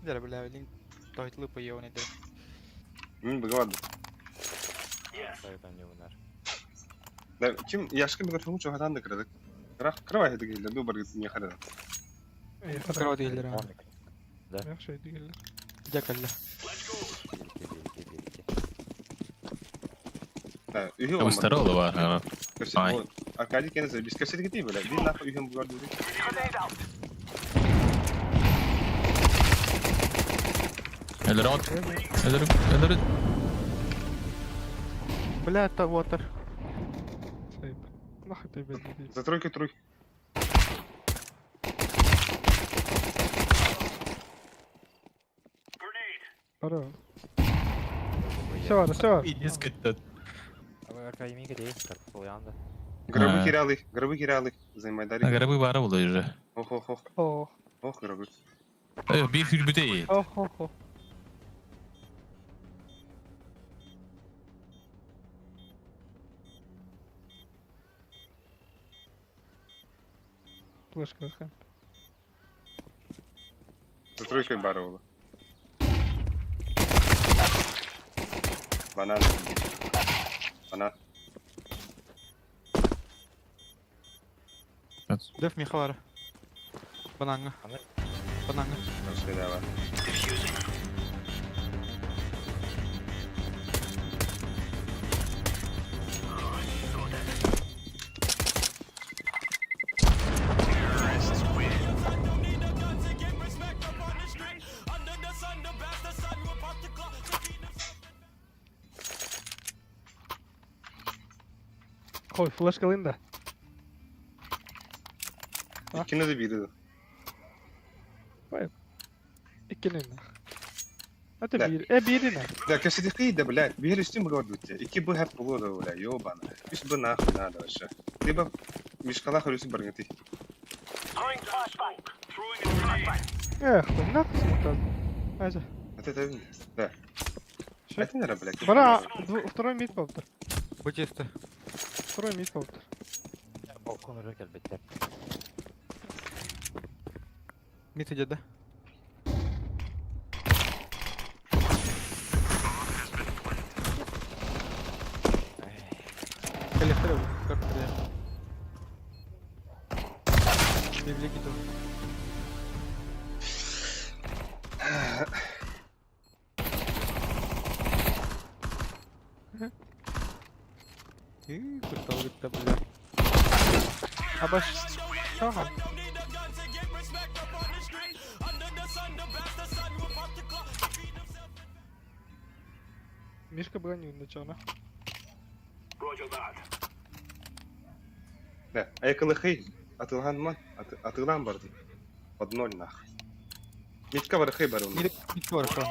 Дere бля, билин тойтылы поеуны дere. Мин быга бардым. Тойдан ювынар. Да, ким яшка быга чоңу чоҕатаан да кырадык. Кыра кыра баһыты киһилэр ду баргыт не харада. Кыра дегелер. Яхшы дигәнләр. Дьэ кэллэ. Бирики, бирики, бирики. Да, үһү Это второго бар. Ай. Аркадий кенез бис кесетик дии бля. Бир нахуй үһүн бугар дии. Өлөрөт. Өлөрүп, өлөрүп. Бля, это water. Сайып. Нахуй ты бля. За тройкой трой. Бара. Все бар, все бар. Пиздец көттөт. Аркадий мига дейт, картол янды. Гробы А. киралы, гробы киралы. Займайдари. Гробы бары булды уже. Ох, ох, ох. Ох, Ох, гробы. Э, бир хүрбүтей. ох, ох, ох. Флешка ха. За тройкой бары было. Банан. Банан. Деф Михалара. Бананга. Бананга. Вообще, давай. Кой, флешка алыйм да. А? Иккини да бири. Иккини нах. Это Да. бир. Э, бири нах. Да, кесетик да, блядь. Бир үстүн бугар дии. Икки бу хеп булу да, бля, ёбана. Үс бу нахуй надо вообще. Либо мешкалах өрүсү баргаты. Эх, ты нах смотал. Айза. Это это да. Что? Это наверное, блядь. Бара, второй мид болтер. Бу чисто. Второй мид болтер. Балкон уже келбеттер. Мид идет, да? Кэлэ, кэлэ, как кэлэ. Библики тут. И, курталгытта, бля. Абаш. Ага. Мишка броню начала. Да, айкылыхый атылган ма? Атылган барды. Под ноль нахуй. Митка барыхый бар он. Мид, мид бар, что?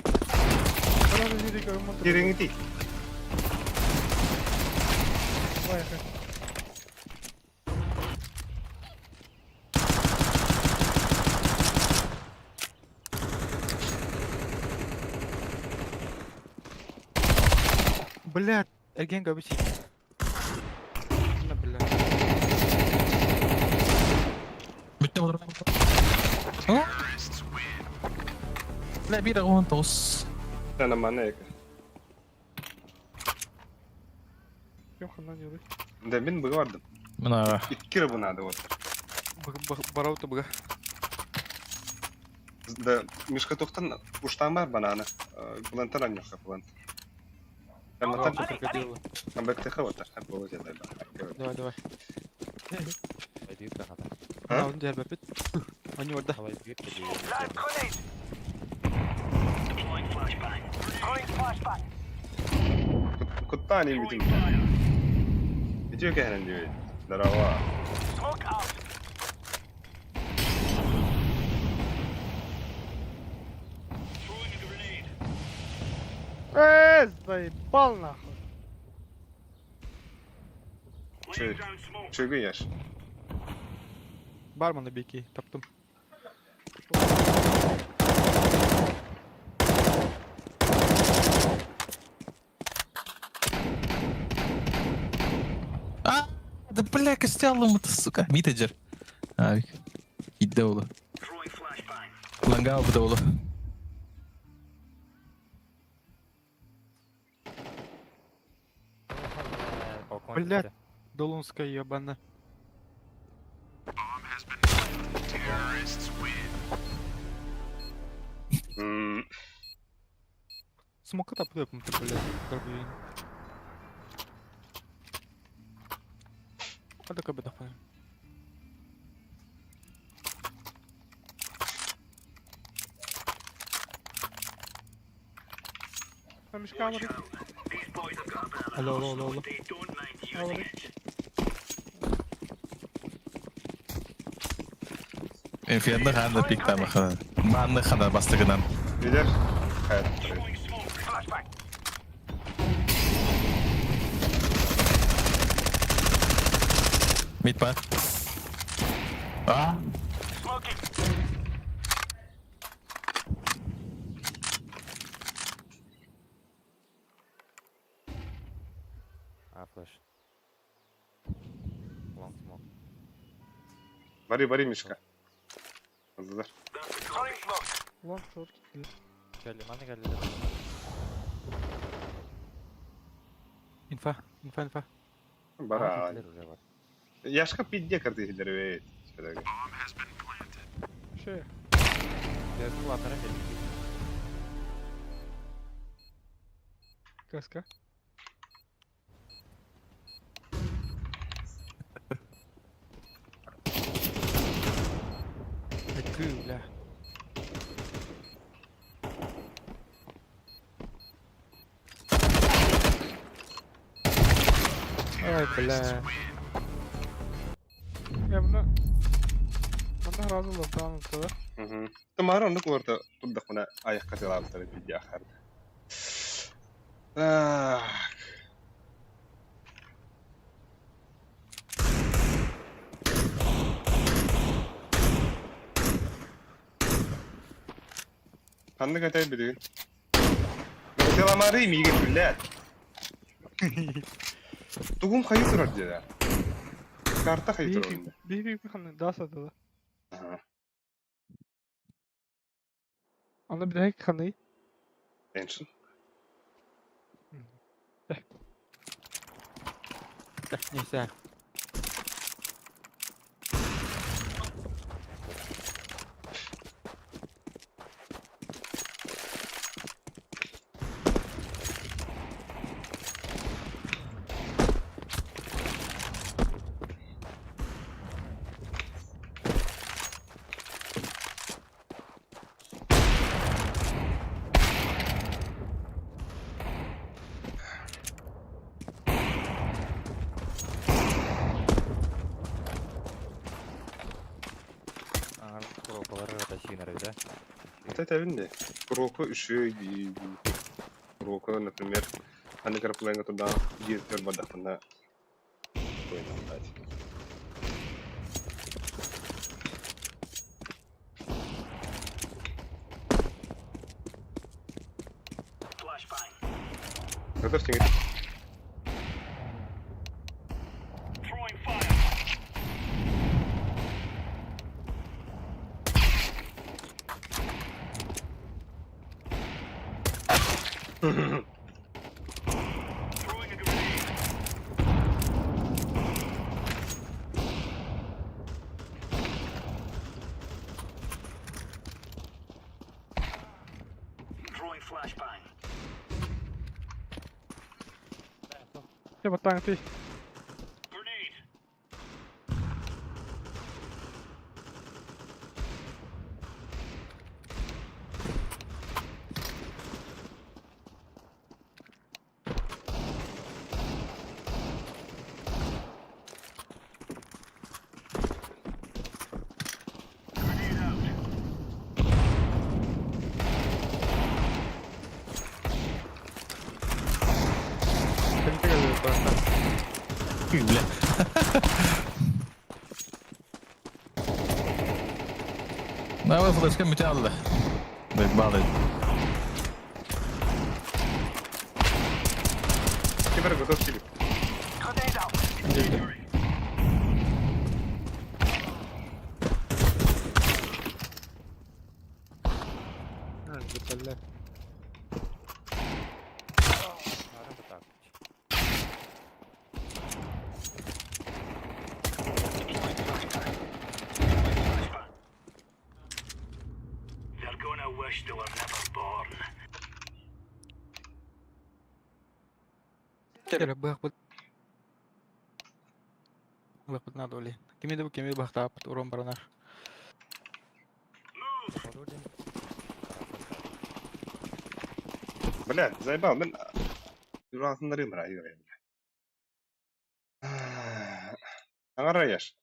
Бара, бири көрмөт. Кириңити. Вай, ха. Бля, эрген габичи. На, бля. Бүтте болор. Бля, бир он тос. Сана манека. Кем ханан юрый. Да, мин быга бардым. Мына Икки бу надо вот. Барау быга. Да, мишка тухтан уштан бар бананы. Плантан аньоха плант. Там Там крокодилы. Там БТХ вот так, было где-то. Давай, давай. Пойди хата. А? Он дербе пит. Они вот да. Давай бьют Куттаан илбитим. Үтүө кэһэнэн диэбит. Здорово. Э, заебал нахуй. Чөй яш. Бармана беки, таптым. А, да бля, костялым это, сука. Митеджер. Авик. Идде олу. Лангау бу да олу. Блядь. Долунская ебана. Смока таптым, ты, блядь, дорогой. А такой бы нахуй. Там еще камеры. Алло, алло, алло, алло. Камеры. Инферно ханда пиктам хана. Манны хана бастыгынан. Видишь? Хайр. Мид бар. А? А, флеш. Лонг смок. Вари, вари, Мишка. Аздар. Лонг шорт. Келли, маны келли. Инфа, инфа, инфа. Бара. Яшка пидде карты хилдер Ше. Каска. Ты, бля. Ой, бля. Я мына. Мына разы локтаун туда. Тамара оннук олорто турдахпына айахка тылаабыттар пидде ахарды. Так. Ханнык этэй билигин. Тыламары миге блядь. Тугум хайы турар деді. Карта хайы турар. Би би ханны даса туда. Ага. Аны билек ханны. Эншин. Нельзя. Да? Это видно. Кроку еще Кроку, например, аны карпланга туда гиртер бадахна. Ой, нам дать. Это что? Чэ, баттааҥ ты. Бля. Давай флешка металла. Балы. Ким эрэ готов Филипп. Кere быах быт. Быах надо оли. Кими да бу кими бахтаапыт урон баранар. Бля, заебал, мен Юратыннары мыра юрай. Аңара яш.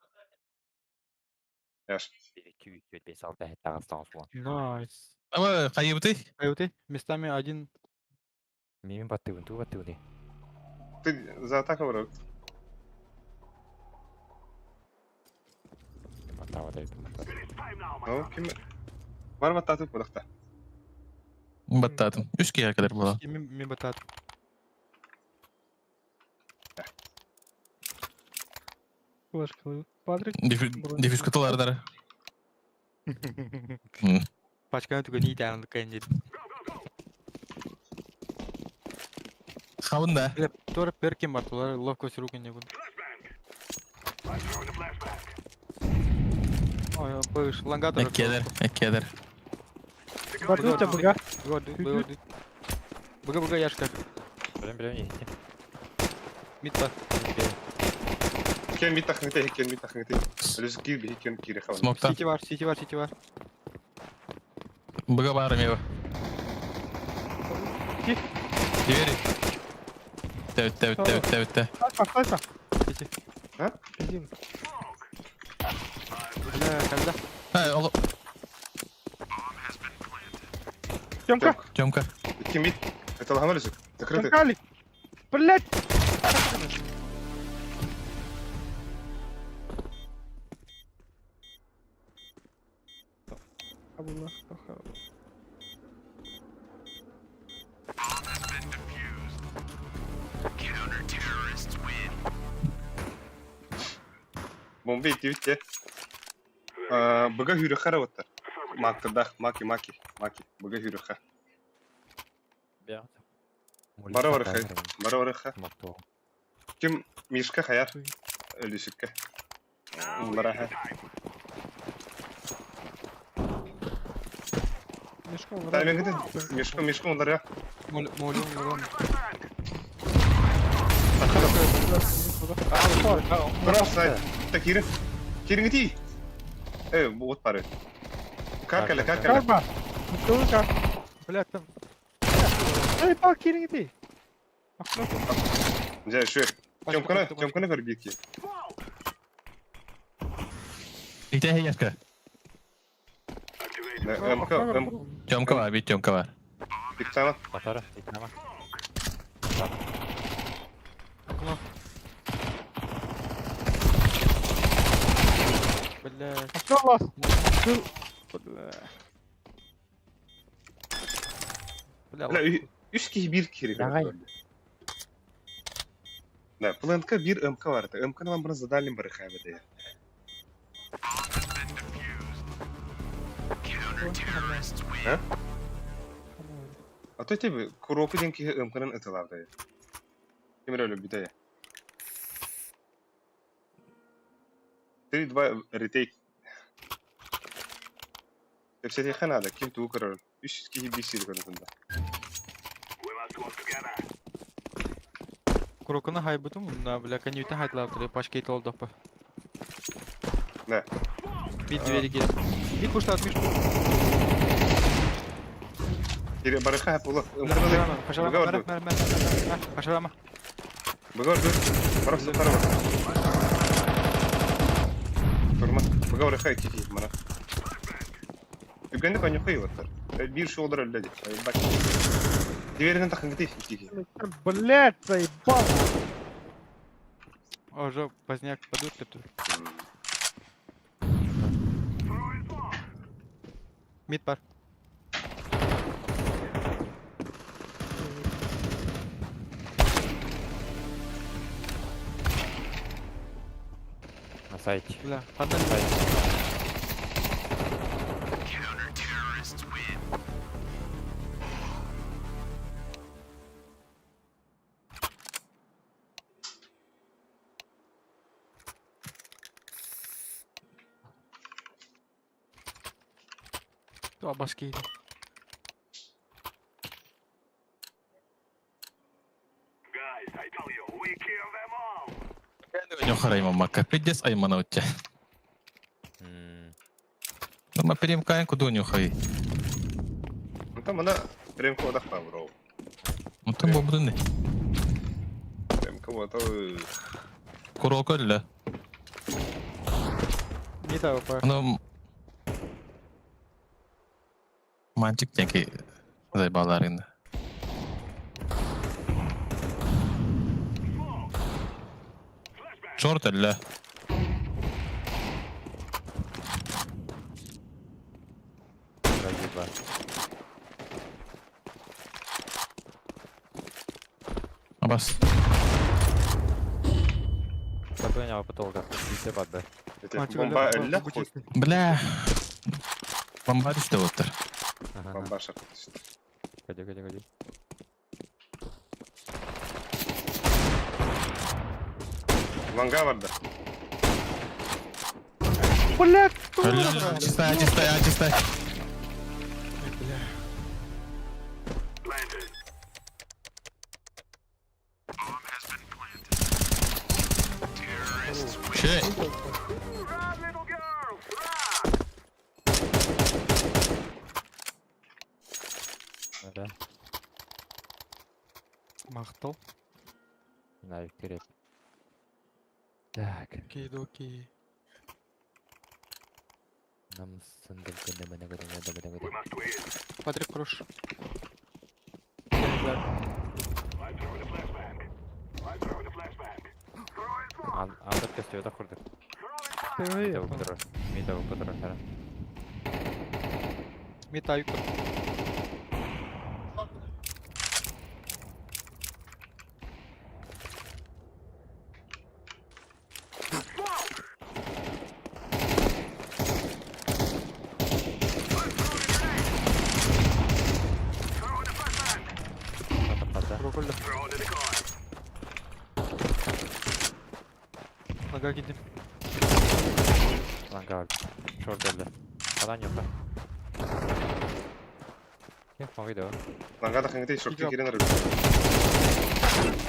Яш. 1, 2, 3, 4, 5, 6, 7, 8, 9, 10. Найс. Ама хайыбыты? Айоты, местами один. Мимин баттыгын, туу баттыгын. Ты за атаку враг. Баттаба да баттаба. Ну, ким Бар баттатып булакта. Баттатым. Үс киһи кэлэр буола. Кими ми батат. Флешка. Патрик. Диффюз кытылардары. Пачканы түгэн иитään кэннит. Хабын да. Тора перкин бар, тулар ловко руки не буду. Ой, пыш, лангатор. Эккелер, эккелер. Бардуча быга. Быга быга яшка. Билем билем иһити. Митта. Кен мит тахныты, кен мит тахныты. Үлүс кир би кен кире хабын. Смокта. Сити бар, сити бар, сити бар. Быга баар эмиэ. Двери. Тэбит, тэбит, тэбит, тэбит, тэ. Сайфа, сайфа. Сити. А? Пиздим. Бля, когда? Ай, ол Тёмка. Тёмка. Ким мит. Это лаган үлүсүк. Закрыты. Тёмка, Алик. Блять. Абуллах, Бомба итибит Быга хүрүхэ работар. Мактырдах, маки, маки, маки. Быга хүрүхэ. Бара барыха. Бара барыха. Ким Мишка хаяр. Үлүсүккэ. Бараха. Мишка, Та мен кете. Мишка, Мишка онлар Молю, молю, молю. Браво, Та кирин. Кирин ти. Э, вот пары. Какали, какали. Карма. Только. Бля, там. Эй, пал кирин ты. Окно. Жа, шү. Тёмканы, тёмканы көр бики. Ите яшка. МК, М, Тёмка бар, бит Тёмка бар. Пиктама. Батара, итнама. Окно. Бля. Окно вас. Бля. Бля, Бля, үс киһи бир кири. Давай. Да, плентка бир МК бар. МК-ны вам задали барыха беде. А? А то тебе куроку ден киһи МК-нын ытыларды. Кимер өлө бүтэ. 3 2 ретейк. Кепсетихэ надо, ким туу көрөр. Үс киһи бир сири көрөтүндө. Курокуна хайбытым, да, бля, конюта хайтлаптыр, пачка итол доппа. Да. Бит двери кир. Бит пуштат, Миш. Барыха була. Пошла, пошла. Быгар Барах сатар. Турма. Быгар хай кики мана. Үгәнде конюхы юктыр. Бир шолдыр әллә дип. Дверинен тахын гитеш кики. Блять, заебал. Уже поздняк падут тут. Мид пар. На сайте. Бля, одна Башки. Нюхарай мамака, пиздец аймана у тебя. Ну, мы перемкаем, куда нюхай. Ну там она премка одахта бро. Ну там бобрыны. Премка вот. Курок өллө. Не та па. Ну Мальчик тенки заебалар инде. Шорт әллә. Разъеба. Абас. Сапыня потолка. Бите бады. Бомба әллә Бля. Бомба төштө оттыр. Ага. Бомба шарт. Ходи, ходи, ходи. Ланга барда. Блять, Чистая, чистая, чистая. Бля. Шей. Да. Махтал. Навик керек. Так. Окей, да окей. Нам сындыр. Патрик хорош. Андыр көстүбөтө курдук. Мид көтөрөр. Мид көтөрөр. Мид аюк. Проколло. Нога кидим. Ланга шорт эле. Адан yok. Кем помогли Ланга да хангты шорт кирен рыб.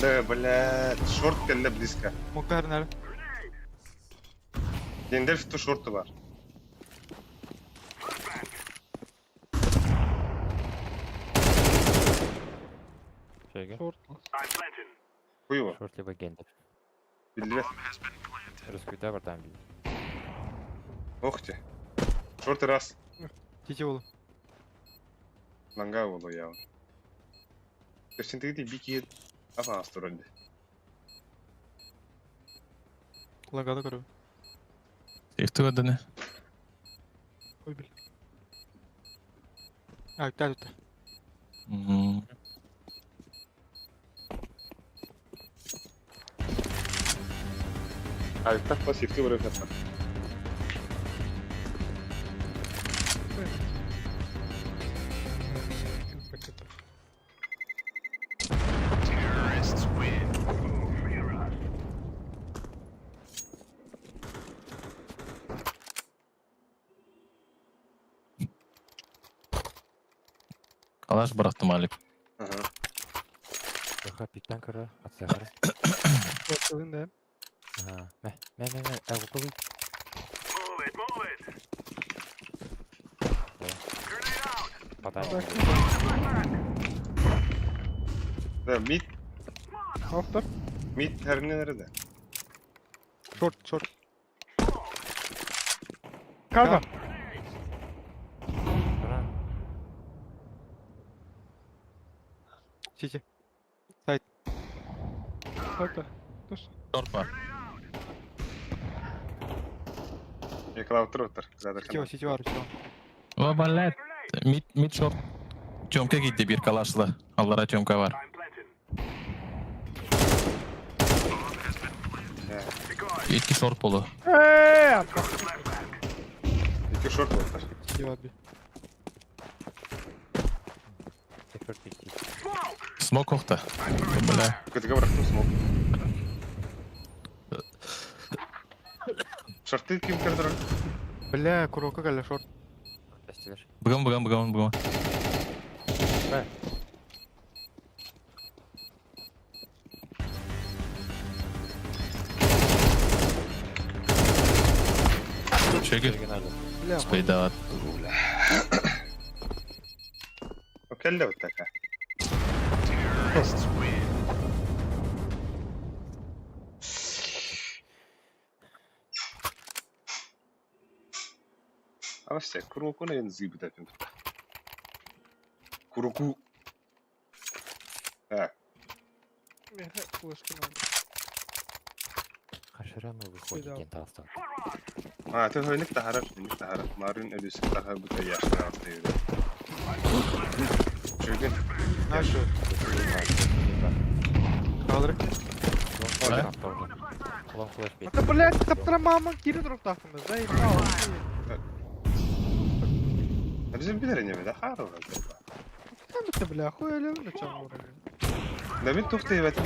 Да, блядь, шорт кэлле близко. Мукар нар. Дендер ту шорты бар. Шеге. Шорт. Хуево. Шорт либо гендер. Билбет. Рускуйда бар там бил. Ох ты. Шорты раз. Тити болу. Ланга болу я. Персентеги бики апа астурынды. Лагада көрөм. Сейфти көрдүнө. Ой, бля. А, үттә үттә. А так по сейфти барып жатыр. Калаш бырактым Алик. Ага. Баха пиктен көрө, атсагар. Флешкалын да. Ага. Мэ, мэ, мэ, мэ, э, Подай. Да, mid, Автор. mid her nerede? Short short. Карга. Ура. Сити. Так-то. Шорт бар. Yakalattır otur. Zaten Сити сити var сити. О, блядь. Mid, mid short. Тёмка gitti bir kalaşlı. Allara Тёмка var. İki short bolu. Eee! İki short var. Сити var bir. Шорт идти. Smoke охта. Бля. Kötüge bıraktım smoke. Short'ı kim kırdı? Бля, курока кэллэ short. Тестилер. Быгам, быгам, быгам, быгам. Чеки. Бля, Спайдават. O kelle bu taka. Ama işte Kuroku'nun en zibı da Kuroku. Ha, Меха флешка надо. Хаширама выходит, Да. кентавство. Ha, ты хойник тахарар, хойник тахарар. Марин ödüsü daha bu da yaşlı altı yürü. Çünkü Нашу. Kaldır. Лонг флеш бит. Это, блядь, таптара мама кири друг тахтымыз, да, ебал. bizim bir ne de har var. Там это, бля, хуй или на чем уровне? Da bir tuhtu evet.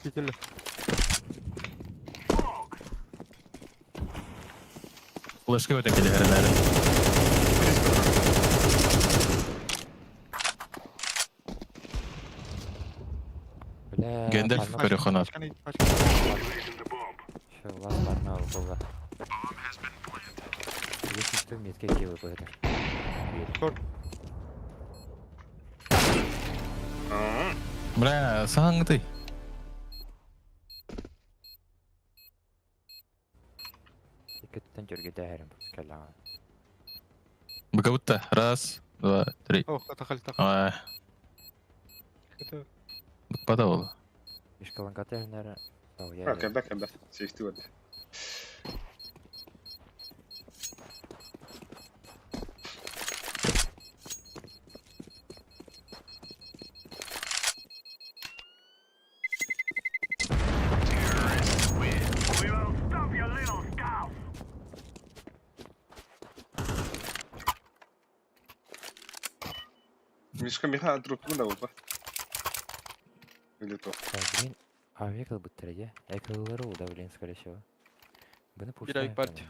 Ситили. Флешка өтө келе herhalde. Бля. Гэндальф көрөхөнөр. Пачканы, пачканы. Еще лаз барна было. Если что, метки килы будет. Short. Бля, саңды. Иккеттен жүрге дәрім бұл Быка будто. Раз, два, три. Ох, тахал тахал. Ай, Это быкпада болду. Мишкаланга наверное. Ha, kebe kebe. Safety var. Мишка Миха дропну да опа. Или то. Блин, а векл быттыр е. Эколары да, блин, скорее всего. Бұны Bir ay parti.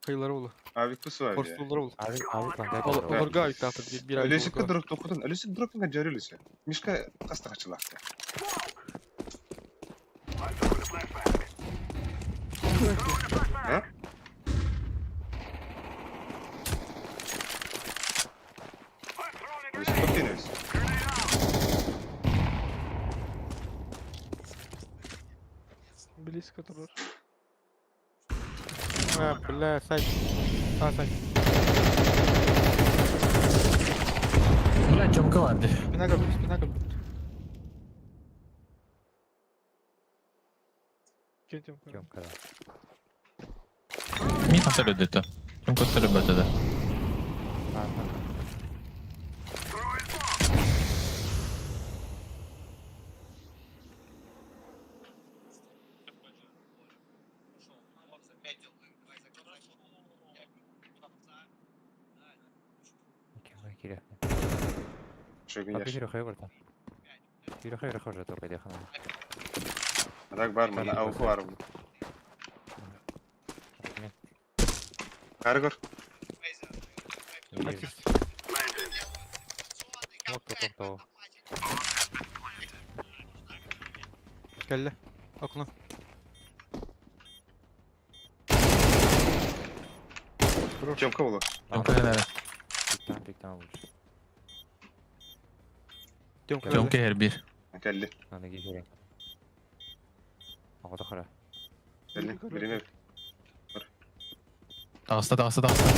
Kayıları oldu. Abi kusu var ya. Forsluları oldu. Ави ланга Олорга айтты bir bir ay. Ölüsü drop tokudun. Ölüsü drop'un gari ölüsü. Мишка kasta kaçılaktı. Ha? Ölüsü top değil ölüsü. близко тоже. Ha, бля, сайт. А, сайт. Бля, Тёмка бар. Спина kaldı, спина kaldı. Кетем. Тёмка. Миха төлөдөтө. Тёмка төлөбөтө да. Киря. Şöyle А yaş. Киря хай братан. Киря хай рахожа только дехана. Adak var mı? Avuku var mı? Kargor. Açız. Топ-топ-топ. Кэллэ. Окно. Тёмка буолар. Тёмка кэлэр. Пиктан, пиктан лучше. Тёмка Тёмка эр бир. Кэлли. Аны киһи. Оҕото хара. Кэлли. Бириме. Таҕыста, таҕыста, таҕыста.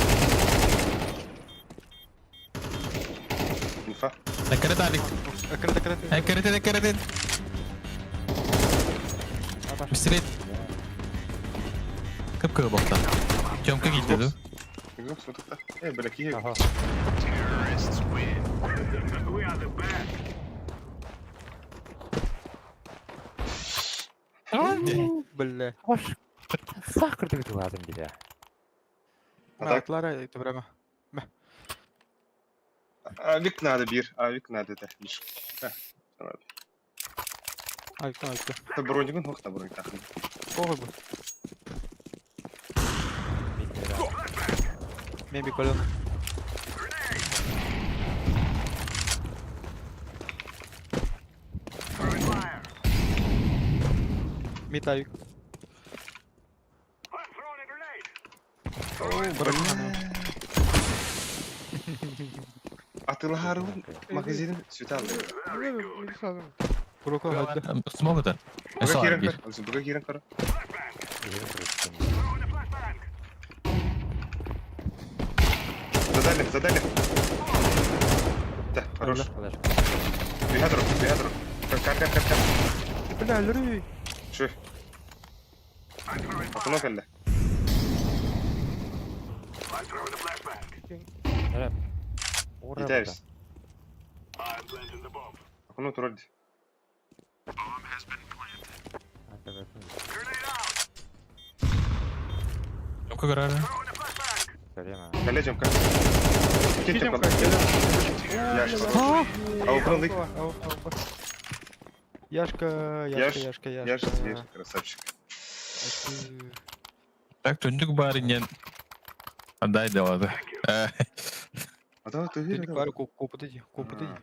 Инфа. Эккерет Алик. Эккерет, эккерет. Эккерет, эккерет. Пистолет. Кып-кып бохта. Тёмка киирдэ дуу? Игрок сотукта. Э, бля, киһи. Аха. Бля. Хош. Сах кырдык туладым бile. А так, Атлара это прямо. авик надо бир, авик надо это. Лишь. Айка, айка. Это бронигун, ох, та броник. Ой, бу. Мен би колено. Мид авик. О, броник. Атылахарун магазин светал. Курука хадда. Смог это? Буга кирен бир. кар. Буга кирен кар. Задали, задали. Да, хорош. Бегадро, бегадро. Кар, кар, кар, кар. Бля, лүрүй. Шөй. Окно кэллэ. Итэбис. Окно турар ди. Тёмка көрөр. Кэллэ жамка. Кет жамка. Яш, хорош. А окно лык. Яшка, Яшка, Яшка, Яшка. Яш, зверь, красавчик. Так, түндүк баар инен. Отдай дело. А давай ты Түндүк баар копыты ди, копыты ди.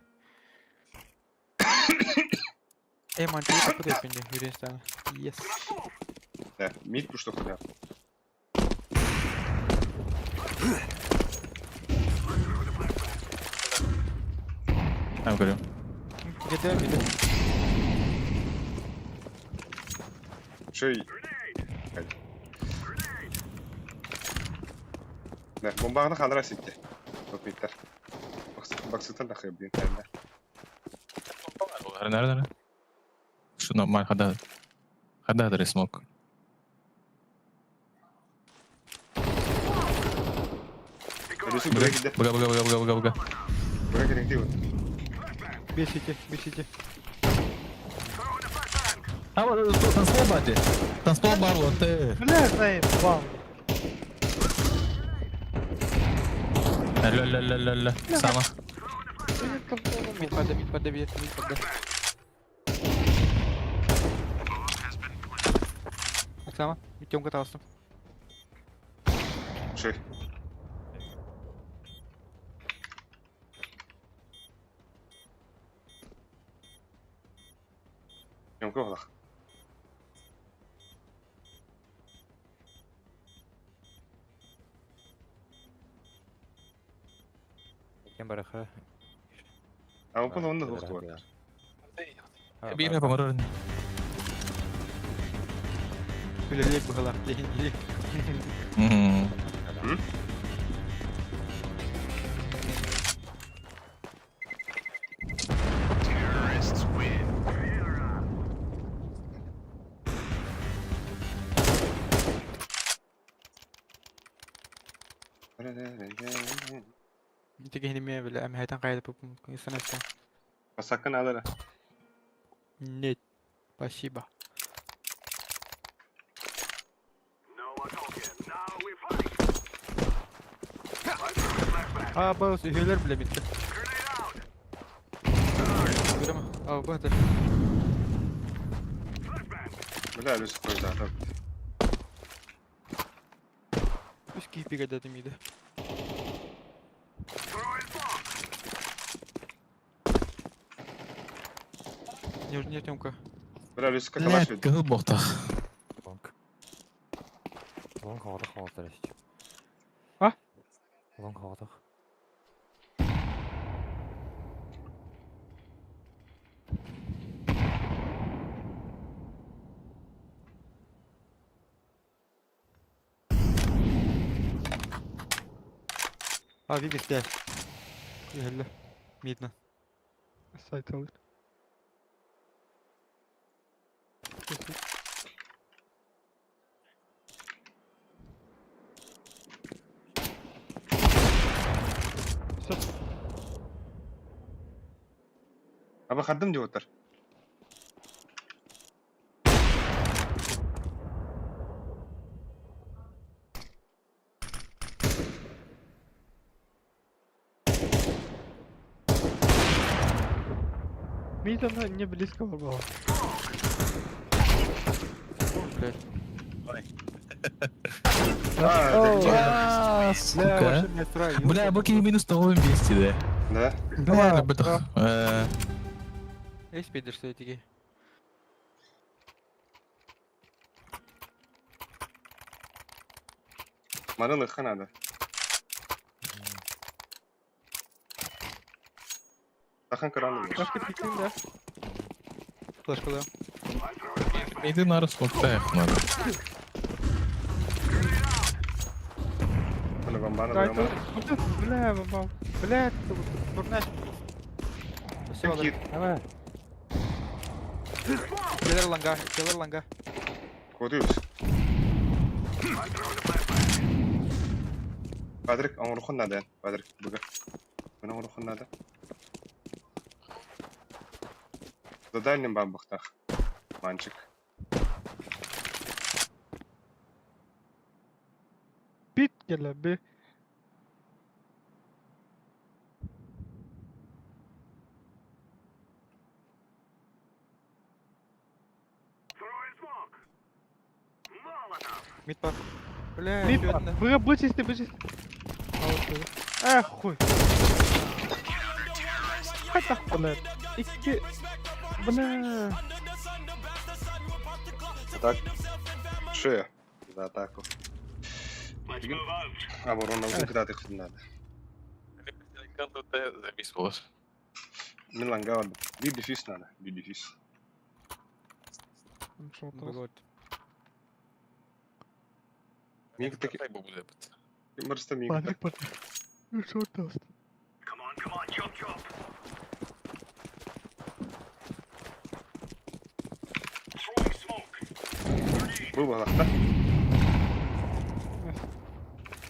Эй, ман, ты копыты пенде, юрен Yes. Да, мид что хуя. Там говорю. Где мид? Шөй. Да, бомбағını хандыра сетте. Топиттер. Баксытан да хыбдин тәнде. Нары, нары. Что нормально, хада. Хада адрес смог. Русу буга киде. Буга, буга, буга, буга, буга, буга. Буга керек дейт. Бесите, бесите. А вот танцпол бади. Танцпол бар вот ты. Бля, заебал. Ля ля ля ля ля. Сама. Мид паде, мид паде, мид паде. Оксана, Тёмка таластым. Шөй. Ямка олақ. Кем бараха? А он оны оқты бар. Бир поморор. Үлелек бұғалар, деген елек. Тегенеме біле, әмі қайда бұп мүмкін. Естен Басақын алара. Нет. Спасибо. А, бас, үйелер біле бітті. Көрем, а, бата. Бля, үлесі қойды атап. Үш кейпеге дәдім еді. Нижний Тёмка. Бля, Люска калаш Блядь, ведь. кыһыл буохтах. Лонг. Лонг хоҕотох хоҕотор эсч. А? Лонг хоҕотох. А, видишь, я. Үйэллэ. Мидно. Сайт алыр. Все. Аба хардым деп отыр. Мид она не близко была. Блядь. А, А, Бля, сука. вообще меня страй. Бля, бу киһи минус тоҕуһун 200 да. Да. Бля, бытах. Эй, спидер, что эти. Маны лыхха надо. Тахан кыраны. Башка пикнем, да? Флешку да. Миди нары смоктаях надо. Маны бомбаны Да, бомбаны. это... Бля, бомба. Бля, Турнаш. Все, Кир. Давай. Келер ланга, келер ланга. Кодуюс. Патрик, оңрухун надо. Патрик, буга. Мына оңрухун надо. За дальним бамбахтах. Манчик. Бит геле, би. Мид пар. Бля, Мид, ещё одна. быга бычисти, бычисти. Эх, хуй. Хайта, бля. Икки... Бля. Так. Ше. За атаку. Оборона куда ты хоть надо. Завис болар. Мен ланга бар. Bir дефис надо. Bir дефис. Богот. Миг таки. Мырста миг. Патрик, Патрик. Ну что даст? Бұл балақта.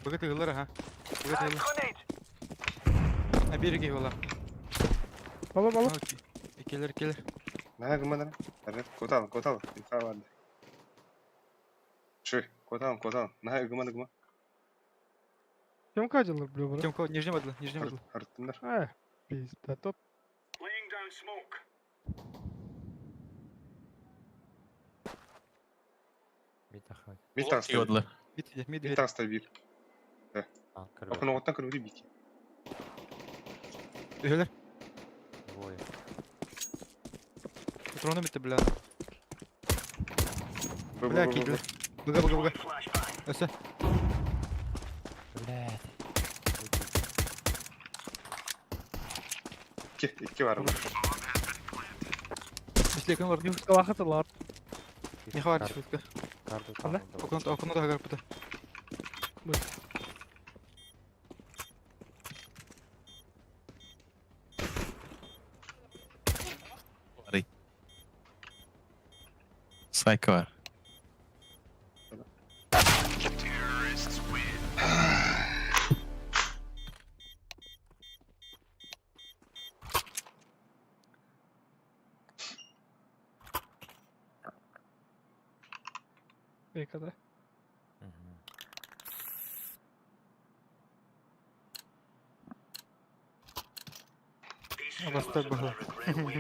Богат ыгылар, ага. Богат ыгылар. А береги гола. Бала, бала. Келер, келер. Наа гыманара. Арет, котал, котал. Инфа барды. Ши, котал, котал. Наа гыман гыма. Кем кадилар, бля, брат? Тёмка, нижний бадла, нижний бадла. Арттындар. Эх, пизда, топ. Мид ахмат. Мид таста. Мид, мид, Мид мид. таста бир. А, кырбы. Окон оттан көрү бики. Үйэлэр. Двое. Патроны битте, бля. Бу, Бля, бу, бу, бу, кидли. Бага, бага, бага. Өсө. Блядь. Икки, икки бар. Мислекин бар. Лахатылар. Не хватит, шутка. Карту Анда? Окон, окон да гарпыта. Сайка бар. Бейкада. Абастар бага. Бу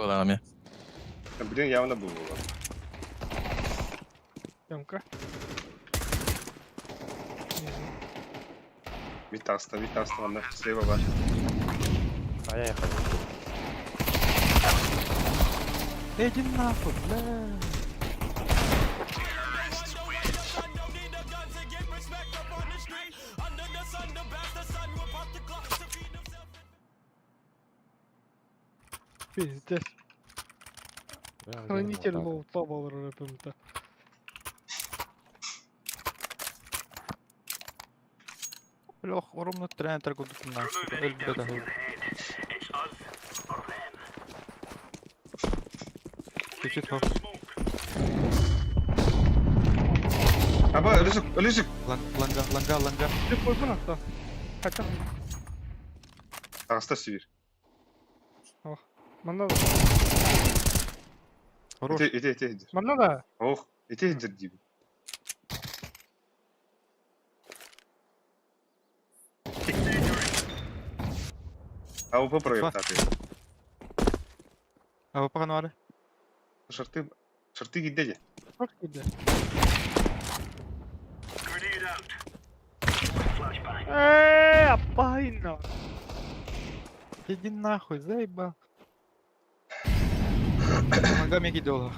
балағым я. Блин, явно был. Ямка. Мид таҕыста, мид таҕыста манна слева бар. Ай-ай, хорошо. Иди нахуй, бля. Пиздец. Бля, Хранитель вот так. лоута балар öpümde. Бля, ох, ровно тренер курдук нахуй. Өлбөт аһыы. Чуть-чуть хоп. Аба, өлүсүк, өлүсүк. Ланга, ланга, ланга. Bir koysun hatta. Kaçak. Таҕыста сүүр. Manna da. Хорош. Ити, ити, ити иһдир. Manna da. Ох, ити иһдир диибин. АВП проектаты. А вы погнали? Шорты, шорты киирдэ дии. Çok iyiydi. Eee apayna. Иди нахуй, заебал. Ланга меги долго.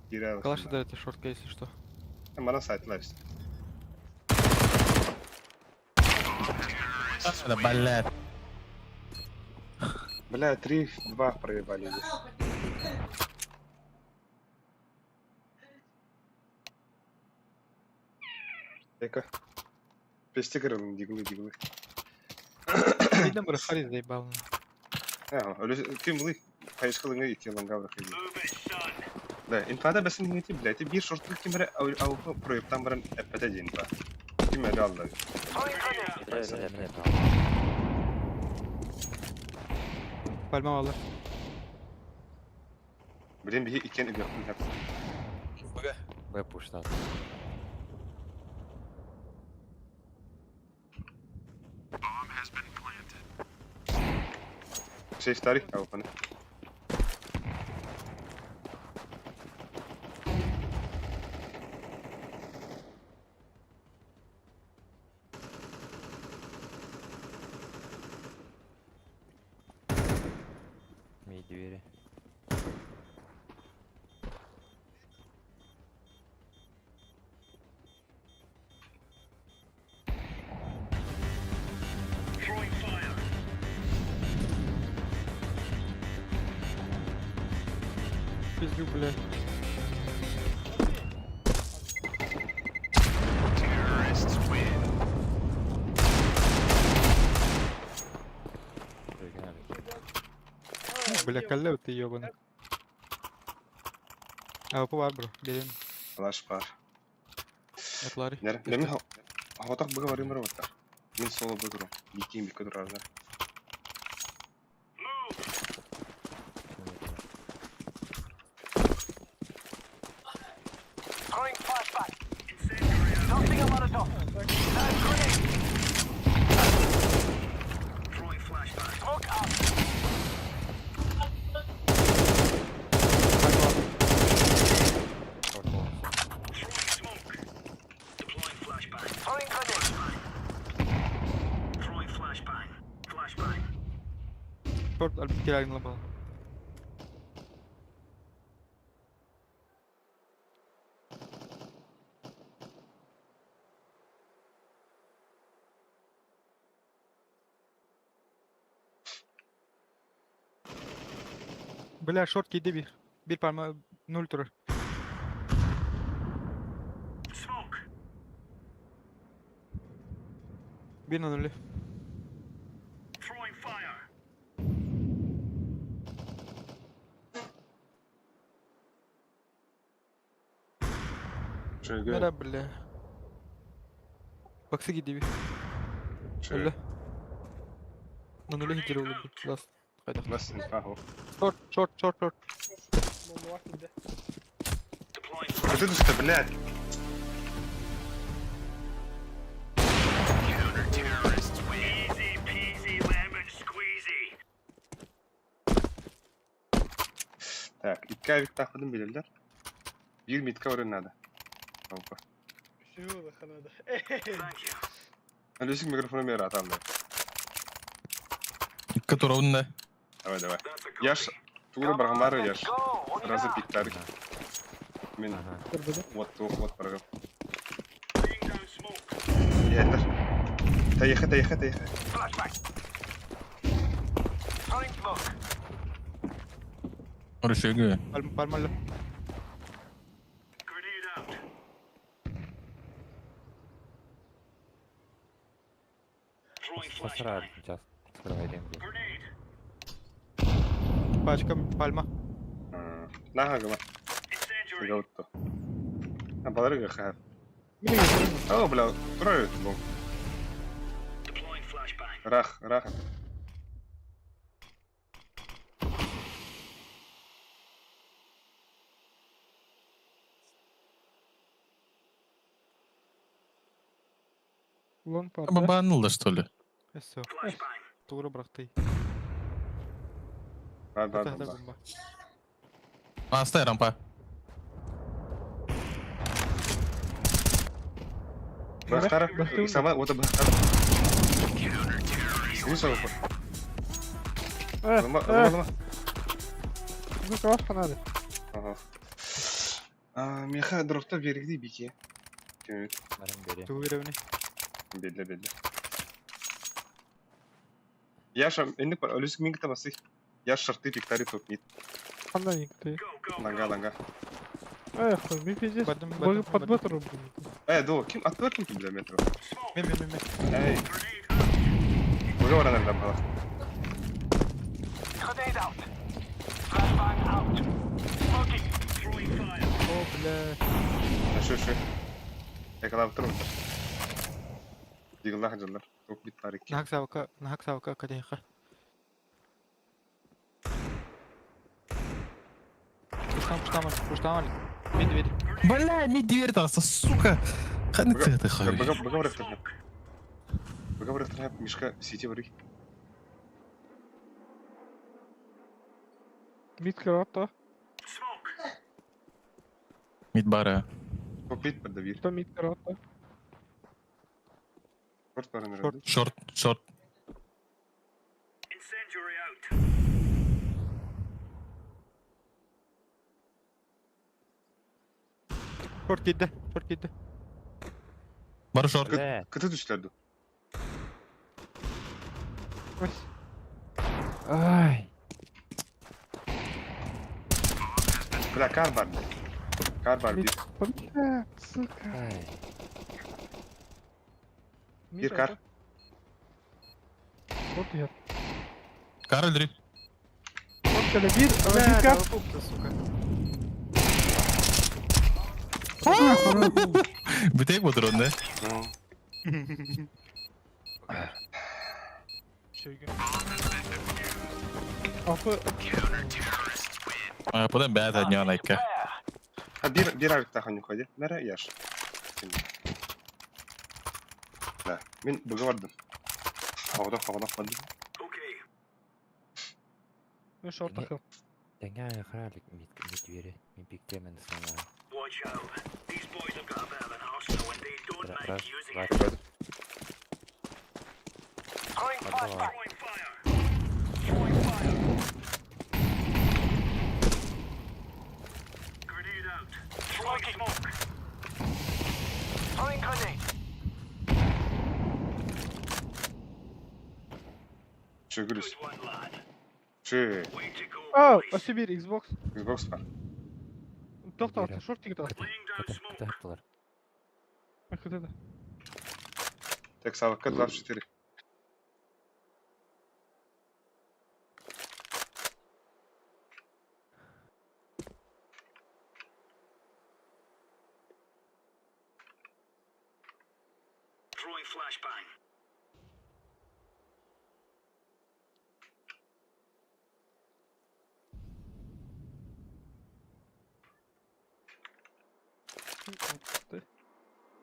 Киирэ Калаш да это шортка, если что. Манан сайтылар истэ. Да, блядь. Бля, 3-2 проебали. Эка. Пестикер дигли дигли. Видно, бросали, заебал. А, ким ли? Хайскалыңа икки ланга бырахы. Да, инфада бәсин хиңити, блядь, бир шорты кимре ау проектан баран эппете дин ба. Ким әле алды. Бля, бля, бля. Пальма алар. Билен бихи иккен үгәхтин хәп. Бага. Б пуштат. Сейф тарих ау паны. Мид двери. Пиздю, блядь. Бля, каллев ты ебаный. А, по бро, берем. Алаш бар. Атлари. Нер, леми хаватак быга барым бар баттар. Мин соло быгырым. Бикин бик көдөр. Шорт, альбекирагин лабал. Бля, шорт кийди bir. Bir parmağı nul турар. Bir nol. Şöyle Бля, бля. Баксы кийди bir. Şöyle. Өлө. Нуле хитер олу. Ласт. Кайда? Бас инфа хо. Шорт, шорт, шорт, шорт. Ты что, блядь? Так, икки авик тахпыдым билелер. Бир митка орын надо. Опа. Все, ханада. Алисик микрофон мера там, да. Которого да. Давай, давай. Яш, тура баргамары яш. Сразу пиктар. Мен Ага. вот тух вот баргам. Yeter. Таяха, таяха, таяха. Решеге. Пальма, пальма. Посрали сейчас. Скрывай деньги. Пачка, пальма. Наха гама. Гаутто. А баларга ха. О, бля, трое был. Рах, рах. Лонг пар, да? Бабанула, что ли? Все. Тура брахты. Да, да, Это да. бомба. А, стай рампа. Бахтар, сама, вот бахтар. Вышел. Э, Лома, э, лома. ну калаш ханада. Ага. А, меха дропта берегди бики. Кемет, Баран бери. Тура бини. белле белле. Яша, энди пар, олюсик минг табасы. Яш шарты пиктари топ мид. Хана никты. Ланга, ланга. Эх, хуй, ми пиздец. Бадым, Боже, бадым, под бадым. беттеру, блин. Э, до, ким аттылар ким ким бля метро. Мен, мен, мен, мен. Эй. Уже варанар рампала. О, бля. Şu şu. Yakalap durun. Yığıllar hacılar. Top bit var iki. Нахак савка, нахак савка, кадеха. Пуштам, пуштам, пуштам. Вид, вид. Бля, ми дверь там, сука. Ханы ты это хуй. Бага бага bıraktır. Бага bıraktır hep Мишка сити var. Мид крото. Мид бара. Top bit var da bir. Кто мид крото? Short var herhalde. Шорт, шорт. Шорт кидdi, шорт кидdi. Бар шорт. Бля. Kıtı düşlerdi. Ось. Ай. Бля, kar var. Kar var bir. Бля, сука. Ай. Мид Bir kar. это. Вот я. Карл дри. Вот когда бир, Бля, бир кар. толкупта, сука. Битек бутрон, да? Ахуй, А, потом бәт одня найка. Ha bir bir aylık daha yukarı. Nere yaş? Да. Мен бага бардым. Havada havada бардым. ну шорт ахыл. Тэҥэ хралик мид мид двери. Мин пиктемен сана. Раз, два, три. Подвал. Чөгүрүс. Чы. А, вообще бир, Xbox. Xbox var. Тоқтау, Бир. шорт тигит Кыты, кыты, кыты аттылар. Ах, вот это. Так, Савка 24.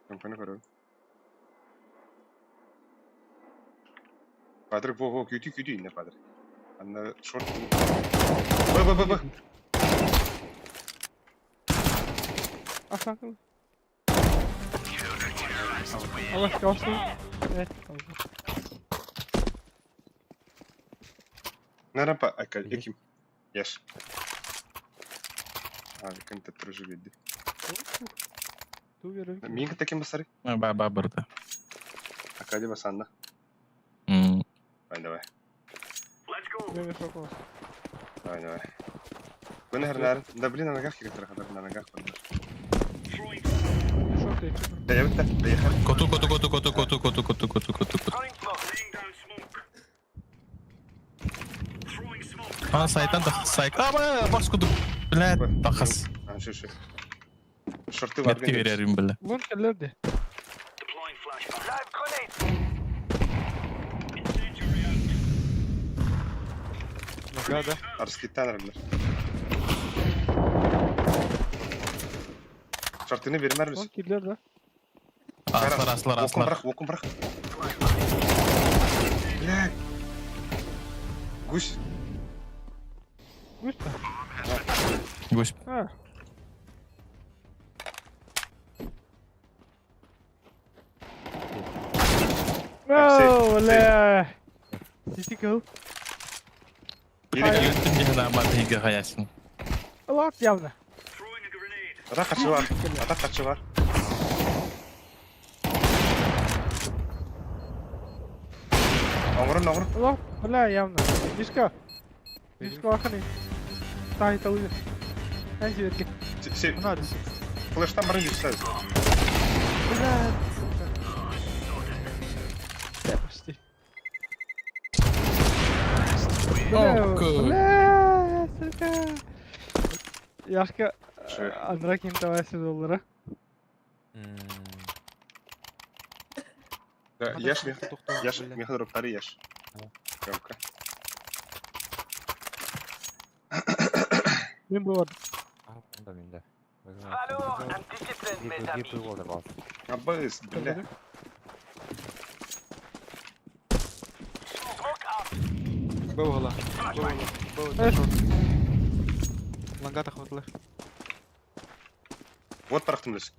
Компания көрөбүн. Патрик, во, во, күйті, күйті, инне Патрик. Анна шорт. Б, б, б, б. Ах, Allah kalsın. Evet oldu. На рампа, ака, яким? Яш. А, кем-то тоже види. Ту верю. Мига таким басары? Ба ба барда. Акади басанна. М. Давай, давай. Мен шок Давай, давай. Көнөр нар. Да блин, на ногах киректер, на ногах. Шок ты. Да я битте, да я Коту коту коту коту коту коту коту коту коту коту. А сайтан да сайт. А ба бас куду. Бля, тахас. А, шо шо. Шорты var. Метки верерим бля. Лон келлерди. Нога, да. Арскиттан бля. Шортыны бермер Лон келлерди. Аслар аслар Окун аслар. бырах, окун бырах. Бля. Гусь. Гусь-то? Гусь. А. Так, Оу, бля. Сити кыл. Өттüm дихна батыга хаясын. Лак явно. Ата качы бар. Ата качы бар. Оңырын, оңырын. Лак, бля, явно. Мишка. Мишка лаханы. Тай талы. Ай сиверки. Се, Надо. флештан барын жүз Бля. Да, почти. Бля, О, как. бля, сука. Яшка, Шо? Андракин давай доллара. Да, Яш, Яш, Михаил Руптари, Яш. Громко. Мен было. Да, мен де. Абыс, бля. Б угла. Б угла. Б угла. Шорт. Лангата хватылы. Вот барахтым лес.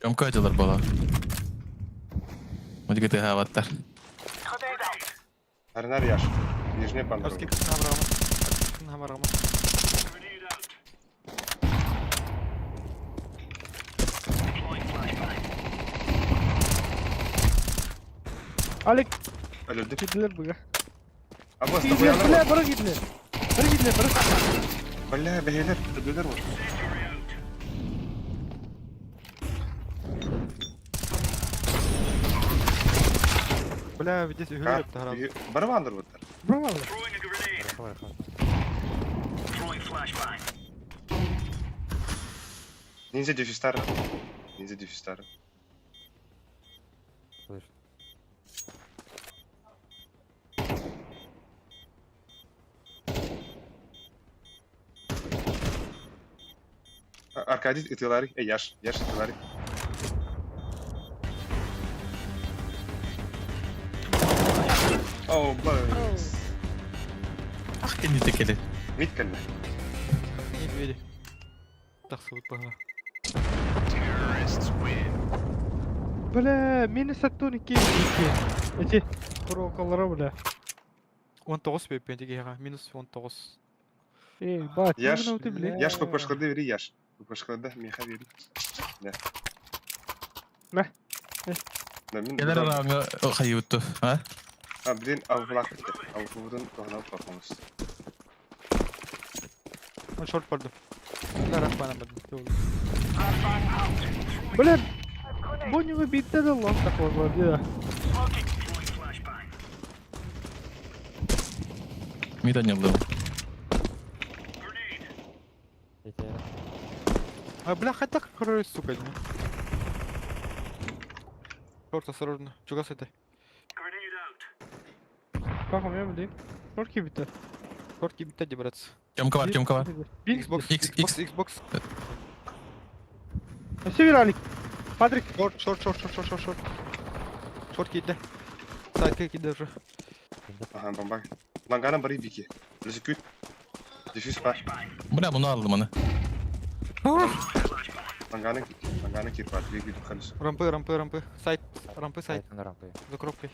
Көмкө айтылар бала. Мудиге тыга баттар. Арнар Яш. Нижний бан. Арский кытын хамрагама. Кытын хамрагама. Алик, Өлүрдү. кидлер буга. Абыс, Кидлер, бля, бара кидлер. Бара кидлер, бара. Бля, бәйлер, төбелер бар. Бля, здесь үһүлөп тахарам. Бары бандыр буттар. Браво. Ниндзя дефистар. Ниндзя дефистар. Аркадий ытылари, э, Яш, Яш ытылари. О, б. Ах, кенди текели. Мит кэллэ. Медведи. Тахсыбыт баха. Бля, мени саттуни ки. Эти курокалара, бля. 19 беп тегеға. Минус 19. Эй, бат, Яш, ты, бля. Яш ППшкалды бери, Яш. ППшкалды, меха бери. Да. Мә. Да, мин. Келер араңы хайытту, а? А, блин, авлак. Авлакудun тоһунан коркомуз. Он шорт барды. Бля, рахман барды. Бля, Бонни битте да лон такой бар, да. Мида не был. А, бля, хотя как сука. Шорт, осторожно. Чугас это. Как у меня, блин? Шорки битте. Шорт кибитте, братцы. Тёмка бар, Тёмка бар. Xbox, X, Xbox, Xbox. Север, Алик. Патрик. Шорт, шорт, шорт, шорт, шорт, шорт, шорт. Шорт кидде. Сайтка кидде уже. Аха, бомба. Лангана бары бики. Лүсүкүт. Дефюз бар. Бля, bunu aldım onu. Анганы анганы кирпат бигит халис. Рампы, рампы, рампы. Сайт, рампы, сайт. Сайтын рампы. За коробкой.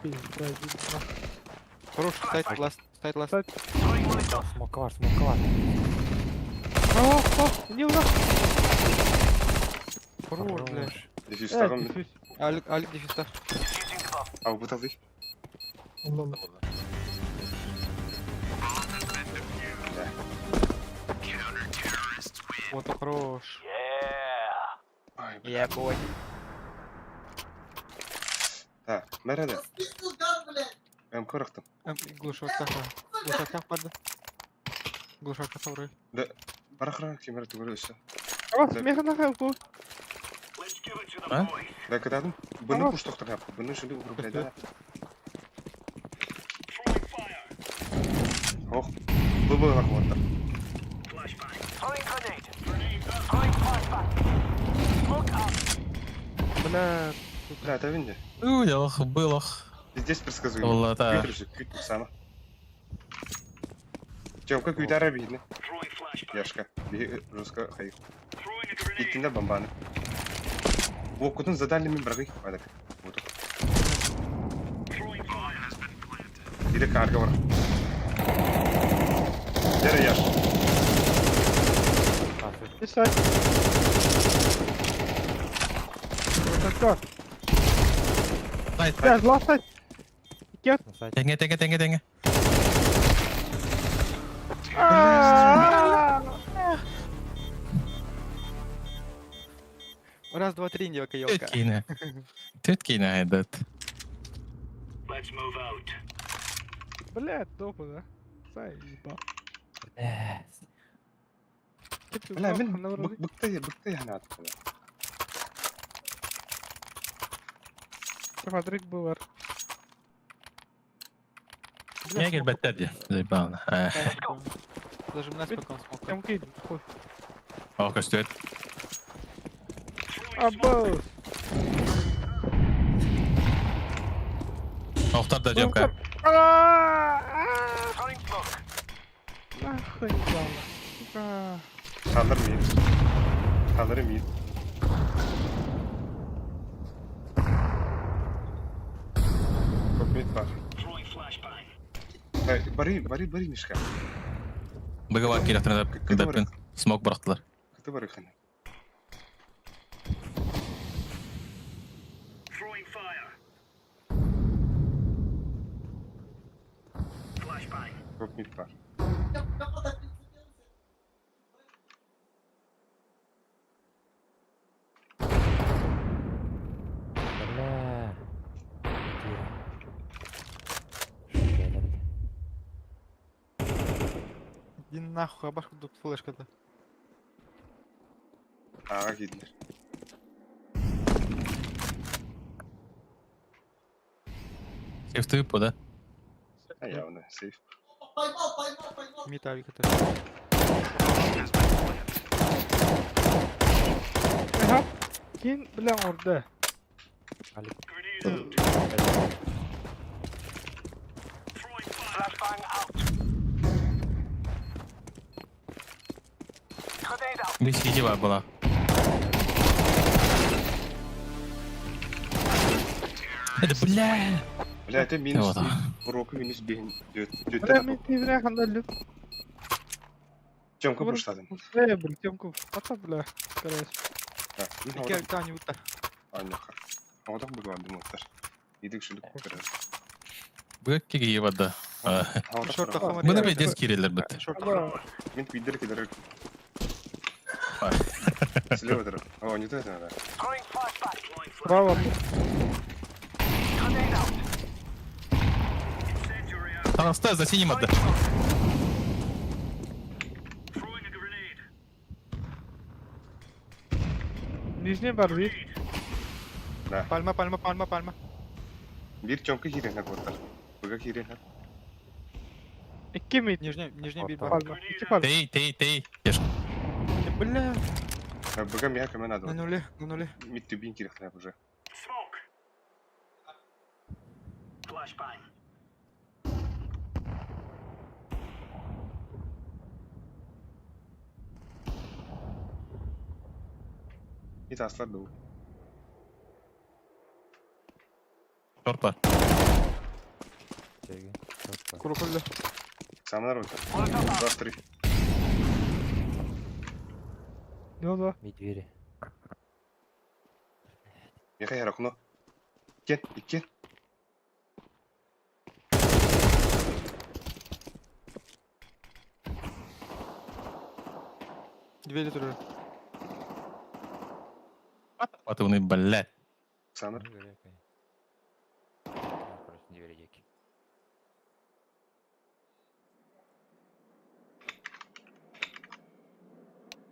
Пизда, видно. Хорош, сайт, ласт, сайт, ласт. Сайт. Смока var, смока var. О, о, не у нас. Хорош, бля. Дефис Э, тагын. дефьюз. Алик, Алик дефиста. Ау буталый. Вот, хорош. Ай, бля. Yeah, boy. Так, nerede? Эм корохтым. Глушок таха. Глушок тах барды. Глушок таха вры. Барахра кемер түгел өссө. Ава, смеха нахуй, бу. А? Да кададым. Буны Ага. пуш токтор Буны шуны урып да. Ох. Бу бу рахматтар. Бля, Бля, это винде. Ух, былох. Здесь предсказуемо. Ол та. Күтүрсүк, күтүр сама. Тёмка күтәрә бихне. Яшка. Би жестко хай. Иттинде бомбаны. Окутун задали мен біргі. Адак. Вот. Иде карга бар. Дере яш. не сайт. Вот так. Сайт. Бля, last сайт. Икки. Сайт. Теңе, теңе, теңе, теңе. А-а-а! Раз, два, три, девка, елка. Түт кейне. Түт кейне айдат. Бля, допа, да? Заебал. Бля, мен быкты, быкты яна атты. Смотрик был. Не келбеттер де. Заебал. Даже меня спокон смог. Там кид, хуй. Ох, көстөт. Абоус. Охтар да Тёмка. Нахуй ебало. Сука. Kaldır mıyım? Kaldır mıyım? Kopmit var. Бары, бары, бары, Мишка. Быга бар келе Кыты Смок бырақтылар. Кыты бары хана. Kopmit var. Бля. Шүкәлер. Иди нахуй, а башку тут флешка-то. Ağa gidilir. Сейф по, да? Ha явно, сейф. Мид авика-то. Ага. Кин, бля, орда. Алик. Бис сити бар была. Это бля. Бля, это минус. Вот. Уроку минус бейн. Бля, мен тезірек анда люк. Тёмка буштадым. Бля, бля, Тёмку. Ата, бля. Короче. Ике альта не ута. Аньяха. Одақ бүгін думаттар. Идік шүлік көрер. Быга кеге барды. Шорт ахамар. Бұны бе дес керелер бітті. Шорт Аба. Мен пидер кедер. Слева дыр. О, не то это надо. Право. Тараста за синим атты. Нижний бар бит. Пальма, пальма, пальма, пальма. Бир Тёмка хирен көрдер. Быга хирен. Икки мид. Нижний, нижний бит бар. Пальма. Икки пальма. Тей, тей, тей. Еш. Бля, Быга мия көмен на ады. нуле, на нуле. Мид түбин керек уже. Ит аслар дуу. Шорт бар. Чэги. Шорт бар. Курукуллу. Саманар вот. Два, три. Ne oldu? Mid двери. Михай Харакно. Иккен, иккен. Двери турар. Атывный, блядь. Самыр. Ну, говорю, окей. Просто двери диэки.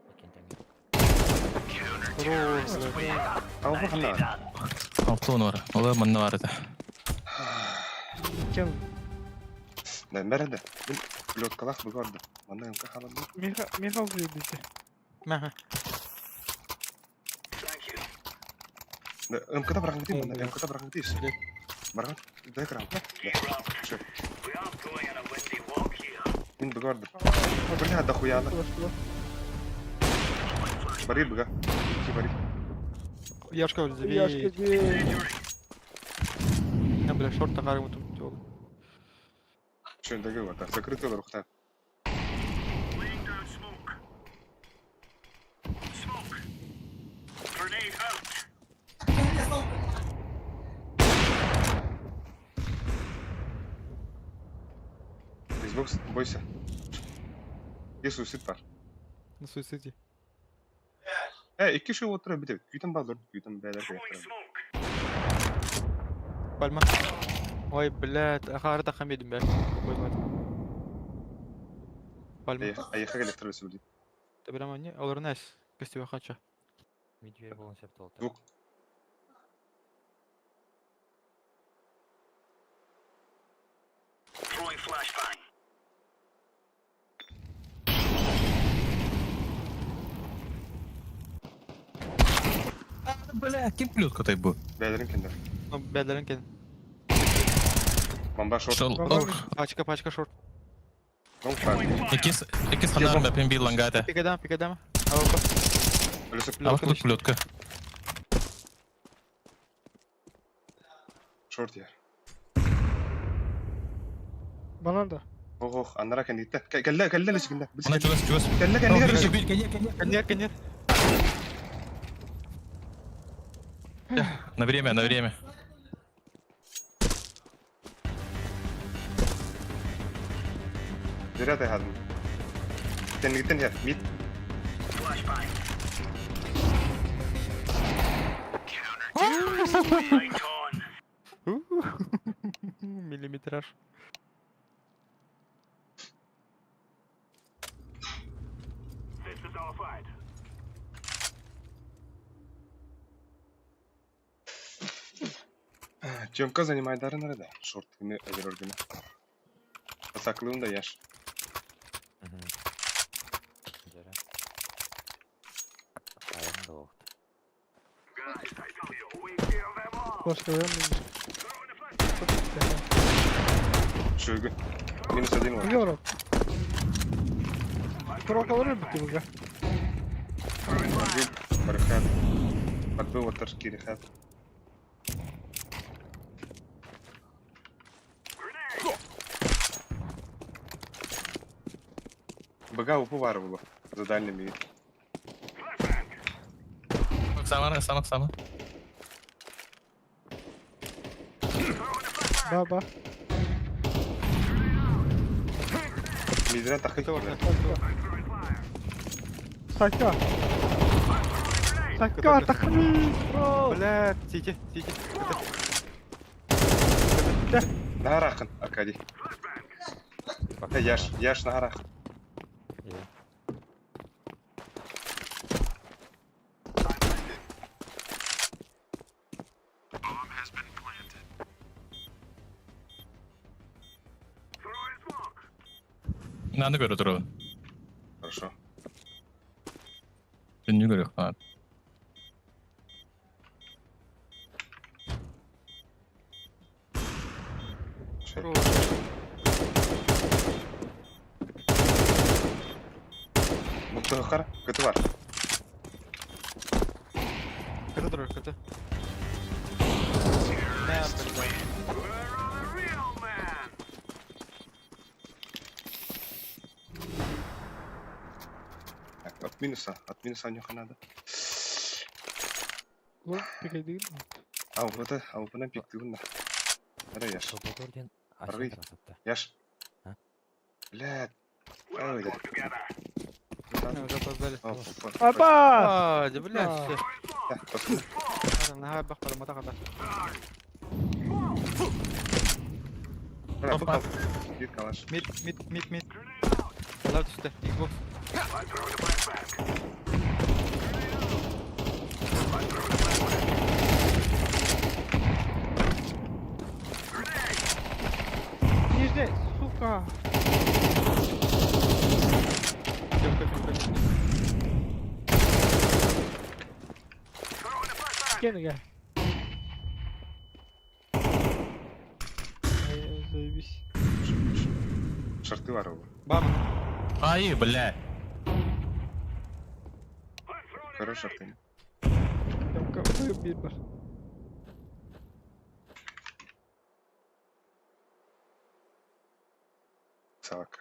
Иккин тэҥҥэ. Хорош, блядь. Алба ханна. Алтын бар. Ола манна бар это. Кем? Да, мәрәдә. Бу лёткалах бу горды. Манна МК халанды. Миха, Михал видите. Мә. Да, МКда барган дим, манна МКда барган дим. Барган. Дай крам. Да. Всё. Мин бу горды. Бля, дохуя. Бери бга. Ки бери. Яшка забей. Яшка бей. Я, бля, шорт тағарым тут ол. Чё, договор, так, закрытый рухта. Xbox, бойся. И суицид бар. На суициде. Икки шоу отыра бітеді. Күйтін балдыр, күйтін бәлер. Пальма. Ой, блядь, ахары таққан едім бә. Қоймады. Пальма. Аяққа электрлесі білді. Табирама не? Олар нәс. Костюм хача. Mid двери болон сөп толтыр. Звук. Бля, ким плетка был? Бәлерін кенді. Ну, бәлерін кен. Бомба шорт. Шел. Пачка, пачка шорт. Лонг фраг. Икис, икис ханар бәпен бил лангата. Пикадам, пикадам. Алапа. Үлісіп. Алып плетка. Шорт яр. Банан да. Ох, ох, аннара кенді. Кәллә, кәллә лүсігінде. Она чугас, чугас. Кәллә, кәллә лүсігінде. Бил, кәне, кәне. Коньяк, коньяк. На время, на время. Зря ты гадын. Кәндігіттен яр. Мид. Миллиметраж. Тёмка занимает дары нарада. Шорт гыны, әзер гыны. Асаклыын да яш. Жара. Айым да оқты. Başka vermeyin. Шөгі. Минус один var. Biliyorum. Крока бітті бұға. Бархат. Подбыл отарки рехат. Бага упуварывала за дальними. Сама, сама, сама. Ба ба. Мидрен тахы. Сакка. Сакка тахми. Блядь, сити, сити. Нарахын, Аркадий. Яш, яш нарах. Иә. Надо көрө турабын. Хорошо. Түннү көрө. Шөй. Муктығы қара, көті бар. Отыр көтө. На, блядь. Так, от минуса нюха надо. Лол, пикайдыгын. А, вот это, а вот она пиктывна. Давай, Яш. Свободор диэн Аргый. Асен красотта. Яш. А? Блядь. Ой, да. Не, уже опоздали. О, о, Аба! А, да, блядь, А. все. да, пацаны. Ладно, нога бах, мата хата. Бля, Опа. попал. Бир калаш. Мид, мид, мид, мид. Лав түсті, Xbox. Нижняя, сука. Тёмка, тёмка, тёмка. Кенге. Ай, заебись. Шарты варова. Бам. Ай, бля. Хорош шарты. Тёмка, бир бар. Савак.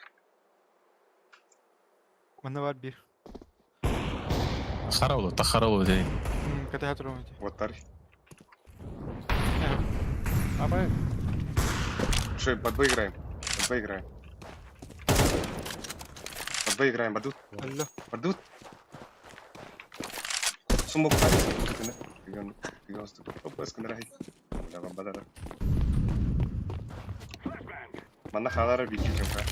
Манна бар бир. Харалу, та харалу дей. Ката хатырым өте. Вот тарь. Абай. Что, под Б играем? Под Б играем. Под Б играем, бадут. Алло. Бадут. Сумок парень. Манна халара бики тёмка.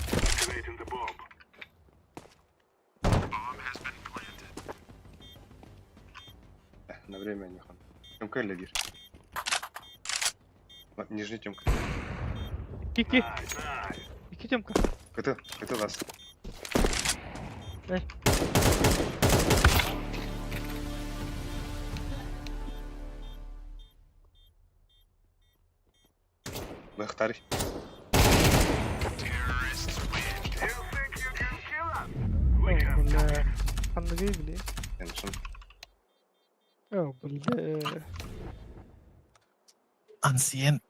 На время не хан. Тёмка или бир? Нижний тёмка. Кики. Ики Тёмка. КТ, КТ вас. Эй. Бэхтарь. О, бля. Ханныгы, бля. Эншн. О, бля. Ансиен.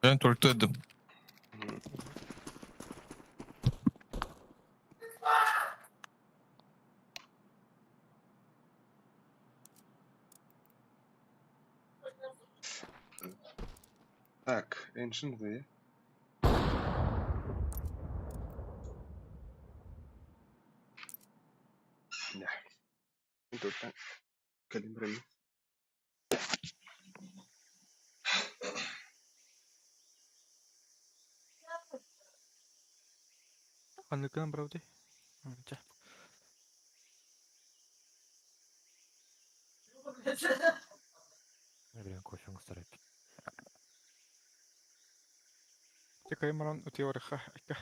Ben tortu dedim. Так, Эншн вы. Да. Тут так. Калибрами. Анныкынан барабыты. Ча. Блин, кофе устарайт. Текай маран утиорыха. Айка.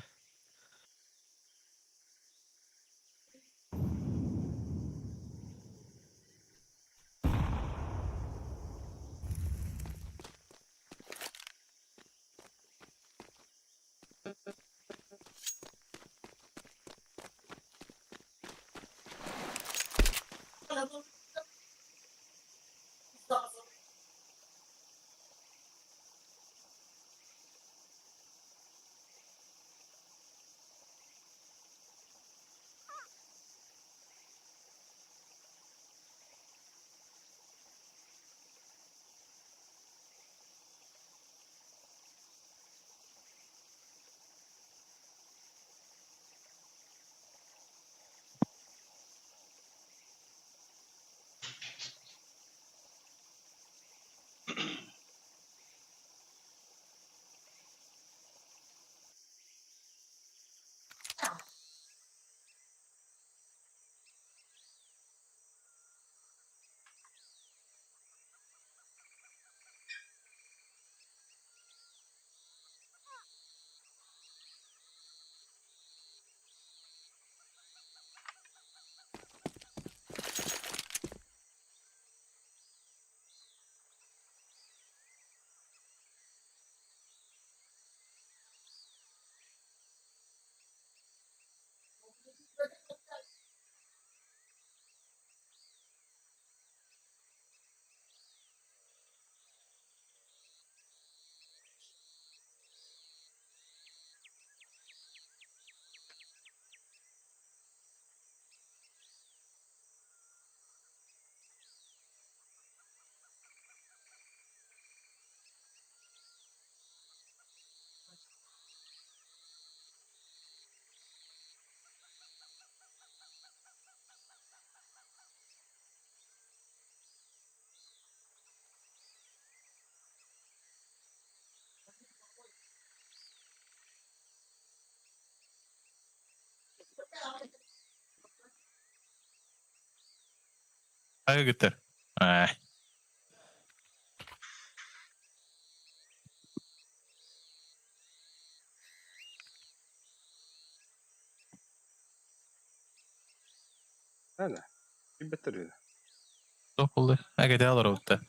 Айгыттар. Ай. Да, да. Билбэттэр үһү. Топ булды. Әгәдә алар отта.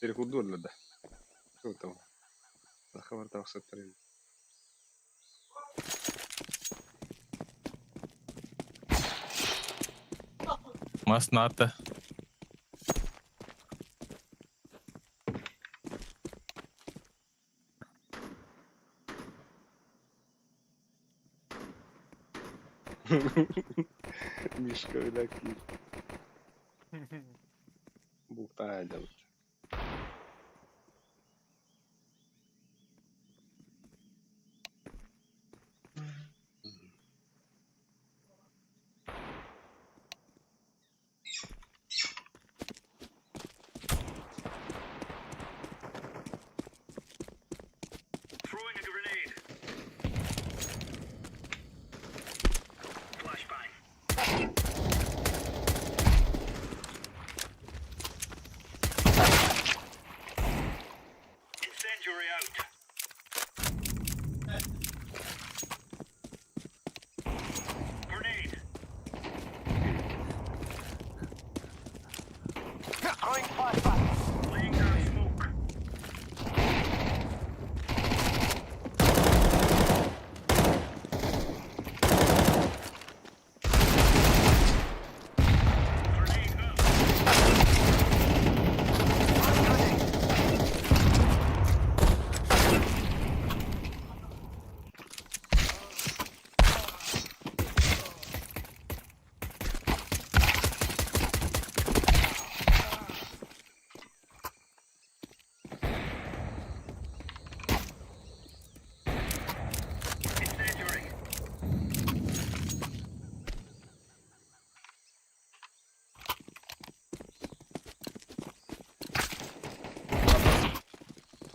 Перекурдурлар да. Что там? Хабар тахсаттар. Мас ната. Мишка видаки. Бултая делать.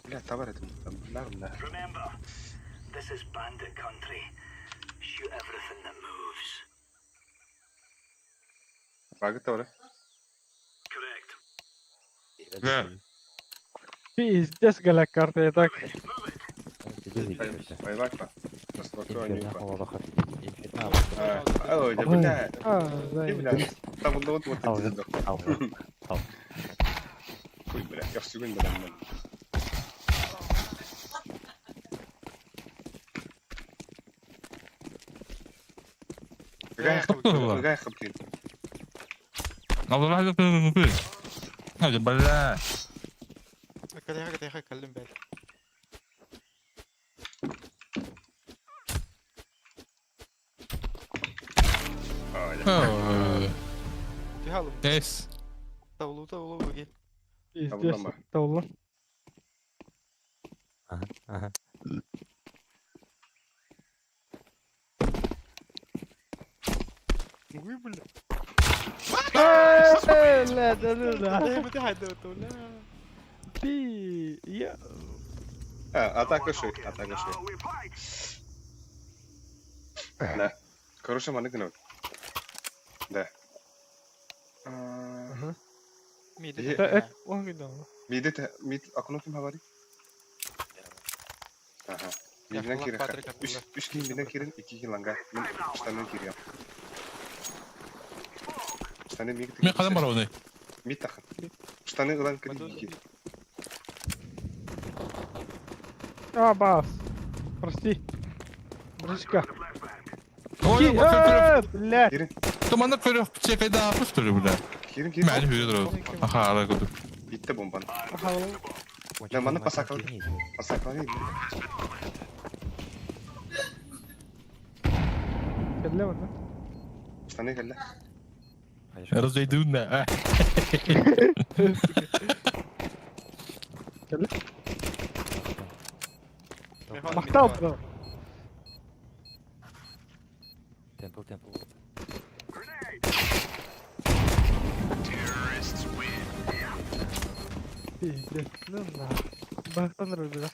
Бля, товар это бля, бля. Багы товары. Да. Пиздец, гала карта, я так. Байлакпа. Инферно Ой, да бля. А, да. Бля. Там вот вот Ал, вот. ал, ал. Ой, бля, я всю жизнь бля. Какая хапкин? Hadi бля. كده كده كلم بالي في حالهم Yes. طولوا طولوا بقي Пиздец, тавла. Ага, ага. Ой, бля. Ля, да, да, да. ده حد لا Пи, я. Атака ши, атака ши. Да. Короче, маны гнут. Да. ميد Да, эк, он гнал. Мид мид окно ким говорит? Ага. Мидden кирен. Үш үш ким мидden кирен, iki киланга. Мен штанын кирем. Штаны миг. Мен кадам бар оны. Мид тахын. Штаны ылан кирен iki. А, бас. Прости. Братишка. Ой, А, блядь. Кирен. Туманны көрөк чекайда апыш түрү бля. Кирен кирен. Мен хүрө Аха, ара көдү. Битте бомбан. Ага, Да, маны пасакал. Пасаклары. Кәллә монда. Штаны кәллә. Разойдун да. Кәллә. Мактау, бро. Темпл, темпл. Пиздец, ну на. Бахтан рөлбе,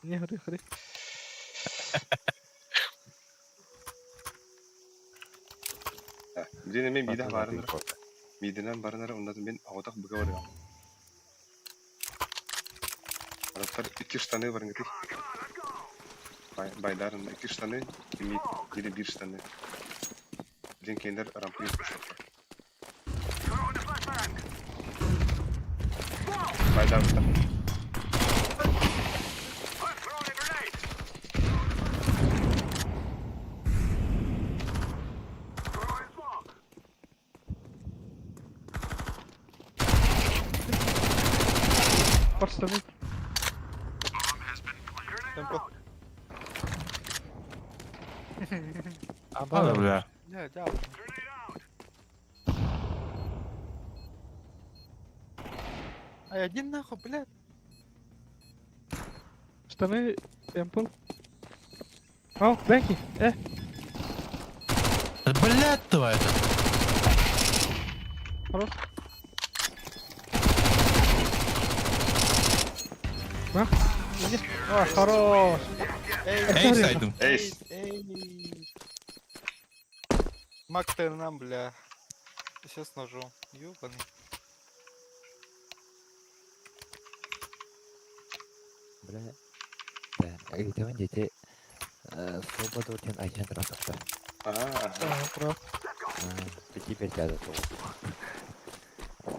Не, ходи, ходи. Билин эмиэ миидэ баарынара. Миидэнэн барынара оннатын мин оҕотох быга барыам. Араттар икки штаны барынгытый. Байдарын икки штаны, мид или бир штаны. Билин кендер рампы кушатта. Байдабыттар. Барсаны. Темпо. А, бля. Бля, дьаабы. Ай, один нахуй, блядь. Штаны темпл. О, Бенки, э. Блядь, твою. Хорош. На. Иди. А, хорош. Эй, сайдым. Эйс. Эй. Мак ты нам, бля. Сейчас с ножом. Ёбаный. Бля. Да, ыйтымын дети свободу тен айчан трафыкта. Ага, ага. А, прав. Кибертләде сол.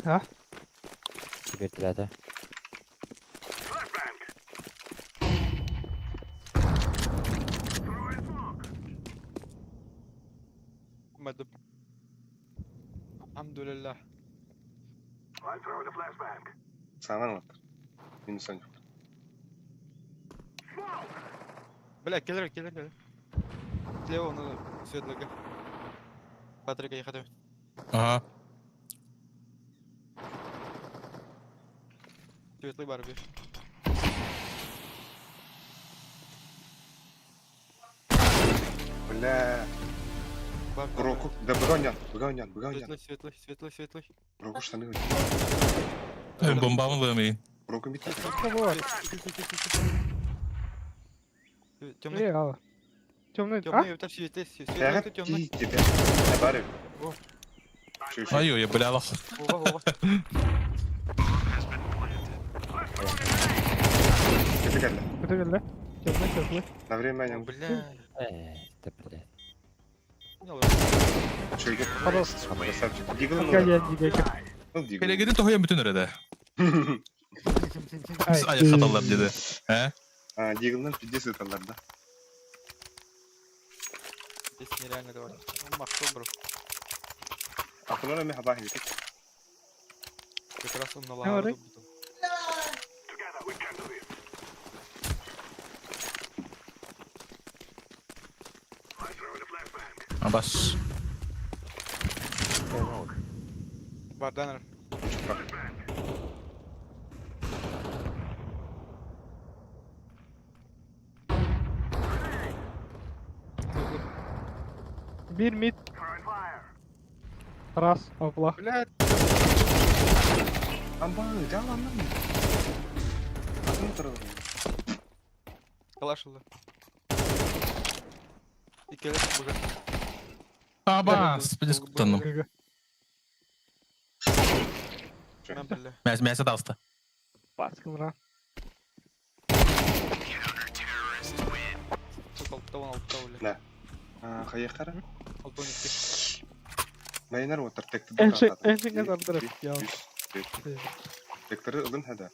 А? Кибертләде. Мадып. Алхамдулиллах. Саҥан ылаттар. Минус анньык. Бля, келер, келер, келер. Слева, ну, светлого. Патрика, я хотел. Ага. Светлый барби. Бля. Бар, бар, Броку. Да броня. Броня, броня. Светлый, светлый, светлый, светлый. Броку штаны. Бомбамын лымый. Броку бит. Вот. Темный. Э, алла. Темный. А? Темный, это светлый, светлый, темный. Тебе. Бары. О. Айо, я бля лох. Ова, ова. Кете кэллэ. Это кэллэ. Темный, темный. На время анньан. Бля. Э, это блядь. Чөйгө. Хорош. Красавчик. Диглын Я не декер. Ну, диглын. Келегedin tohuyan bütün өрөдө. Ай. Аяк хаталар деди. Э? А, диглынан пиздец ыталлар да. Здесь нереально давай. Ну, махтол, бро. Акылар эми хабах хитик. Как раз он на Говори. лагеру. Бас. Барданер. Бир мид. Раз, оплах. Блядь. Амба, жаланным. Атын турар. Калашылды. И келер буга. Абас, пиздец куттанным. ГГ. Мен бля. Мяс мясо далста. Баскын ра. Сука, алтауын алтау, бля. А, хайахара. Алтауын икки. Майнар отар текти. Эншин, эншин казандырып. Я. Тектеры ылын хада.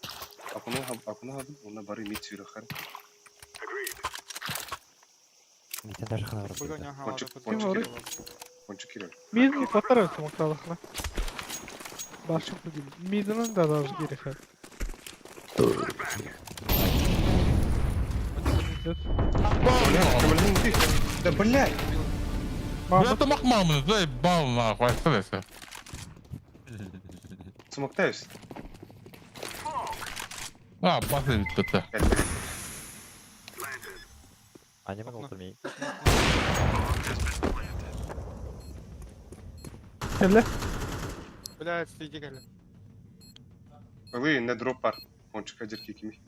Акуну акуну хабын, онна бары мит сүйрөхөр. Митен даже хана Буга не ага. Пончик, ладно, пончик подожди. керек. Пончик керек. Мидин котар смокталахна. Башым күдил. Мидинин да даже керек. Бля, ты. Да блядь. Мама, Бля, тамак мамы, дай бал нахуй, это. Смоктаюсь. А, басы бит. Аниме олтырмай. келе. Блядь, иди кэлэ. Ылы, не дроп бар. Пончика дерки кими.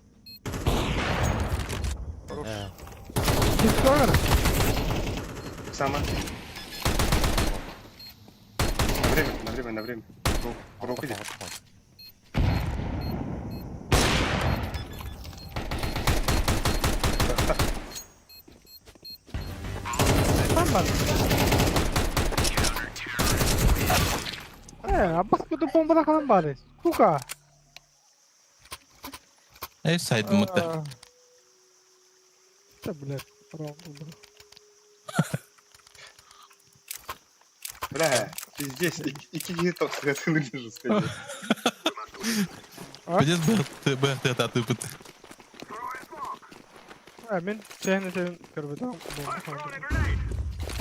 Хорош. Кискогар. Сама. время, на время. Руку иди. Там бар. Э, Аббас куду бомбада калан бары. Сука. Эй, сайдым мытты. Да, блядь, раунд был. Бля, пиздец, ики не то, ты лежишь, скажи. Пиздец, БХТ, БХТ атыпыт. А, мен чайны көрбөтөм бомба калан.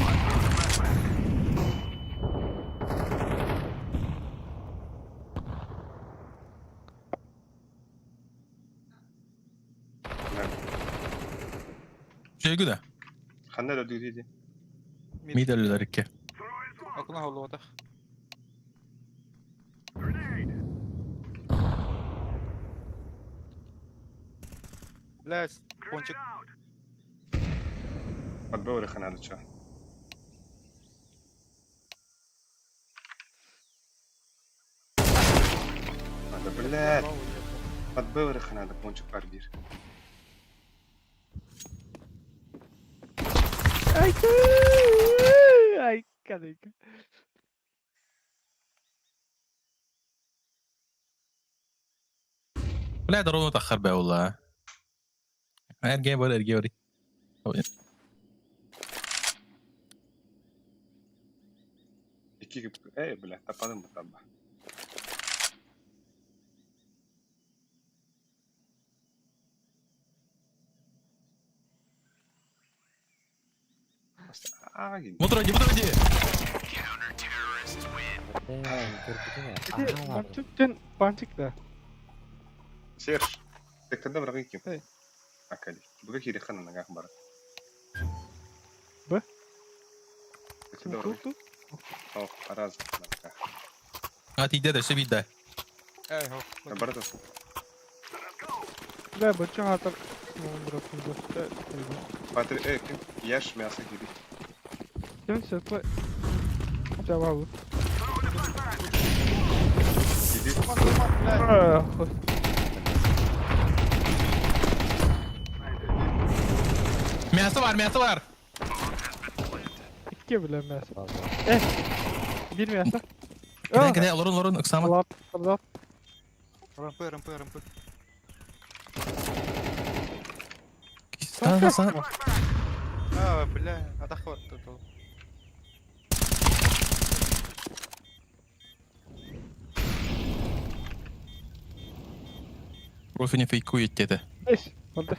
Şey güde. Ханна да дүйді. Мидалилар икки. Окна холлуота. Блядь, пончик. Подборы ханада чё. Надо, блядь. Подборы ханада пончик барбир. Ай, ай, кадыка. Бля, дорогу тахар бе ула. Эрге бар, эрге бар. Ики, эй, бля, тападым ба таба. Мутроди, мутроди. Банчик банчик да. Серж, ты когда враги кем? Эй. Акали. Буга хири хана нагах бар. Б? Ты когда враги? Тут, О, раз, нагах. А ти деде, все видно. Эй, хо. Барата. Да, бачу хатар. Патри, эй, кем? Ешь мясо хири. Кем светло? Жавабы. Иди. Ах, Мясо бар, мясо бар. İki bile мясо. Eh. Bir мясо. Киде, киде, лорун, лорун, Оксама. Лап, лап. Рампы, рампы, рампы. Са, са. А, бля, атах вот тут. Профи не фейкует деді. Beş. Oldu.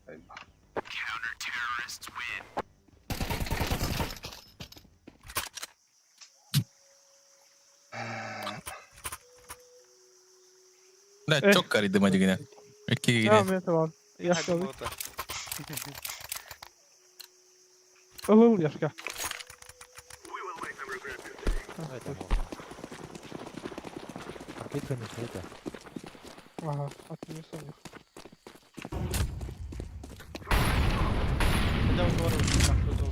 Айба. Бля, Э. чок кариды мадигине. Икки Tamam гине. ya tamam. Yaşka. Болота. Ылыл yaşka. Aha, atmıyorsan yok. Хотя бы говорю, там кто-то.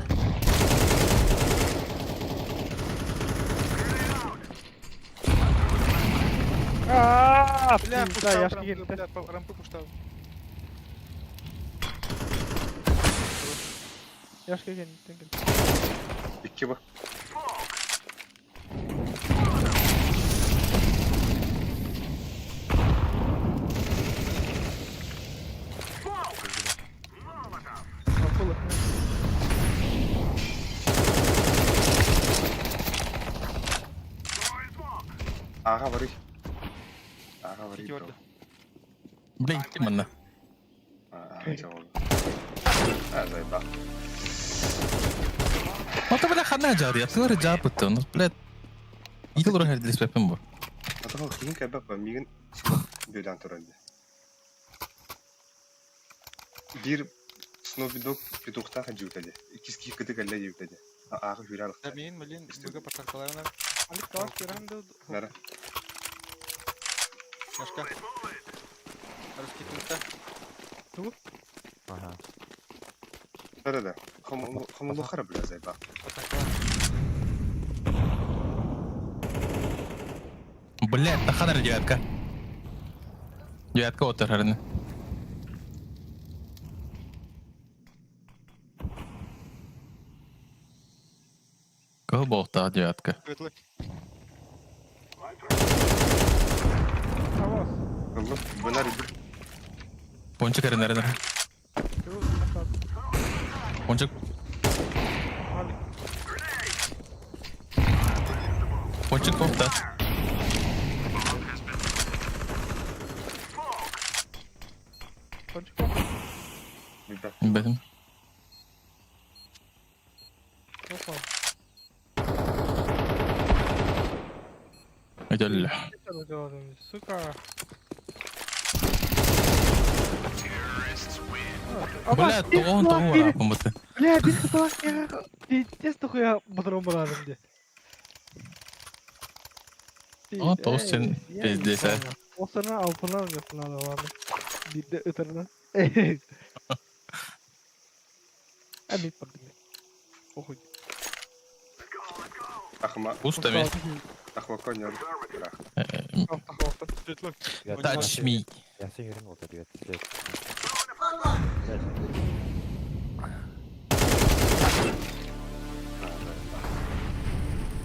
Aa, Бля, да, пуштал, yaşka рампы, gitti. бля, рампы пуштал. Yaşka gitti. Икки ба. Akıllı. Ага, вары. Ага, вары. Четвертый. Бля, икки манна. А, чего? А, заебал. Ата бля хана жары, атылар жапыты. Ну, бля. Ити лорун хердилис бепем бу. Ата хин кәбә ба миген смок бөдән туранды. Бир Snoopy Dogg петухта хаджиутаде. Икиски кыты калла диутаде. Ага хүралык. Да, мин, блин, быга порталкаларына. Alik kalaş gören de Нара. Яшка. Раскидывай. Ага. Да-да-да. Хамулу хара бля заебал. Порталкала. Блядь, таханар девятка. Девятка отыр харыны. Кыл болтаах девятка. Светлый. Авас. Ыллым. Бынар иди. Пончик эрин эрин. Пончик. Пончик болта. Пончик бар. Билбэт. Билбэтим. Опа. Өтөллө. Сука. Бля, тоҕон тоҕон барааппын быты. Бля, бир кыталак Пиздец дохуя бодром барадым де. О, тоҕус сен пиздец, э. Осана алпына ойнатына ладно. Бирде ытырна. Амит бардым. Похуй. Ахма. Пусто мен. Ахма конер. Светлый. Touch me. Ясын yürün oldu diyor.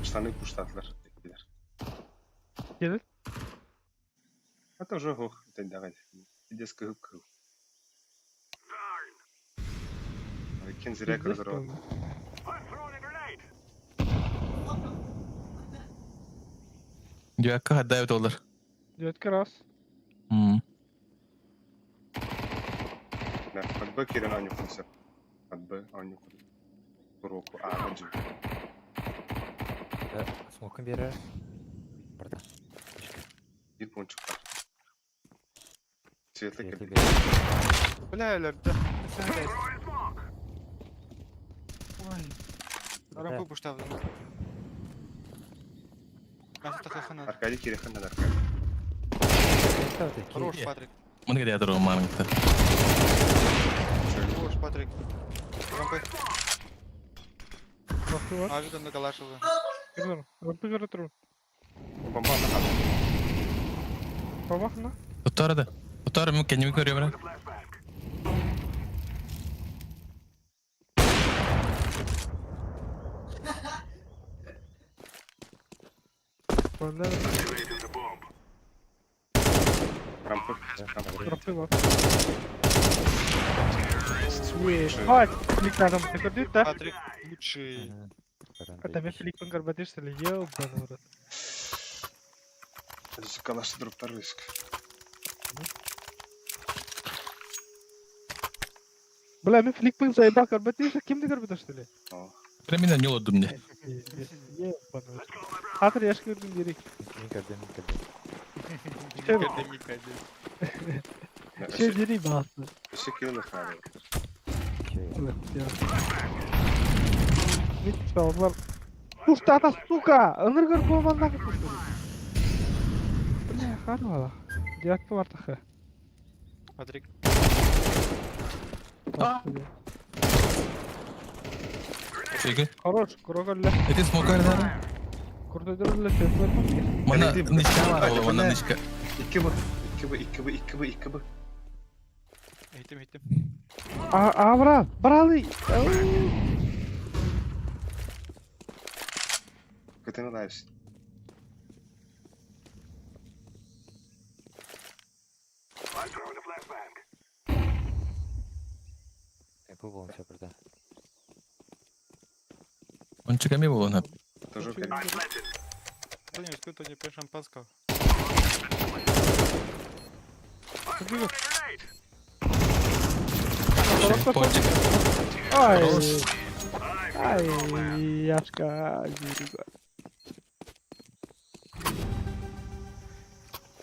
Штаны пуштатылар. Теккилер. Келер. Это уже гох. Тендагай. Пиздец кыһып кыһыл. Кен зря Пиздец, разорвал. Девятка хаддайбыт олар. Девятка раз. М. Да, от Б кирен аню курса. От Б аню курса. Уроку А, один. Смокун берер. Барда. Bir пончик бар. Светлый Светлый кабин. берер. Бля, өлөрдө. Ой. Рампу пуштавдым. Мясо тахахана. Аркадий Кирехан да Аркадий. Хорош, Патрик. Маны кede ятыр мааңытта. Хорош, Патрик. Рампы. Бахты бар. Авиком на калашевы. Кирдем. Рампы көрө турун. Бомба на хату. Бабахна. Туттары да. Туттары мен кенimi көрüyorum. Банда Рампы. Рампы. рампы бар. Ебать, флик надо көрдүк да. Патрик лучший. Это мен фликпен көрбөтүш эле, ебаный в рот. Калаш дроптар риск. Бля, мен фликпен заебал көрбөтүш, кимди көрбөтүш эле? Мен не олдум не. Ебаный в рот. Хатыр яш көрдүм керек. Мен көрдüm, мен көрдüm. Микаде, Микаде. Şey дери басы. Өсө кирен охрана. Алар. Пуштата, сука! Ыныр көрүп болмандагы пушту. Бля, харвала. Девятка бар тахы. Патрик. Чеки. Хорош, курогор эле. Эти смокар да. Курдодор эле сөздөр. Мана нишка бар ол, мана нишка. 2 Б. 2 Б, 2 Б, 2 Б, 2 Б. Эйтим, эйтим. А, а, брат, бралы. Кытын лайвс. Эпу болон burada. Ончик эми болон. Тоже кабин. Да не, сколько не пьешь шампанского. Пончик. Ай. Хорош. Ай, Яшка, Зирига.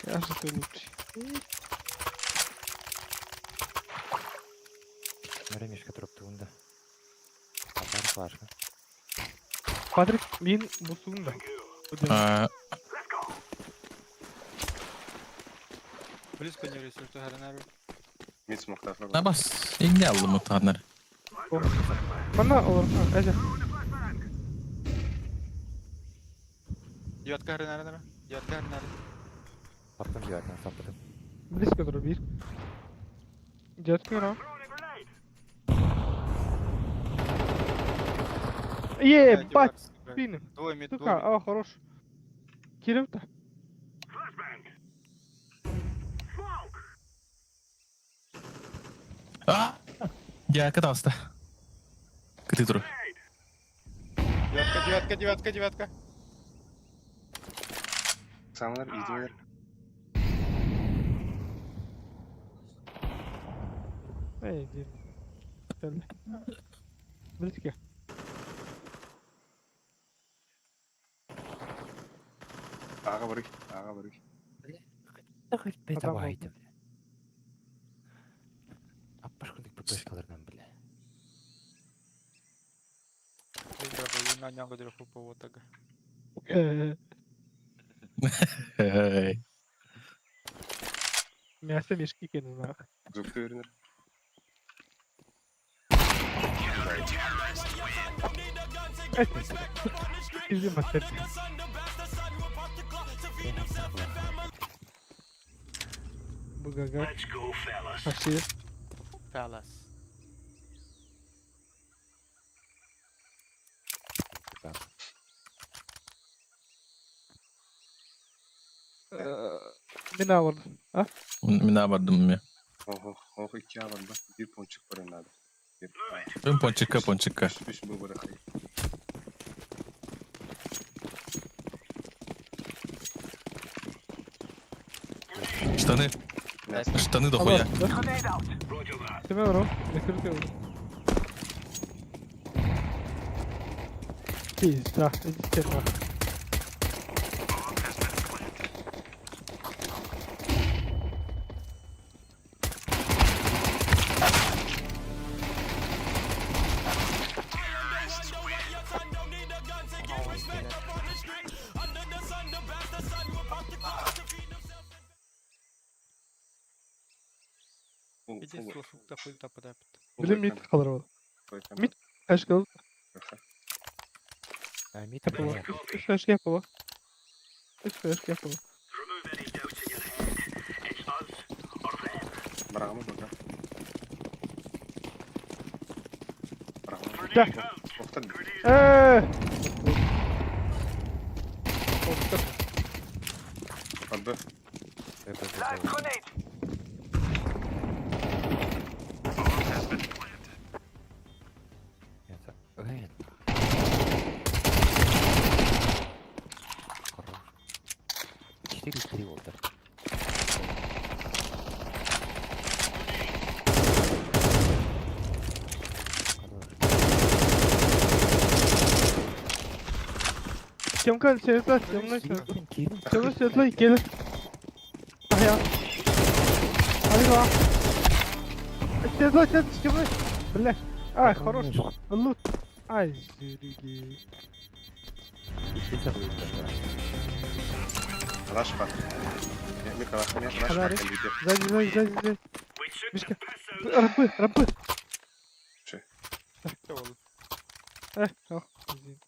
Яша, ты лучший. Нөре мишка туруп тугунда. Апар флашка. Патрик, мен бусугун да. А, Близко не если что, Гаренару. Мид смоктар. на бас. Игне алдым утанар. Мана олар, әже. Девятка Гаренару. Девятка Гаренару. Саптым девятаны саппытым. Близко турар биир. Дядька гра. Ебать! Спины. Двое мид, Сука, двое мид. а, хорош. Кирилл-то. А! Я катался. Кыты туру. Девятка, девятка, девятка, девятка. Самалар иитимелер. Эй, иди. Кэллэ. Близко. Аға барый, аға барый. Адам Давайте, бля. Аппаш курдук ППшкаларынан, бля. Эй. Мясо мешки кину нах. Зубты өрінер. Иди мастер. Бугага. Пошли. Палас. Мин авырды. А? Мин бардым мен. Ох, ох, икки аға бар. Bir пончик бар надо. Мен пончикка, пончикка. Үш, үш бұл бар ахай. Штаны. Штаны дохуя. Кime var o? Mekürük yok. Pizda. İki kere. Иди слушай, хуй та подапит. Bilim mit kalır o. Mid Kaç kıl? Мид Yapılı. Üç kaç yapılı. Üç kaç yapılı. Барағымыз бака. Барағымыз. Да. Тоқтан. Eee. Барды. Хорош. 4-3 oldu. Темка светла, темно светла. Темно светла gelin. Ah ya. Hadi lan. Светла, светла, темно. Бля. Ай, хорош. Лут. Ай, зюриги. Калаш бар. Мен калаш, мен калаш бар. Фонарик. Сзади, сзади, сзади, сзади. Мишка. Рампы, рампы. Че? Eh, oh. izin.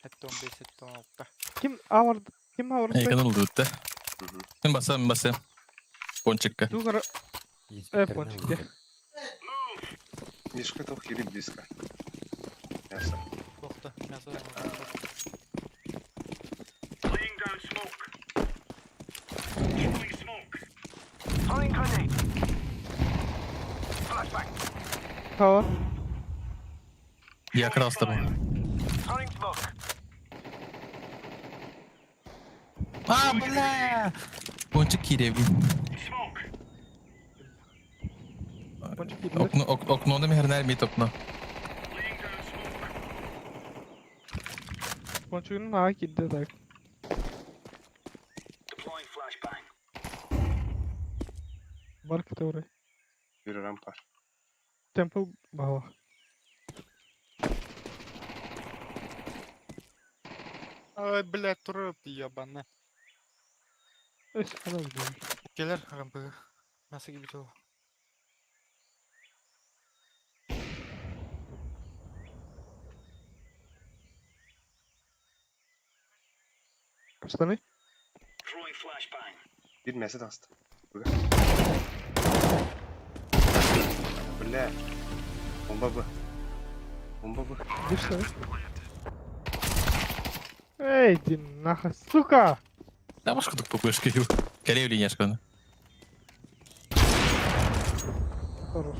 Hatta 15, hatta 16. Kim avırdı? Kim avırdı? Ekran oldu bitti. Мен басам, мен басам. Пончикка. Дугара. Э, пончик, где? Мишка тоқ кири близко. Мясо. Тоқта, мясо. Tamam. Я крастым. А, бля! Пончик киреби. Пончик киреби. Окно, ок, окно на мехернер мит окно. Ponçik'in ağa girdi tak. Бар который. Bir rampa. Temple бала. Ай, бля, туруп, ебана. Өс, ана gidiyor. Келер, рампы. Мясо gibi tuğ. Штаны? Биир мясо таҕыста. Бля. Бомба бу. Бомба бу. Эй, иди нахуй, сука! Тамаш кудук ППшка ю. Кэлиэ линияшканы. Хорош.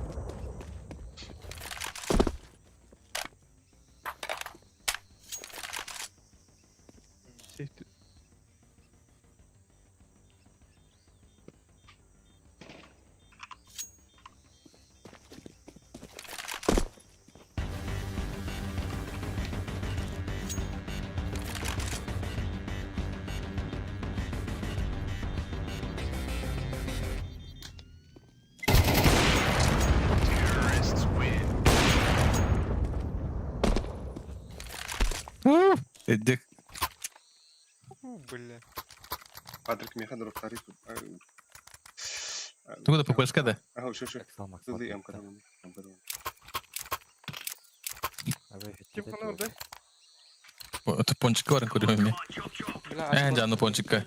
Эдик. Бля. Патрик миэхэ дроптары. Тугу да ППшка да? Ага, шо шо. Эксал Макс. Тылы МК-дан. МК-дан. Ким ханар да? Это пончик баран көрүм мен. Бля, Э, жанны пончикка.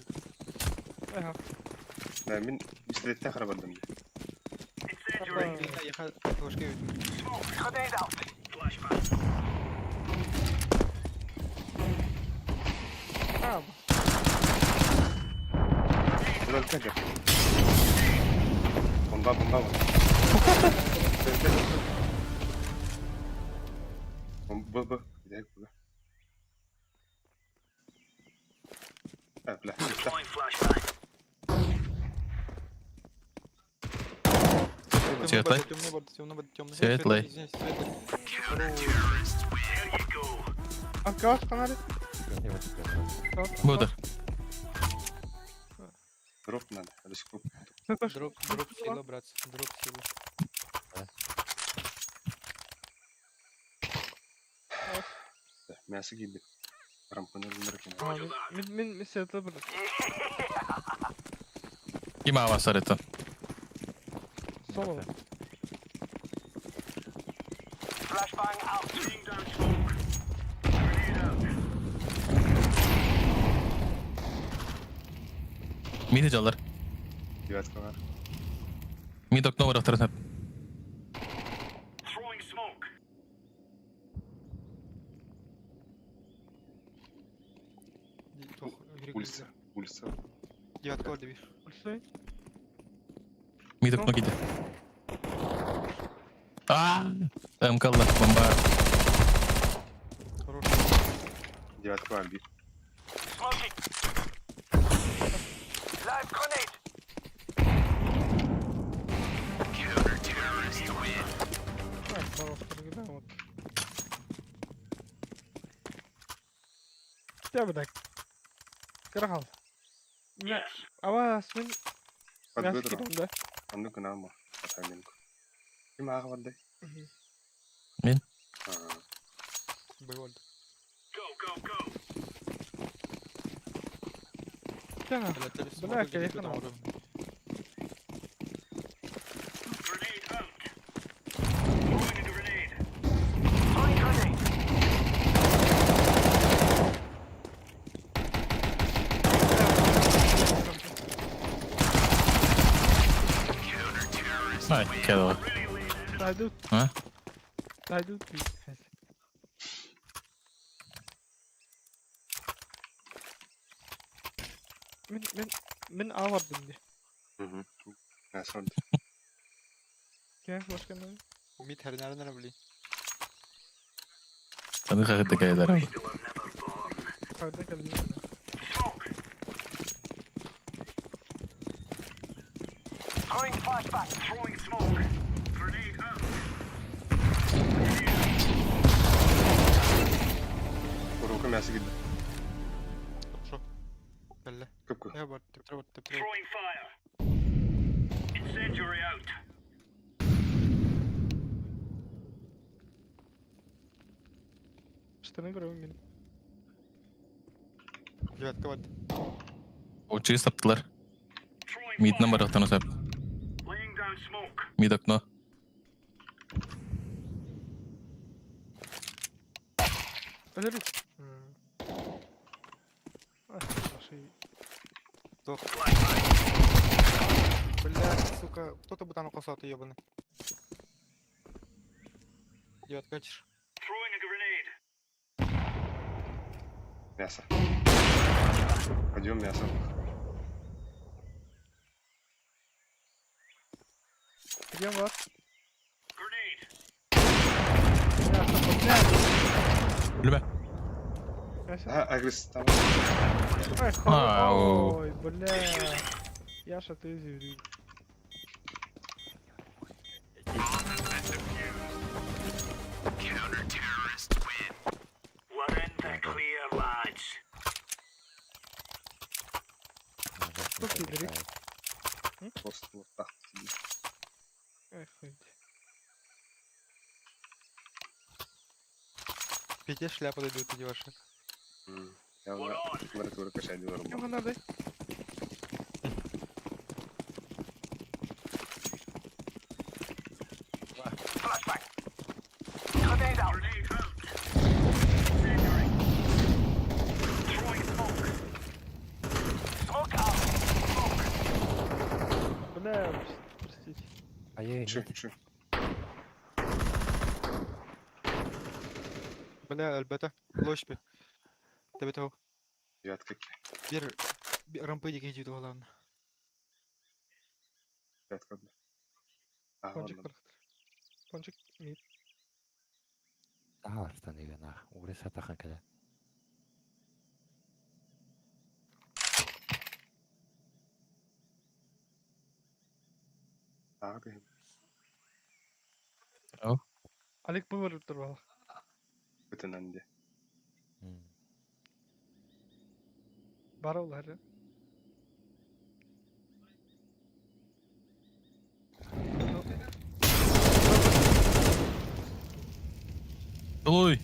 Ага. Да, мин пистолеттен харабардым. Яха, ложка А, Дроптан кел. Бомба, бомба. Бомба, б, б. Б. А, бля. Светлый. Темный борт, темный борт, темный. Светлый. Извиняюсь, светлый. Аркаш ханар. Буду. Дроп надо. До сих пор. Дроп, дроп сила, братцы, дроп сила. Мясо гибит. Рампаны вымеркин. Мин мин светлый бір. Ким авасар это? Соло. Миди жалар. Девятка бар. Мид окно бар ахтарына. Улица. Улица. Девятка бар, дебир. Ульсай. Мид окно киде. А, МК-лар бомба. Хорош. Девятка бар, бит. Так, хорош, вот. Тебя так. Карахал. Ава, смын. Подбыдро. Да. Онну гынама. Атаминку. Ким ағы барды? Мин. Боевой. Бля, Бля, конечно. Ай, кедова. Дайдут. А? Дайдут. Мин мин мин авардым ди. Мясо барды. Кем башка не? Мид хәрнәрен били. Саны хагыты кайдар. Кайда келди. Курука мясо гидди. Хорошо. Бля. Көпкө. Я бар, тептер бар, тептер. Штаны көрөм мин. Девятка бар. Очи саптылар. Миднен бар ахтарына сап. Мид окно. Өлөрү. А, наши. Тох. Бля, сука, кто-то бутану косатый ебаный. Девятка качешь. Мясо. Пойдем мясо. Где вас? Мясо, блядь. Любэ. Мясо. А, агресс там. Ой, Ау. ой, бля. Яша, ты изюрил. Кто ты, Просто вот так. Эх, хуй. Пяти шляпа дойдут эти ваши. Я уже лабораторию качать делаю. Чего надо? Бля, простите. Ай-яй, Чё, чё? Бля, Альбета, лошпи. Тебе того. Девятка. Бер, рампы дикие идут, главное. Девятка. А, Пончик, ладно. Пончик, мид. Аарстан деген ах, уры сатахан кэлэ. А, окей. Алик бывыр турбал. Это нанде. Бар олар. Толуй.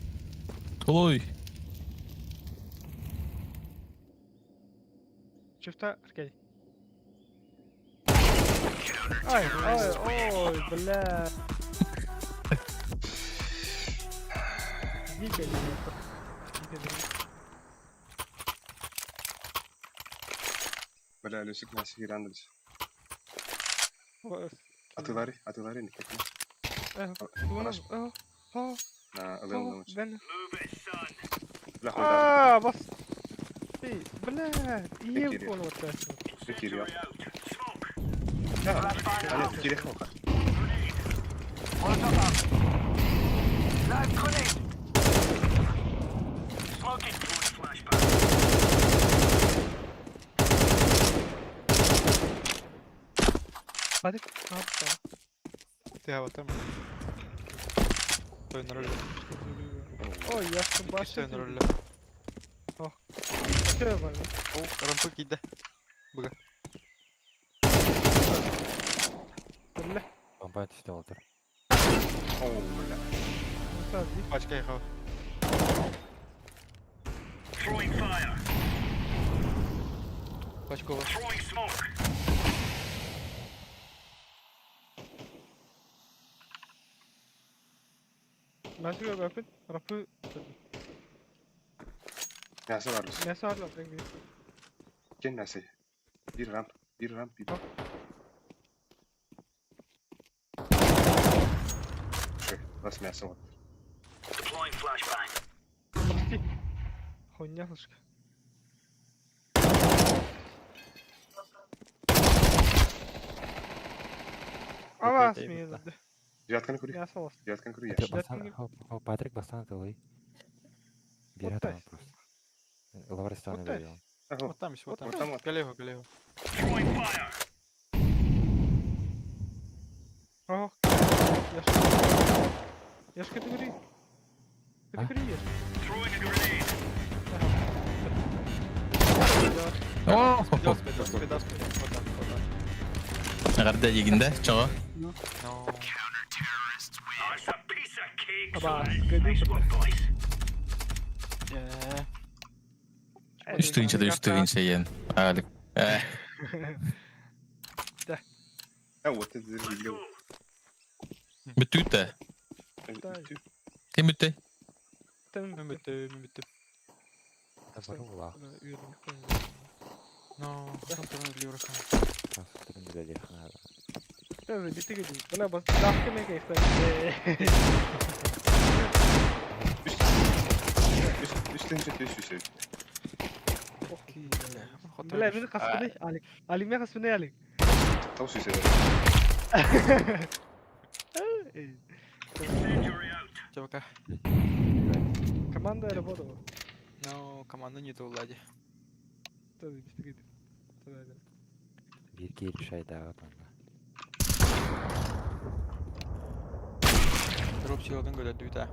Толуй. Чифта, Аркадий. Ай, ой, ой, бля. Дико, дико. Дико, дико. Бля, Люсик на Сигирандович. А ты Ларри? А ты Ларри? Никак не. На Леон Бля, хуй А, бас. Ты, бля, ем Кирилл. понял, да. Кирилл. Да, а нет, Кирилл. Патрик, а, да. Ты вот там. Той на руле. Ой, я ж башня. Стой на руле. Че я возьму? О, рампы кида. Бля. Бомба түсті олтыр. О, бля. Ну, сразу, Пачка ехала. Пачкова. Мәсіге бәпін, рапы Мясо var. мясо var lan bir. Gel мясо. Bir ramp. Bir ramp. Bir. Şey, nasıl мясо var? Прости. Хуйня слушай. Ава смеется. Девятканы кури. Мясо лас. Девятканы кури. Патрик Яш. бастан, хоп, Патрик бастан толуй. Берет Вот он так. просто. Лаврестан Вот так. берет. Ага. Вот там еще, вот там. Вот там вот. Коллегу, коллегу. Ох. Я ж. Я ж категории. Категории есть. О, Спида, спида, спида, спида. Вот так, вот так. Нагарды егинде, чого? Но. Аба, кадыш. Үс тыгынча да үс тыгынча ен. Алик. Э, А, вот это видео. бүтүтэ. Ким бүтте? Там Мүмүттү, мүмүттү. Бар ула. Но, хантан үлэлиир Хастырын үлэлиэх наада. Тоже битиги. Бля, бас давка мен кайфтан. Үстен сөтө сүсө. Бля, мен қаспыны, Алик. Алик, мен қаспыны, Алик. Тау сүсө. Эй, Чэ, пока. Команда работала. Но, команда не то, Влади. Тоже битиги. Тоже. Биир киһи шайдааҕа манна. Дроп силатын көрдөрдүбүт аа.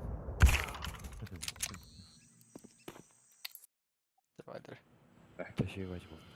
Давай, давай. Тащи вач болды.